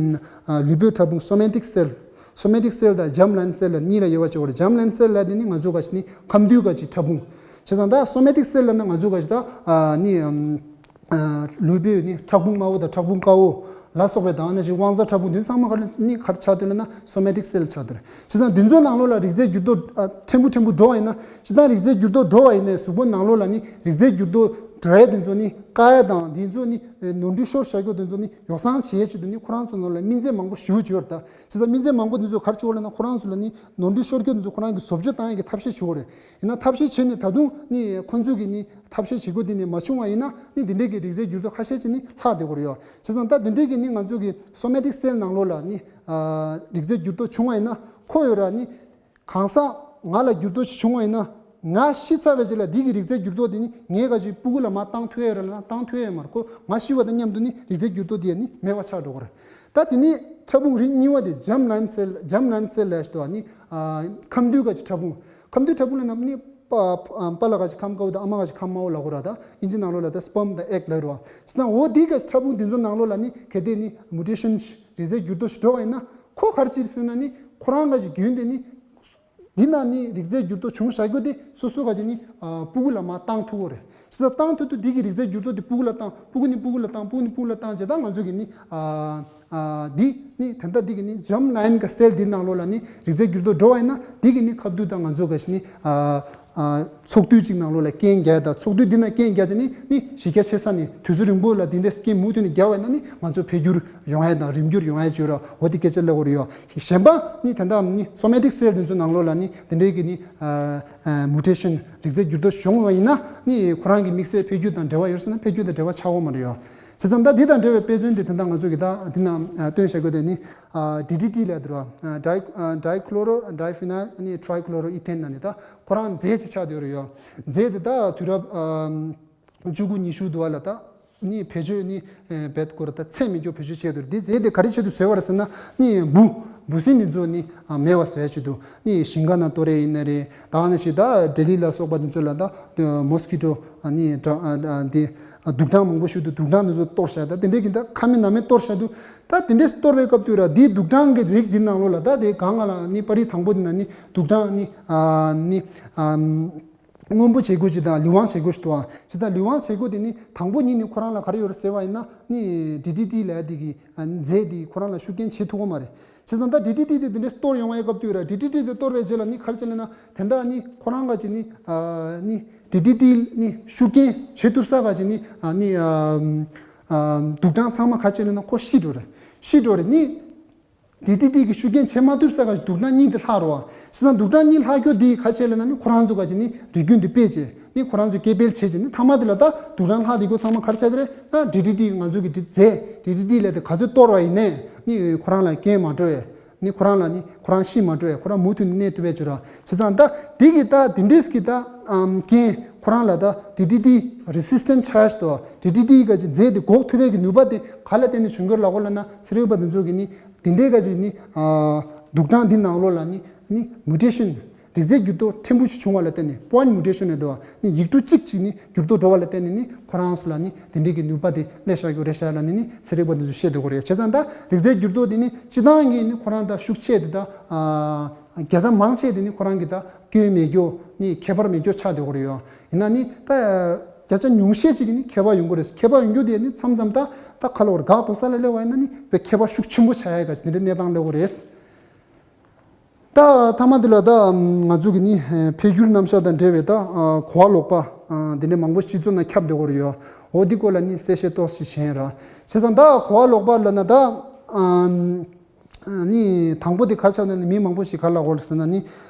ཨ་ལུས་པོའི་ཕྲ་ཕུང་སོ་མེ་ཊིག་སེལ། སོ་མེ་ཊིག་སེལ་དང་ཇརམ་ལའིན་སེལ་ལ་གཉིས་ལ་དབྱེ་བ་ཕྱེ་དགོས་རེད། ཇརམ་ལའིན་སེལ་ལ་དེ་ནི་ང་ཚོ་ག་ཅིག་ནི་ཁམས་འདུས་ག་ཅིག་ཕྲ་ཕུང་། བྱས་ཙང་ད་སོ་མེ་ཊིག་སེལ་ལ་ན་ང་ཚོ་ག་ཅིག་ད་ཨ་ནི་ཨམ་ཨ་ལུས་པོའི་ནི་ཕྲ་ཕུང་དམར་པོ་དང་ཕྲ་ཕུང་དཀར་པོ་ལ་སོགས་པའི་དང་ནི་ཞིག་དབང་རྩ་ཕྲ་ཕུང་དེ་ཚང་མ་ག་ལ་ནི་ག་རེ་ཆགས་འདུག་ལབ་ན་སོ་མེ་ཊིག་སེལ་ཆགས་འདུག་རེད། བྱས་ཙང་འདི་ཚོ་ནང་ལོགས་ལ་རིགས་རྫས་འགྱུར་ལྡོག་ཨ་ཕྲན་བུ་ཕྲན་བུ་འགྲོ་བ་ཡིན་ན། སྤྱིར་བཏང་རིགས་རྫས་འགྱུར་ལྡོག་འགྲོ་བ་ཡིན་ནའི་གཟུགས་པོ་ནང་ལོགས་ལ་ནི་རིགས་རྫས་འགྱུར་ལྡོག་འགྲོ་ཡ་དེ་ཚོ་ནི་བཀག་ཡ་དང་དེ་ཚོ་ནི་ནོར་འཁྲུལ་ཤོར་བཞག་རྒྱུ་དེ་ཚོ་ནི་ཡོ་བསྲང་བྱེད་ཡས་ཆེད་དུ་ནི་ཁོ་རང་ཚོ་ནང་ལ་སྨིན་རྫས་མང་པོ་ཞེ་པོ་ཅིག་ཡོད་རེད་ད། བྱས་ཙང་སྨིན་རྫས་མང་པོ་འདི་ཚོ་ག་རེ་བྱེད་དགོས་ལབ་ན་ཁོ་རང་ཚོ་ལ་ནི་ནོར་འཁྲུལ་ཤོར་རྒྱུ་འདི་ཚོ་ཁོ་རང་གིས་བཟོ་བཅོས་བཏང་ཡས་ཀྱི་ཐབས་ཤེས་བྱེད་དགོས་རེད། ཡིན་ན་ཐབས་ཤེས་བྱས་ནས་ད་དུང་ནི་ཁོ་ཚོས་ཀྱིས་ནི་ཐབས་ཤེས་བྱེད་དགོས་དེ་ནི་མ་བྱུང་བ་ཡིན་ན་ནི་འདི་འདྲའི་གི་རིགས་རྫས་འགྱུར་ལྡོག་ཁ་ཤས་ཅིག་ནི་ལྷག་བསྡད་ཀྱི་ཡོད་རེད་ཡ། བྱས་ཙང་ད་འདི་འདྲའི་གི་ནི་ང་ཚོ་གི་སོ་མེ་ཊིག་སེལ་ནང་ལོགས་ལ་ནི་ཨ་རིགས་རྫས་འགྱུར་ལྡོག་བྱུང་བ་ཡིན་ན་ཁོ་ཡོད་ར་ནི། གང་ཟག་ང་ལ་འགྱུར་ལྡོག་ཅིག་བྱུང་བ་ཡིན་ན། ང་ཤི་ཚར་བའི་རྗེས་ལ་འདི་གི་རིགས་རྫས་འགྱུར་ལྡོག་དེ་ནི་ངས་ག་ཅིག་སྤུ་གུ་ལ་མར་བཏང་ཐུབ་ཡས་རེད་ལབ་ན་བཏང་ཐུབ་ཡས་མ་རེད། ཁོ་ང་ཤི་བ་དང་མཉམ་དུ་ནི་རིགས་རྫས་འགྱུར་ལྡོག་དེ་ནི་མེད་པ་ཆགས་འགྲོ་གི་རེད། ད་དེ་ནི་ཕྲ་ཕུང་རིགས་གཉིས་པ་དེ་ཇརམ་ལའིན་སེལ། ཇརམ་ལའིན་སེལ་ལབ་ཞིག་འདུག་བ། ནི་ཨ་ཁམས་འདུས་ག་ཅིག་ཕྲ་ཕུང་། ཁམས་འདུས་ཕྲ་ཕུང་ལབ་ན་ནི་པ་པ་པཱ་ལགས་ག་ཅིག་ཁམས་དཀར་པོ་དང་ཨ་མ་ག་ཅིག་ཁམས་དམར་པོ་ལབ་དགོས་རེད། ད་ཨིན་ཇི་ནང་ལོགས་ལ་ད་སི་པརམ་དང་ཨེག་ལབ་རེད་བ། བྱས་ཙང་འོ་དེ་ག་ཅིག་ཕྲ་ཕུང་དེ་ཚོ་ནང་ལོགས་ལ་ནི་གལ་ཏེ་ནི་མུ་ཊེ་ཤན་རིགས་རྫས་འགྱུར་ལྡོག་ཞིག་འགྲོ་བ་ཡིན་ན། ཁོ་ག་རེ་བྱེད་ཟེར་ན་ནི་ཁོ་རང་ག་ཅིག་རྒྱུན་དེ་ནི་ འདི་ན་ནི་རིགས་རྫས་འགྱུར་ལྡོག་བྱུང་བཞག་རྒྱུ་དེ་སོ་སོ་ག་ཅིག་ནི་ཨ་སྤུ་གུ་ལ་མར་བཏང་ཐུབ་ཀྱི་རེད། བྱས་ཙང་བཏང་ཐུབ་དུས་འདི་གི་རིགས་རྫས་འགྱུར་ལྡོག་དེ་སྤུ་གུ་ལ་བཏང་། སྤུ་གུ་ནས་སྤུ་གུ་ལ་བཏང་། སྤུ་གུ་ནས་སྤུ་གུ་ལ་བཏང་བྱས། ད་ང་ཚོ་གི་ནི་ཨ་ཨ་འདི་ནི་ད་ལྟ་འདི་གི་ནི་ཇརམ་ལའིན་གི་སེལ་འདི་ནང་ལོགས་ལ་ནི་རིགས་རྫས་འགྱུར་ལྡོག་འགྲོ་བ་ཡིན་ན། འདི་གི་ནི་ཁ་ཐུག་ད་ང་ཚོ་ག་ཅིག་ནི་ཨ་ཨ་ཚོགས་འདུ་གཅིག་ནང་ལོགས་ལ་རྐྱེན་རྒྱག་ཡ། ད་ཚོགས་འདུ་འདི་ན་རྐྱེན་རྒྱག་བྱས་ནི་ནི་གཞི་རྒྱ་ཆེ་ས་ནས་དུས་ཚོད་རིང་པོ་ལ་འདི་འདྲའི་རྐྱེན་མུ་མཐུད་ནས་རྒྱག་པ་ཡིན་ན་ནི་ང་ཚོ་འཕེལ་འགྱུར་ཡོང་ཡ་དང་རིམ་འགྱུར་ཡོང་ཡ་བྱེད་ར། འོ་དེ་སྐད་ཆ་གླེང་གི་ཡོད་རེད་ཡོ། གཞན་པ་ནི་ད་ལྟ་ནི་སོ་མེ་ཊིག་སེལ་དེ་ཚོ་ནང་ལོགས་ལ་ནི་དེ་འདྲའི་གི་ནི་ཨ་ཨ་མུ་ཊེ་ཤན་རིགས་རྫས་འགྱུར་ལྡོག་བྱུང་བ་ཡིན་ན་ནི་ཁོ་རང་གི་དམིགས་བསལ་འཕེལ་འགྱུར་དང་འབྲེལ་བ་ཡོད་ཟེར་ན་འཕེལ་འགྱུར་དང་འབྲེལ་བ་ཆགས་ཀྱི་མ་རེད་ཡོ། བྱས་ཙང་ད་འདི་དང་འབྲེལ་བའི་དཔེ་མཚོན་དེ་ད་ལྟ་ང་ཚོ་གི་ད་འདི་ན་ཨ་སྟོན་བྱ་དགོས་དེ་ནི་ཨ་ཌི་ཌི་ཊི་ལབ་འདུག་ར། ཌའི་ཨ་ཌའི་ཁོ་ལོ་རོ་ཌའི་ཕི་ནལ་ནི་ཊི་རའི་ཁོ་ལོ་རོ་ཨི་ཐེན་ལབ་ནི་ད་ཁོ་རང་རྫས་ཅིག་ཆགས་བསྡད་ཡོད་རེད་ཡོ། རྫས་དེ་ད་དུས་རབས་ཨ་བཅུ་དགུ་ཉི་ཤུ་དུ་བ་ལ་ད་ནི་བེད་སྤྱོད་ནི་ཨེ་བེད་སྐོར་ད་ཚད་མེད་སྐྱོ་བེད་སྤྱོད་བྱས་འདུག་དེ་རྫས་དེ་ག་རེ་ཆེད་དུ་བཟོས་པ་རེད་ཟེར་ན་ནི་འབུ་འབུ་སྲིན་དེ་ཚོ་ནི་ཨ་མེད་པ་བཟོ་ཡ་ཆེད་དུ་ནི་ཞིང་ཁ་ནང་གཏོར་ཡ་ཡིན་ན་རེད། ད་ནི་ཞིག་ད་ལྡི་ལི་ལ་སོགས་པ་དེ་ཚོ་ལ་ད་མོ་སི་ཀི་ཊོ་ནི་དྲ་ཨ་ཨ་དེ་ཨ་དུག་སྦྲང་མང་པོ་ཞིག་འདུག་དུག་སྦྲང་དེ་ཚོ་གཏོར་བཞག་ད་དེ་འདྲའི་གི་ད་ཁ་མེད་ནང་མེད་གཏོར་བཞག་འདུག་ད་དེ་འདྲའི་གཏོར་བའི་སྐབས་དུས་ར་དེའི་དུག་སྦྲང་གི་རིགས་དེ་ནང་ལོགས་ལ་ད་དེ་གང་ག་ལ་ནི་པར་རིས་དང་པོ་དེ་ན་ནི་དུག་སྦྲང་ནི་ཨ་ནི་ཨ། སྔོན་པོ་བྱེད་དགོས་ཅིག་དང་ལུས་དབང་བྱེད་དགོས་ཞིག་འདུག་ཨ། བྱས་ཙང་ལུས་དབང་བྱེད་དགོས་དེ་ནི་དང་པོ་ཉིད་ནས་ཁོ་རང་ལ་ག་རེ་ཡོད་རེད་ཟེར་བ་ཡིན་ན་ནི་ཌི་ཌི་ཊི་ལབ་ཡ་དེ་གི་ཨ་རྫས་དེ་ཁོ་རང་ལ་ཤུགས་རྐྱེན་བྱེད་ཐུབ་ཀྱི་མ་རེད། བྱས་ཙང་ད་ཌི་ཌི་ཊི་དེ་དེ་འདྲའི་གཏོར་ཡོང་བའི་སྐབས་དུས་ར་ཌི་ཌི་ཊི་དེ་གཏོར་བའི་རྗེས་ལ་ནི་ག་རེ་བྱས་ལབ་ན་དེ་འདྲ་ནི་ཁོ་རང་ག་ཅིག་ནི་ཨ་ནི་ཌི་ཌི་ཊི་ནི་ཤུགས་རྐྱེན་བྱེད་ཐུབ་ས་ག་ཅིག་ནི་ཨ་ནི་ཨ་ཨ་དུག་སྦྲང་ཚང་མ་ག་ཅིག་ལབ་ན་ཁོ་ཤི་འགྲོ་རེད། ཤི་འགྲོ་རེད་ནི། ཌི་ཌི་ཊི་གི་ཤུགས་རྐྱེན་བྱེད་མ་ཐུབ་ས་ག་ཅིག་དུག་སྦྲང་གཉིས་དེ་ལྷག་རོ། བྱས་ཙང་དུག་སྦྲང་གཉིས་ལྷག་རྒྱུ་དེ་ག་ཅིག་ལབ་ན་ནི་ཁོ་རང་ཚོ་ག་ཅིག་ནི་རིགས་རྒྱུད་འདི་སྤེལ་བྱས་ནི་ཁོ་རང་ཚོ་སྐྱེ་འཕེལ་བྱས་བྱས་ནི་མཐའ་མ་དེ་ལ་ད་དུག་སྦྲང་ལྷག་དེ་གོ་ཚང་མ་ག་རེ་ཆགས་དེ་རེད། ད་ཌི་ཌི་ཊི་ང་ཚོ་གི་འདི་རྫས་ཌི་ཌི་ཊི་ལབ་དེ་ག་ཚོད་གཏོར་བ་ཡིན་ནའི་ནི་ཁོ་རང་ལ་རྐྱེན་མ་འགྲོ་བས། ནི་ཁོ་རང་ལ་ནི་ཁོ་རང་ཤི་མ་འགྲོ་བས་ཁོ་རང་མུ་མཐུད་ནས་གནས་ཐུབ་པའི་བྱུར་བ། བྱས་ཙང་ད་འདི་གི་ད་འདི་འདྲས་ཀྱི་ད་ཨམ་རྐྱེན་ཁོ་རང་ལ་ད་ཌི་ཌི་ཊི་རི་སི་སི་ཊེན་ཊི་ཆར་ཇི་དོ་ཌི་ཌི་ཊི་ག་ཅིག་རྫས་དེ་འགོག་ཐུབ་པའི་གི་ནུས་པ་དེ་ག་ལ་བརྟེན་ནས་བྱུང་གི་ཡོད་ལབ་དགོས་ལབ་ན་ཚན་རིག་པ་དེ་ཚོ་གི་ནི་འདི་འདྲའི་ག་ཅིག་ནི་ཨ་དུག་སྦྲང་འདི་ནང་ལོགས་ལ་ནི་ནི་མུ་ཊེ་ཤན་རིགས་རྫས་འགྱུར་ལྡོག་ཕྲན་བུ་ཞིག་བྱུང་བ་ལ་བརྟེན་ནས་པོ་ཡིན་ཊི་མུ་ཊེ་ཤན་ལབ་དོ་ནི་ཡིག་འབྲུ་གཅིག་ཅིག་ནི་འགྱུར་ལྡོག་འགྲོ་བ་ལ་བརྟེན་ནས་ནི་ཁོ་རང་ཚོ་ལ་ནི་དེ་འདྲའི་གི་ནུས་པ་དེ་སླེབས་བཞག་གི་རེད་ཤག་ལབ་ནས་ནི་ཚན་རིག་པ་འདི་ཚོས་བཤད་འདུག་གི་རེད། བྱས་ཙང་ད་རིགས་རྫས་འགྱུར་ལྡོག་དེ་ནི་སྤྱི་བཏང་གི་ནི་ཁོ་རང་ད་ཤུགས་ཆེ་དེ་ད་ཨ་བརྒྱ་ཆ་མང་ཆེ་དེ་ནི་ཁོ་རང་གི་ད་སྐྱོན་མེད་རྒྱུ་ནི་ཁྱད་པར་མེད་རྒྱུ་ཆགས་བསྡད་ཡོད་རེད་ཡོ། ཡིན་ན་ནི་ད་བརྒྱ་ཆ་ཉུང་ཤས་ཅིག་གི་ནི་ཁྱད་པར་ཡོང་གི་རེད། ཁྱད་པར་ཡོང་རྒྱུ་དེ་ནི་མཚམས་མཚམས་ད་ད་ཁ་ལོ་བར་འགག་འགྲོ་ས་ལ་སླེབས་པ་ཡིན་ན་ནི་དཔེ་ཁྱད་པར་ཤུགས་ཆེན་པོ་ཆགས་ཡ་ག་ཅིག་དེ་འདྲའི་གནས་སྟངས་སླེབས་ཡོད་རེད། ད་མཐའ་མ་འདི་ལ་ད་ང་ཚོ་གི་ནི་འཕེལ་འགྱུར་རྣམ་གཞག་དང་འབྲེལ་བའི་ད་གོ་བ་ལོག་པ་འདི་འདྲའི་མང་པོ་སྤྱི་ཚོགས་ནང་ཁྱབ་བསྡད་ཡོད་རེད་ཡོ། འོ་འདི་སྐོར་ལ་ནི་གསལ་བཤད་ཏོག་ཙམ་བྱས་ཡིན་ར། བྱས་ཙང་ད་གོ་བ་ལོག་པ་ལབ་ན་ད་ནི་དང་པོ་དེ་ག་རེ་ཆགས་ན་ནི་མི་མང་པོ་ཞིག་ག་རེ་ལབ་ཀྱི་ཡོད་རེད་ཟེར་ན་ནི་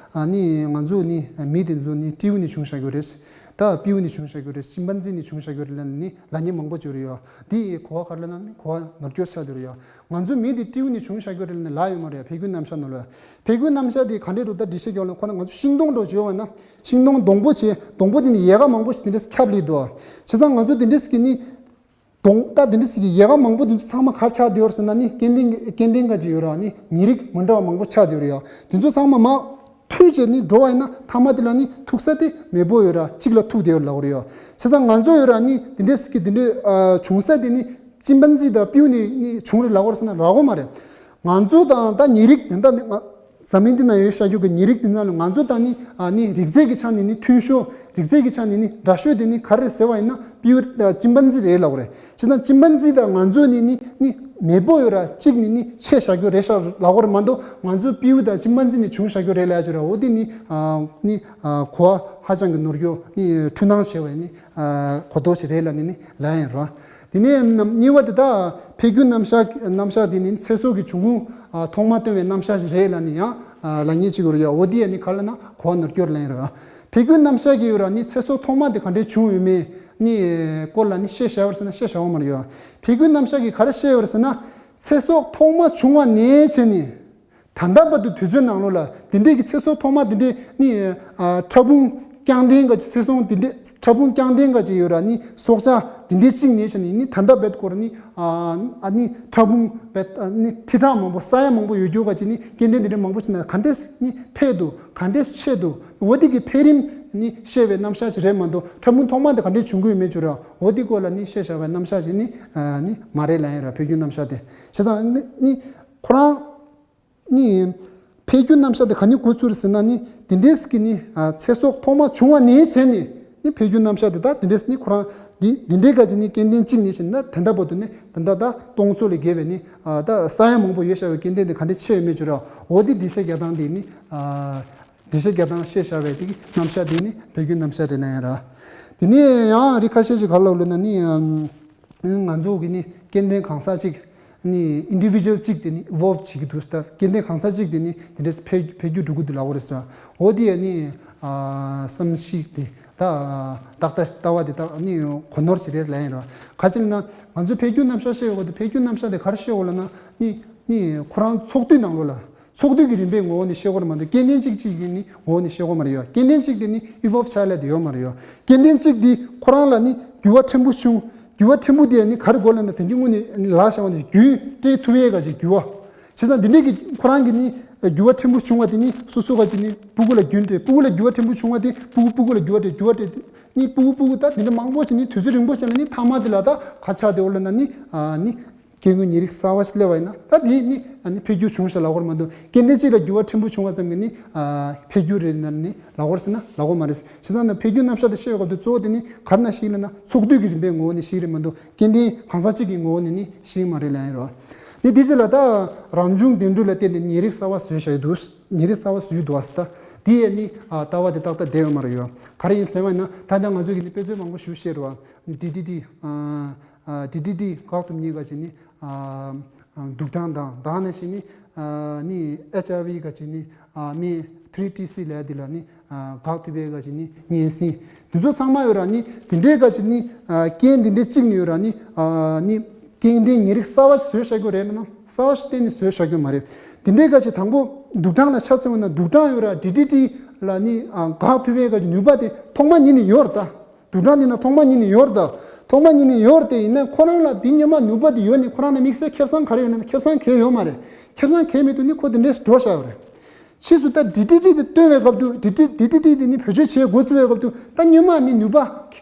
ནི་ང་ཚོ་ནི་མི་དེ་ཚོ་ནི་སྤྲེའུ་ནས་བྱུང་བཞག་གི་ཡོད་རེད། ད་སྤྲེའུ་ནས་བྱུང་བཞག་གི་ཡོད་རེད། ཅིམ་པན་ཛི་ནས་བྱུང་བཞག་གི་ཡོད་རེད་ལབ་ནི་ལབ་མཁན་མང་པོ་ཅིག་ཡོད་རེད་ཡོ། འདི་གོ་བ་ག་རེ་ལབ་ན་ནི་གོ་བ་ནོར་སྐྱོར་ཆགས་བསྡད་ཡོད་རེད་ཡོ། ང་ཚོ་མི་འདི་སྤྲེའུ་ནས་བྱུང་བཞག་གི་རེད་ལབ་ཡོད་མ་རེད། འཕེལ་འགྱུར་རྣམ་གཞག་ནང་ལ། འཕེལ་འགྱུར་རྣམ་གཞག་འདི་ག་འདྲས་འགྲོ་ད་འགྲེལ་བཤད་རྒྱག་ལ་ཁོ་ན་ང་ཚོ་ཤིང་སྡོང་འགྲོ་བྱེད་པ་ན་ཤིང་སྡོང་སྡོང་པོ་བྱེད་སྡོང་པོ་འདི་ནི་ཡལ་ག་མང་པོ་ཞིག་དེ་འདྲས་ཁྱབ་ལི་འདུག་བྱས་ཙང་ང་ཚོ་དེ་འདྲས་ཀྱི་ནི་སྡོང་ད་དེ་འདྲས་ཀྱི་ཡལ་ག་མང་པོ་དེ་ཚོ་ཚང་མ་ག་རེ་ཆགས་བསྡད་ཡོད་རེད་ཟེར་ན་ནི་སྐྱེ་ལྡན་སྐྱེ་ལྡན་ག་ཅིག་ཡོད་ར་ནི་ཉེ་རིགས་མི་འདྲ་བ་མང་པོ་ཆགས་བསྡད་ཡོད་རེད་ཡ། དེ་ཚོ་ཚང་མ་མར་ཐུལ་བྱས་ནི་འགྲོ་བ་ཡིན་ན་མཐའ་མ་དེ་ལ་ནི་ཐུག་ས་དེ་མེས་པོ་ཡོད་ར་གཅིག་ལ་ཐུག་བསྡད་ཡོད་ལབ་ཀྱི་རེད་ཡ། བྱས་ཙང་ང་ཚོ་ཡོད་ར་ནི་དེ་འདྲས་ཀྱི་དེ་འདྲས་བྱུང་ས་དེ་ནི་ཅིམ་པན་ཛི་དང་སྤྲེའུ་ནས་ནི་བྱུང་རེད་ལབ་ཀྱི་རེད་ཟེར་ན་རག་གི་མ་རེད། ང་ཚོ་དང་ད་ཉེ་རིགས་དེ་འདྲ་ནི་ང་འཛམ་གླིང་འདི་ན་ཡོད་ཤག་རྒྱུ་གི་ཉེ་རིགས་དེ་ཚོ་ལ་ང་ཚོ་དང་ནི་ཨ་ནི་རིགས་རྫས་ཀྱི་ཆ་ནས་ནི་མཐུན་ཤོས་རིགས་རྫས་ཀྱི་ཆ་ནས་ནི་འདྲ་ཤོས་དེ་ནི་ག་རེ་ཟེར་བ་ཡིན་ན་སྤྲེའུ་ཅིམ་པན་ཛི་རེད་ལབ་ཀྱི་རེད། བྱས་ཙང་ཅིམ་པན་ཛི་དང་ང་ཚོ་ནི་ནི་ནི་མེས་པོ་ཡོད་ར་གཅིག་ནི་ནི་ཆད་བཞག་རྒྱུ་རེད་ཤག་ལབ་ཀྱི་རེད་མ་གཏོགས་ང་ཚོ་སྤྲེའུ་དང་ཅིམ་པན་ཛི་ནས་བྱུང་བཞག་རྒྱུ་རེད་ལབ་ཡ་ཅིག་ར། འོ་དེ་ནི་ཨ་ནི་ཨ་གོ་བ་ཧ་ཅང་གི་ནོར་རྒྱུ་ནི་འཁྲུལ་སྣང་བྱས་པ་ཡིན་ནི་ཨ་གོ་རྟོགས་ཤིག་རེད་ལབ་ནི་ནི་ལབ་ཡིན་ར། དེ་ནས་གཉིས་པ་དེ་དག་འཕེལ་འགྱུར་རྣམ་གཞག་རྣམ་གཞག་དེ་ནི་ཚེ་སྲོག་གི་འབྱུང་ཁུངས་ཐོག་མ་སྟོན་པའི་རྣམ་གཞག་ཞིག་རེད་ལབ་ནི་ཡང་ལབ་མཁན་ཅིག་ཡོད་རེད་ཡ། འོ་དེ་ཡང་ནི་ག་ལབ་ན་གོ་བ་ནོར་སྐྱོར་ལབ་ཡིན་རེད་བ། འཕེལ་འགྱུར་རྣམ་གཞག་གི་ཡོད་ར་ནི་ཚེ་སྲོག་ཐོག་མ་དེ་ག་འདྲས་བྱུང་ཡོད་མེད་ནི་སྐོར་ལ་ནི་བཤད་བཞག་པ་རེད་ཟེར་ན་བཤད་བཞག་པ་མ་རེད་ཡ། འཕེལ་འགྱུར་རྣམ་གཞག་གིས་ག་རེ་བཤད་ཡོད་རེད་ཟེར་ན་ཚེ་སྲོག་ཐོག་མ་བྱུང་བ་ནས་བྱས་ནས། ད་ལྟ་བར་དུ་དུས་ཚོད་ནང་ལོགས་ལ་དེ་འདྲའི་གི་ཚེ་སྲོག་ཐོག་མ་དེ་འདྲའི་ནི་ཨ་ཕྲ་ཕུང་རྐྱང་ལྡན་ག་ཅིག་ཚེ་སྲོག་དེ་འདྲའི་ཕྲ་ཕུང་རྐྱང་ལྡན་ག་ཅིག་ཡོད་ར་ནི་སྲོག་ཆགས་དེ་འདྲའི་གཅིག་ནས་བྱས་ནས་ནི་ད་ལྟ་བར་དུ་སྐོར་ནི་ཨ་ཨ་ནི་ཕྲ་ཕུང་བེད་ཨ་ནི་ཁྲི་ཕྲག་མང་པོ་ས་ཡ་མང་པོ་ཡོད་རྒྱུ་ག་ཅིག་ནི་སྐྱེ་ལྡན་དེ་འདྲའི་མང་པོ་ཞིག་ན་ག་འདྲས་ནི་འཕེལ་འདུག་ག་འདྲས་ཆད་འདུག་འོ་དེ་གི་འཕེལ་རིམ་ནི་བཤད་པའི་རྣམ་གཞག་ཅིག་རེད་མ་གཏོགས་ཕྲ་ཕུང་ཐོག་མ་དེ་ག་འདྲས་བྱུང་གི་ཡོད་མེད་ཅིག་ར། འོ་དེ་སྐོར་ལ་ནི་བཤད་བཞག་པའི་རྣམ་གཞག་ཅིག་ནི་ཨ་ནི་མ་རེད་ལབ་ཡིན་ར། འཕེལ་འགྱུར་རྣམ་གཞག་དེ་བྱས་ཙང་ནི་ནི་ཁོ་རང་། ནི། འཕེལ་འགྱུར་རྣམ་གཞག་དེ་ག་ནས་འགོ་ཚུགས་རེད་ཟེར་ན་ནི། དེ་འདྲས་ཀྱི་ནི་ཨ་ཚེ་སྲོག་ཐོག་མ་བྱུང་བ་ནས་བྱས་ནས་ནི་འཕེལ་འགྱུར་རྣམ་གཞག་དེ་ད་དེ་འདྲས་ནི་ཁོ་རང་འདི་འདི་འདྲས་ག་ཅིག་ནི་སྐྱེ་ལྡན་གཅིག་ནས་བྱས་ན་ད་ལྟ་བར་དུ་ནི་ད་ལྟ་ད་སྟོང་ཚོ་ལས་བརྒལ་བའི་ནི་ཨ་ད་ས་ཡ་མང་པོ་ཡོད་བཞག་པའི་སྐྱེ་ལྡན་དེ་ག་འདྲས་ཆེ་ཡོད་མེད་ཅིག་ར། འོ་དེ་འགྲེལ་བཤད་རྒྱག་སྟངས་དེ་ནི་ཨ་འགྲེལ་བཤད་རྒྱག་སྟངས་བཤད་བཞག་པའི་དེ་གི་རྣམ་གཞག་དེ་ནི་འཕེལ་འགྱུར་རྣམ་གཞག་རེད་ན་ཡང་ར། དེ་ནས་ཡང་རིགས་ཁ་ཤས་ཤིག་ག་ལ་ལབ་ན་ནི་ཨ། ང་ཚོ་གི་ནི་སྐྱེ་ལྡན་གང་ཟག་ཅིག་ནི་individual་ཅིག་དེ་ནི་evolve་བྱེད་ཀྱི་འདུག་ཟེར། སྐྱེ་ལྡན་གང་ཟག་ཅིག་དེ་ནི་དེ་འདྲས་འཕེལ་འཕེལ་འགྱུར་འགྲོ་གི་འདུག་ལབ་དགོས་རེད་ཟེར། འོ་དེ་ཡ་ནི་ཨ་བསམ་གཞིག་དེ་ད་བདག་ལྟ་ལྟ་བ་དེ་ད་ནི་གོ་ནོར་ཞིག་རེད་ལབ་ཡིན་ར། ག་ཅི་ལབ་ན་ང་ཚོ་འཕེལ་འགྱུར་རྣམ་གཞག་བཤད་དགོས་དེ། འཕེལ་འགྱུར་རྣམ་གཞག་དེ་ག་རེ་བཤད་དགོས་ལབ་ན་ནི་ནི་ཁོ་རང་ཚོགས་འདུའི་ནང་ལོགས་ལ། ཚོགས་འདུ་གི་རིམ་པའི་ངོ་བོ་ནས་བཤད་དགོས་རེད་མ་གཏོགས་སྐྱེ་ལྡན་གཅིག་གཅིག་གི་ནི་ངོ་བོ་ནས་བཤད་དགོས་མ་རེད་ཡོད། སྐྱེ་ལྡན་གཅིག་དེ་ནི་evolve་བྱ་ཡ་ལ་དེ་ཡོད་མ་རེད་ཡོད། སྐྱེ་ལྡན་གཅིག་དེ་ཁོ་རང་ལ་ནི་འགྱུར་བ་ཕྲན་བུ་བྱུང་། འགྱུར་བ་ཕྲན་བུ་དེ་ནི་ག་རེ་དགོས་ལབ་ན་དེང་གི་དངོས་ནས་ལག་བཞག་པ་ནི་རྒྱུན་སྤྲད་ཐུབ་ཡས་ག་ཅིག་འགྱུར་བ། བྱས་ཙང་འདི་འདྲས་ཀྱི་ཁོ་རང་གི་ནི་འགྱུར་བ་ཕྲན་བུ་བྱུང་བ་དེ་ནི་སོ་སོ་ག་ཅིག་ནི་སྤུ་གུ་ལ་རྒྱུན་སྤྲད། སྤུ་གུ་ལ་འགྱུར་བ་ཕྲན་བུ་བྱུང་བ་དེ་སྤུ་གུ་སྤུ་གུ་ལ་འགྱུར་བ་སྤྲད། འགྱུར་བ་སྤྲད། ནི་སྤུ་གུ་སྤུ་གུ་ད་དེ་འདྲ་མང་པོ་ཅིག་ནི་དུས་ཚོད་རིང་པོ་ཅིག་ལ་ནི་ཐ་མ་དེ་ལ་ད་ག་ཆགས་དེ་འོ་ལབ་ན་ནི་ཨ་ནི། སྐྱེ་དངོས་ཉེ་རིགས་གསར་བ་ཞིག་སླེབས་པ་ཡིན་ན་ད་དེ་ནི་ཨ་ནི་འཕེལ་འགྱུར་བྱུང་ཤག་ལབ་དགོས་རེད་མ་གཏོགས་སྐྱེ་ལྡན་གཅིག་ལ་འགྱུར་བ་ཕྲན་བུ་བྱུང་བ་ཙམ་གྱིས་ནི་ཨ་འཕེལ་འགྱུར་རེད་ན་ནི་ལབ་དགོས་རེད་ཟེར་ན་ལབ་དགོས་མ་རེད། བྱས་ཙང་ན་འཕེལ་འགྱུར་རྣམ་གཞག་དེ་བཤད་སྐབས་དུ་གཙོ་བོ་དེ་ནི་ག་རེ་ན་ཞིག་ལབ་ན་ཚོགས་འདུ་གི་རིམ་པའི་ངོ་བོ་ནས་ཞིག་རེད་མ་གཏོགས་སྐྱེ་ལྡན་གང་ཟག་གཅིག་གི་ངོ་བོ་ནས་ནི་ཞིག་མ་རེད་ལབ་ཡིན་རོ། ནི་དེ་རྗེས་ལ་ད་རང་བྱུང་འདེམས་སྒྲུག་ལ་བརྟེན་ནས་ཉེ་རིགས་གསར་བ་བཟོས་བཞག་ཡོད་འདུག་ཉེ་རིགས་གསར་བ་བཟོས་འདུག་ཨ་ད། དེ་ཡས་ནི་ཨ་ལྟ་བ་དེ་ཏག་ཏག་བསྡད་ཡོད་མ་རེད་ཡོད། ག་རེ་ཡིན་ཟེར་བ་ཡིན་ན་ད་ལྟ་ང་ཚོ་གི་ནི་དཔེ་མཚོན་མང་པོ་ཞིག་བཤད་རོ། ཌི་ཌི་ཊི། ཌི་ཌི་ཊི་འགོག་ཐུབ་མཁན་ག་ཅིག་ནི་ཨ་ཨ་དུག་སྦྲང་དང་ད་ག་ནང་བཞིན་ནི་ཨ་ནི་ཨེཆ་ཨའི་ཝི་ག་ཅིག་ནི་ཨ་སྨན་ཐི་རི་ཊི་སི་ལབ་ཡ་དེ་ལ་ནི་ཨ་འགོག་ཐུབ་པའི་ག་ཅིག་ནི་གཉན་སྲིན། དེ་ཚོ་ཚང་མ་ཡོད་ར་ནི་དེ་འདྲའི་ག་ཅིག་ནི་ཨ་རྐྱེན་དེ་འདྲའི་གཅིག་ནི་ཡོད་ར་ནི་ཨ་ནི་རྐྱེན་དེ་ཉེ་རིགས་གསར་བ་བཟོས་བཞག་རྒྱུ་རེད་ན་གསར་བ་གཏན་ནས་བཟོས་བཞག་རྒྱུ་མ་རེད། དེ་འདྲའི་ག་ཅིག་དང་པོ་དུག་སྦྲང་ལ་ཆ་མཚོན་པ་ན་དུག་སྦྲང་ཡོད་ར་ཌི་ཌི་ཊི་ལ་ནི་ཨ་འགོག་ཐུབ་པའི་ག་ཅིག་ནུས་པ་དེ་ཐོག་མ་ཉིད་ནས་ཡོད་ར་ད། དུག་སྦྲང་འདི་ན་ཐོག་མ་ཉིད་ནས་ཡོད་རེད་ད། ཐོག་མ་ཉིད་ནས་ཡོད་རེད་དེ་ཡིན་ན་ཁོ་རང་ལ་འདི་སྔོན་མ་ནུས་པ་དེ་ཡོད་ནི་ཁོ་རང་ལ་དམིགས་བསལ་ཁེ་བཟང་ག་རེ་ཡོད་ན་ཁེ་བཟང་གང་ཡང་ཡོད་མ་རེད། ཁེ་བཟང་གང་ཡང་མེད་དུས་ནི་ཁོ་དེ་འདྲས་འགྲོ་བཞག་ཡོད་རེད། ཕྱིས་སུ་ད་ཌི་ཌི་ཊི་དེ་བཏོན་པའི་སྐབས་དུ་ཌི་ཌི་ཌི་ཌི་ཊི་དེ་ནི་བེད་སྤྱོད་བྱེད་འགོ་བཙུགས་པའི་སྐབས་དུ་ད་སྔོན་མ་ནི་ནུས་པ་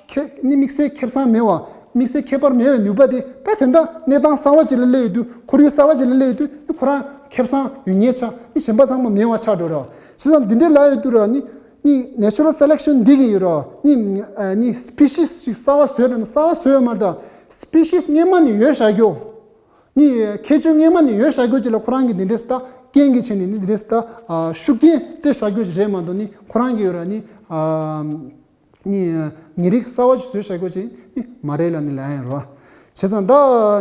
ཁེ་ནི་དམིགས་བསལ་ཁེ་བཟང་མེད་པ་དམིགས་བསལ་ཁྱད་པར་མེད་པའི་ནུས་པ་དེ་ད་དེ་འདྲ་གནས་སྟངས་གསར་བ་ཅིག་ལ་སླེབས་ཡོད་དུས་ཁོར་ཡུག་གསར་བ་ཅིག་ལ་སླེབས་ཡོད་དུས་ནི་ཁོ་རང་ཁེ་བཟང་ཡོད་ཉེན་ཆགས་ནི་གཞན་པ་ཚང་མ་མེད་པ་ཆགས་འགྲོ་རེད། བྱས་ཙང་འདི་འདྲས་ལབ་ཡོད་དུས་ར་ནི། ནི་ནེ་ཆུ་རལ་སེ་ལེག་ཤན་འདི་གི་ཡོད་རོ། ནི་ཨ་ནི་སི་པི་ཤིས་ཤིག་གསར་བ་བཟོས་ར་ནི་གསར་བ་བཟོས་ཡོད་མ་རེད་ད། སི་པི་ཤིས་སྔོན་མ་ནས་ཡོད་བཞག་རྒྱུ། ནི་ཁྱད་ཆོས་སྔོན་མ་ནས་ཡོད་བཞག་རྒྱུ་ཅིག་ལ་ཁོ་རང་གི་འདི་འདྲས་ད་རྐྱེན་གྱི་ཆེད་ནས་ནི་འདི་འདྲས་ད་ཨ་ཤུགས་རྐྱེན་སྤྲད་བཞག་རྒྱུ་ཅིག་རེད་མ་གཏོགས་ནི་ཁོ་རང་གི་ཡོད་ར་ནི་ཨ་ནི་ཉེ་རིགས་གསར་བ་ཅིག་བཟོས་བཞག་རྒྱུ་ཅིག་ནི་མ་རེད་ལ་ནི་ལབ་ཡིན་རོ། བྱས་ཙང་ད་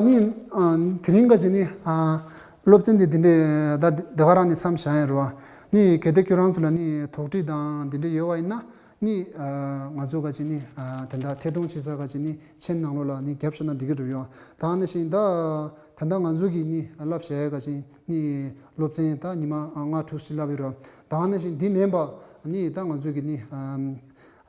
ནི་ཨ་དེ་རིང་ག་ཅིག་ནི་ཨ་སློབ་ཚན་འདི་འདི་འདྲས་ད་འདི་ག་རང་ནས་མཚམས་བཞག་ཡིན་རོ། ནི་གལ་ཏེ་ཁྱོད་རང་ཚོ་ལ་ནི་དོགས་འདྲི་དང་འདི་འདྲ་ཡོད་པ་ཡིན་ན་ནི་ཨ་ང་ཚོ་ག་ཅིག་ནི་ཨ་དེ་འདྲ་ཐད་གཏོང་བྱེད་ས་ག་ཅིག་ནི་མཆན་ནང་ལོགས་ལ་ནི་རྒྱབ་ཤོག་ན་འགྲིག་གི་རེད་ཡོད། ད་ནི་ཞིང་ད་ད་ལྟ་ང་ཚོ་གི་ནི་བསླབ་བྱ་ག་ཅིག་ནི་སློབ་ཚན་ད་ཉི་མ་ལྔ་དྲུག་ཅིག་བསླབ་ཡོད་རེད། ད་ནི་ཞིང་འདི་མིན་པ་ནི་ད་ང་ཚོ་གི་ནི་ཨ་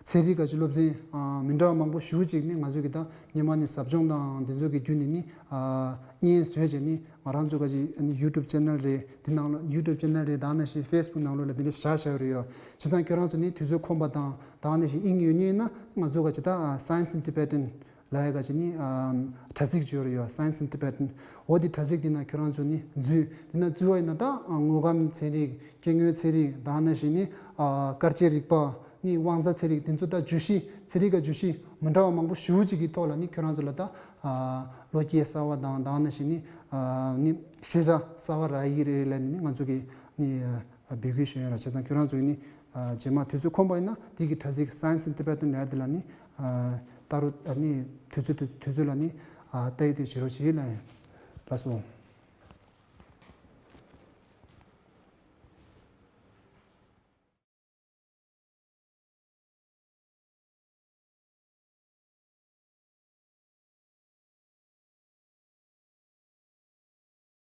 ཚན་རིག་ག་ཅིག་སློབ་ཚན་ཨ་མི་འདྲ་བ་མང་པོ་ཞེ་པོ་ཅིག་ནི་ང་ཚོ་གི་ད་སྔོན་མ་ནི་ཟབ་སྦྱོང་དང་འདི་ཚོ་གི་བརྒྱུད་ནས་ནི་ཨ་བརྙན་བཟོས་བྱས་ནི་ང་རང་ཚོ་ག་ཅིག་ནི་ཡུ་ཊུབ་ཆེ་ནལ་རེད། དེ་ནང་ལ་ཡུ་ཊུབ་ཆེ་ནལ་རེད། ད་ནི་ཞིང་ཕེ་སི་བུག་ནང་ལོགས་ལ་འདི་འདྲ་བཞག་བཞག་ཡོད་རེད་ཡོད། བྱས་ཙང་ཁྱོད་རང་ཚོ་ནི་དུས་ཚོད་ཁོམ་པ་དང་ད་ནི་ཞིང་དབྱིངས་ཡོད་ཉེན་ན་ང་ཚོ་ག་ཅིག་ད་Science in Tibetan་ལབ་ཡ་ག་ཅིག་ནི་ཨ་དྲ་ཚིགས་ཅིག་ཡོད་རེད་ཡོད། Science in Tibetan། འོ་དེ་དྲ་ཚིགས་དེ་ན་ཁྱོད་རང་ཚོ་ནི་འཛུལ་དེ་ན་འཛུལ་བ་ཡིན་ན་ད་དངོས་ཁམས་ཚན་རིག་སྐྱེ་དངོས་ཚན་རིག་ད་ནི་ཞིང་ནི་ཨ་སྐར་དཔྱད་རིག་པ་ནི་དབང་རྩ་ཚན་རིག་དེ་ཚོ་ད་བརྗོད་གཞི་ཚན་རིག་ག་བརྗོད་གཞི་མི་འདྲ་བ་མང་པོ་ཞེ་པོ་ཅིག་གི་ཐོག་ལ་ནི་ཁྱོད་རང་ཚོ་ལ་ད་ཨ་བློ་སྐྱེད་གསར་བ་དང་ད་ནི་ཞིང་ནི་ཨ་ནི་ཤེས་བྱ་གསར་བ་རག་གི་རེད་ལབ་ནི་ང་ཚོ་གི་ནི་ཨ་འབོད་སྐུལ་ཞུ་ཡ་ར། བྱས་ཙང་ཁྱོད་རང་ཚོ་གི་ནི་ཨ་རྗེས་མ་དུས་ཚོད་ཁོམ་པ་ཡིན་ན་དེ་གི་དྲ་ཚིགས་Science in Tibetan་ལབ་ཡ་དེ་ལ་ནི་ཨ་ལྟ་རོགས་ཨ་ནི་དུས་ཚོད་དུས་ཚོད་ལ་ནི་ཨ་ལྟ་ཡི་དེ་བྱེད་རོགས་བྱེད་ལ་ཡིན། ལགས་སོ།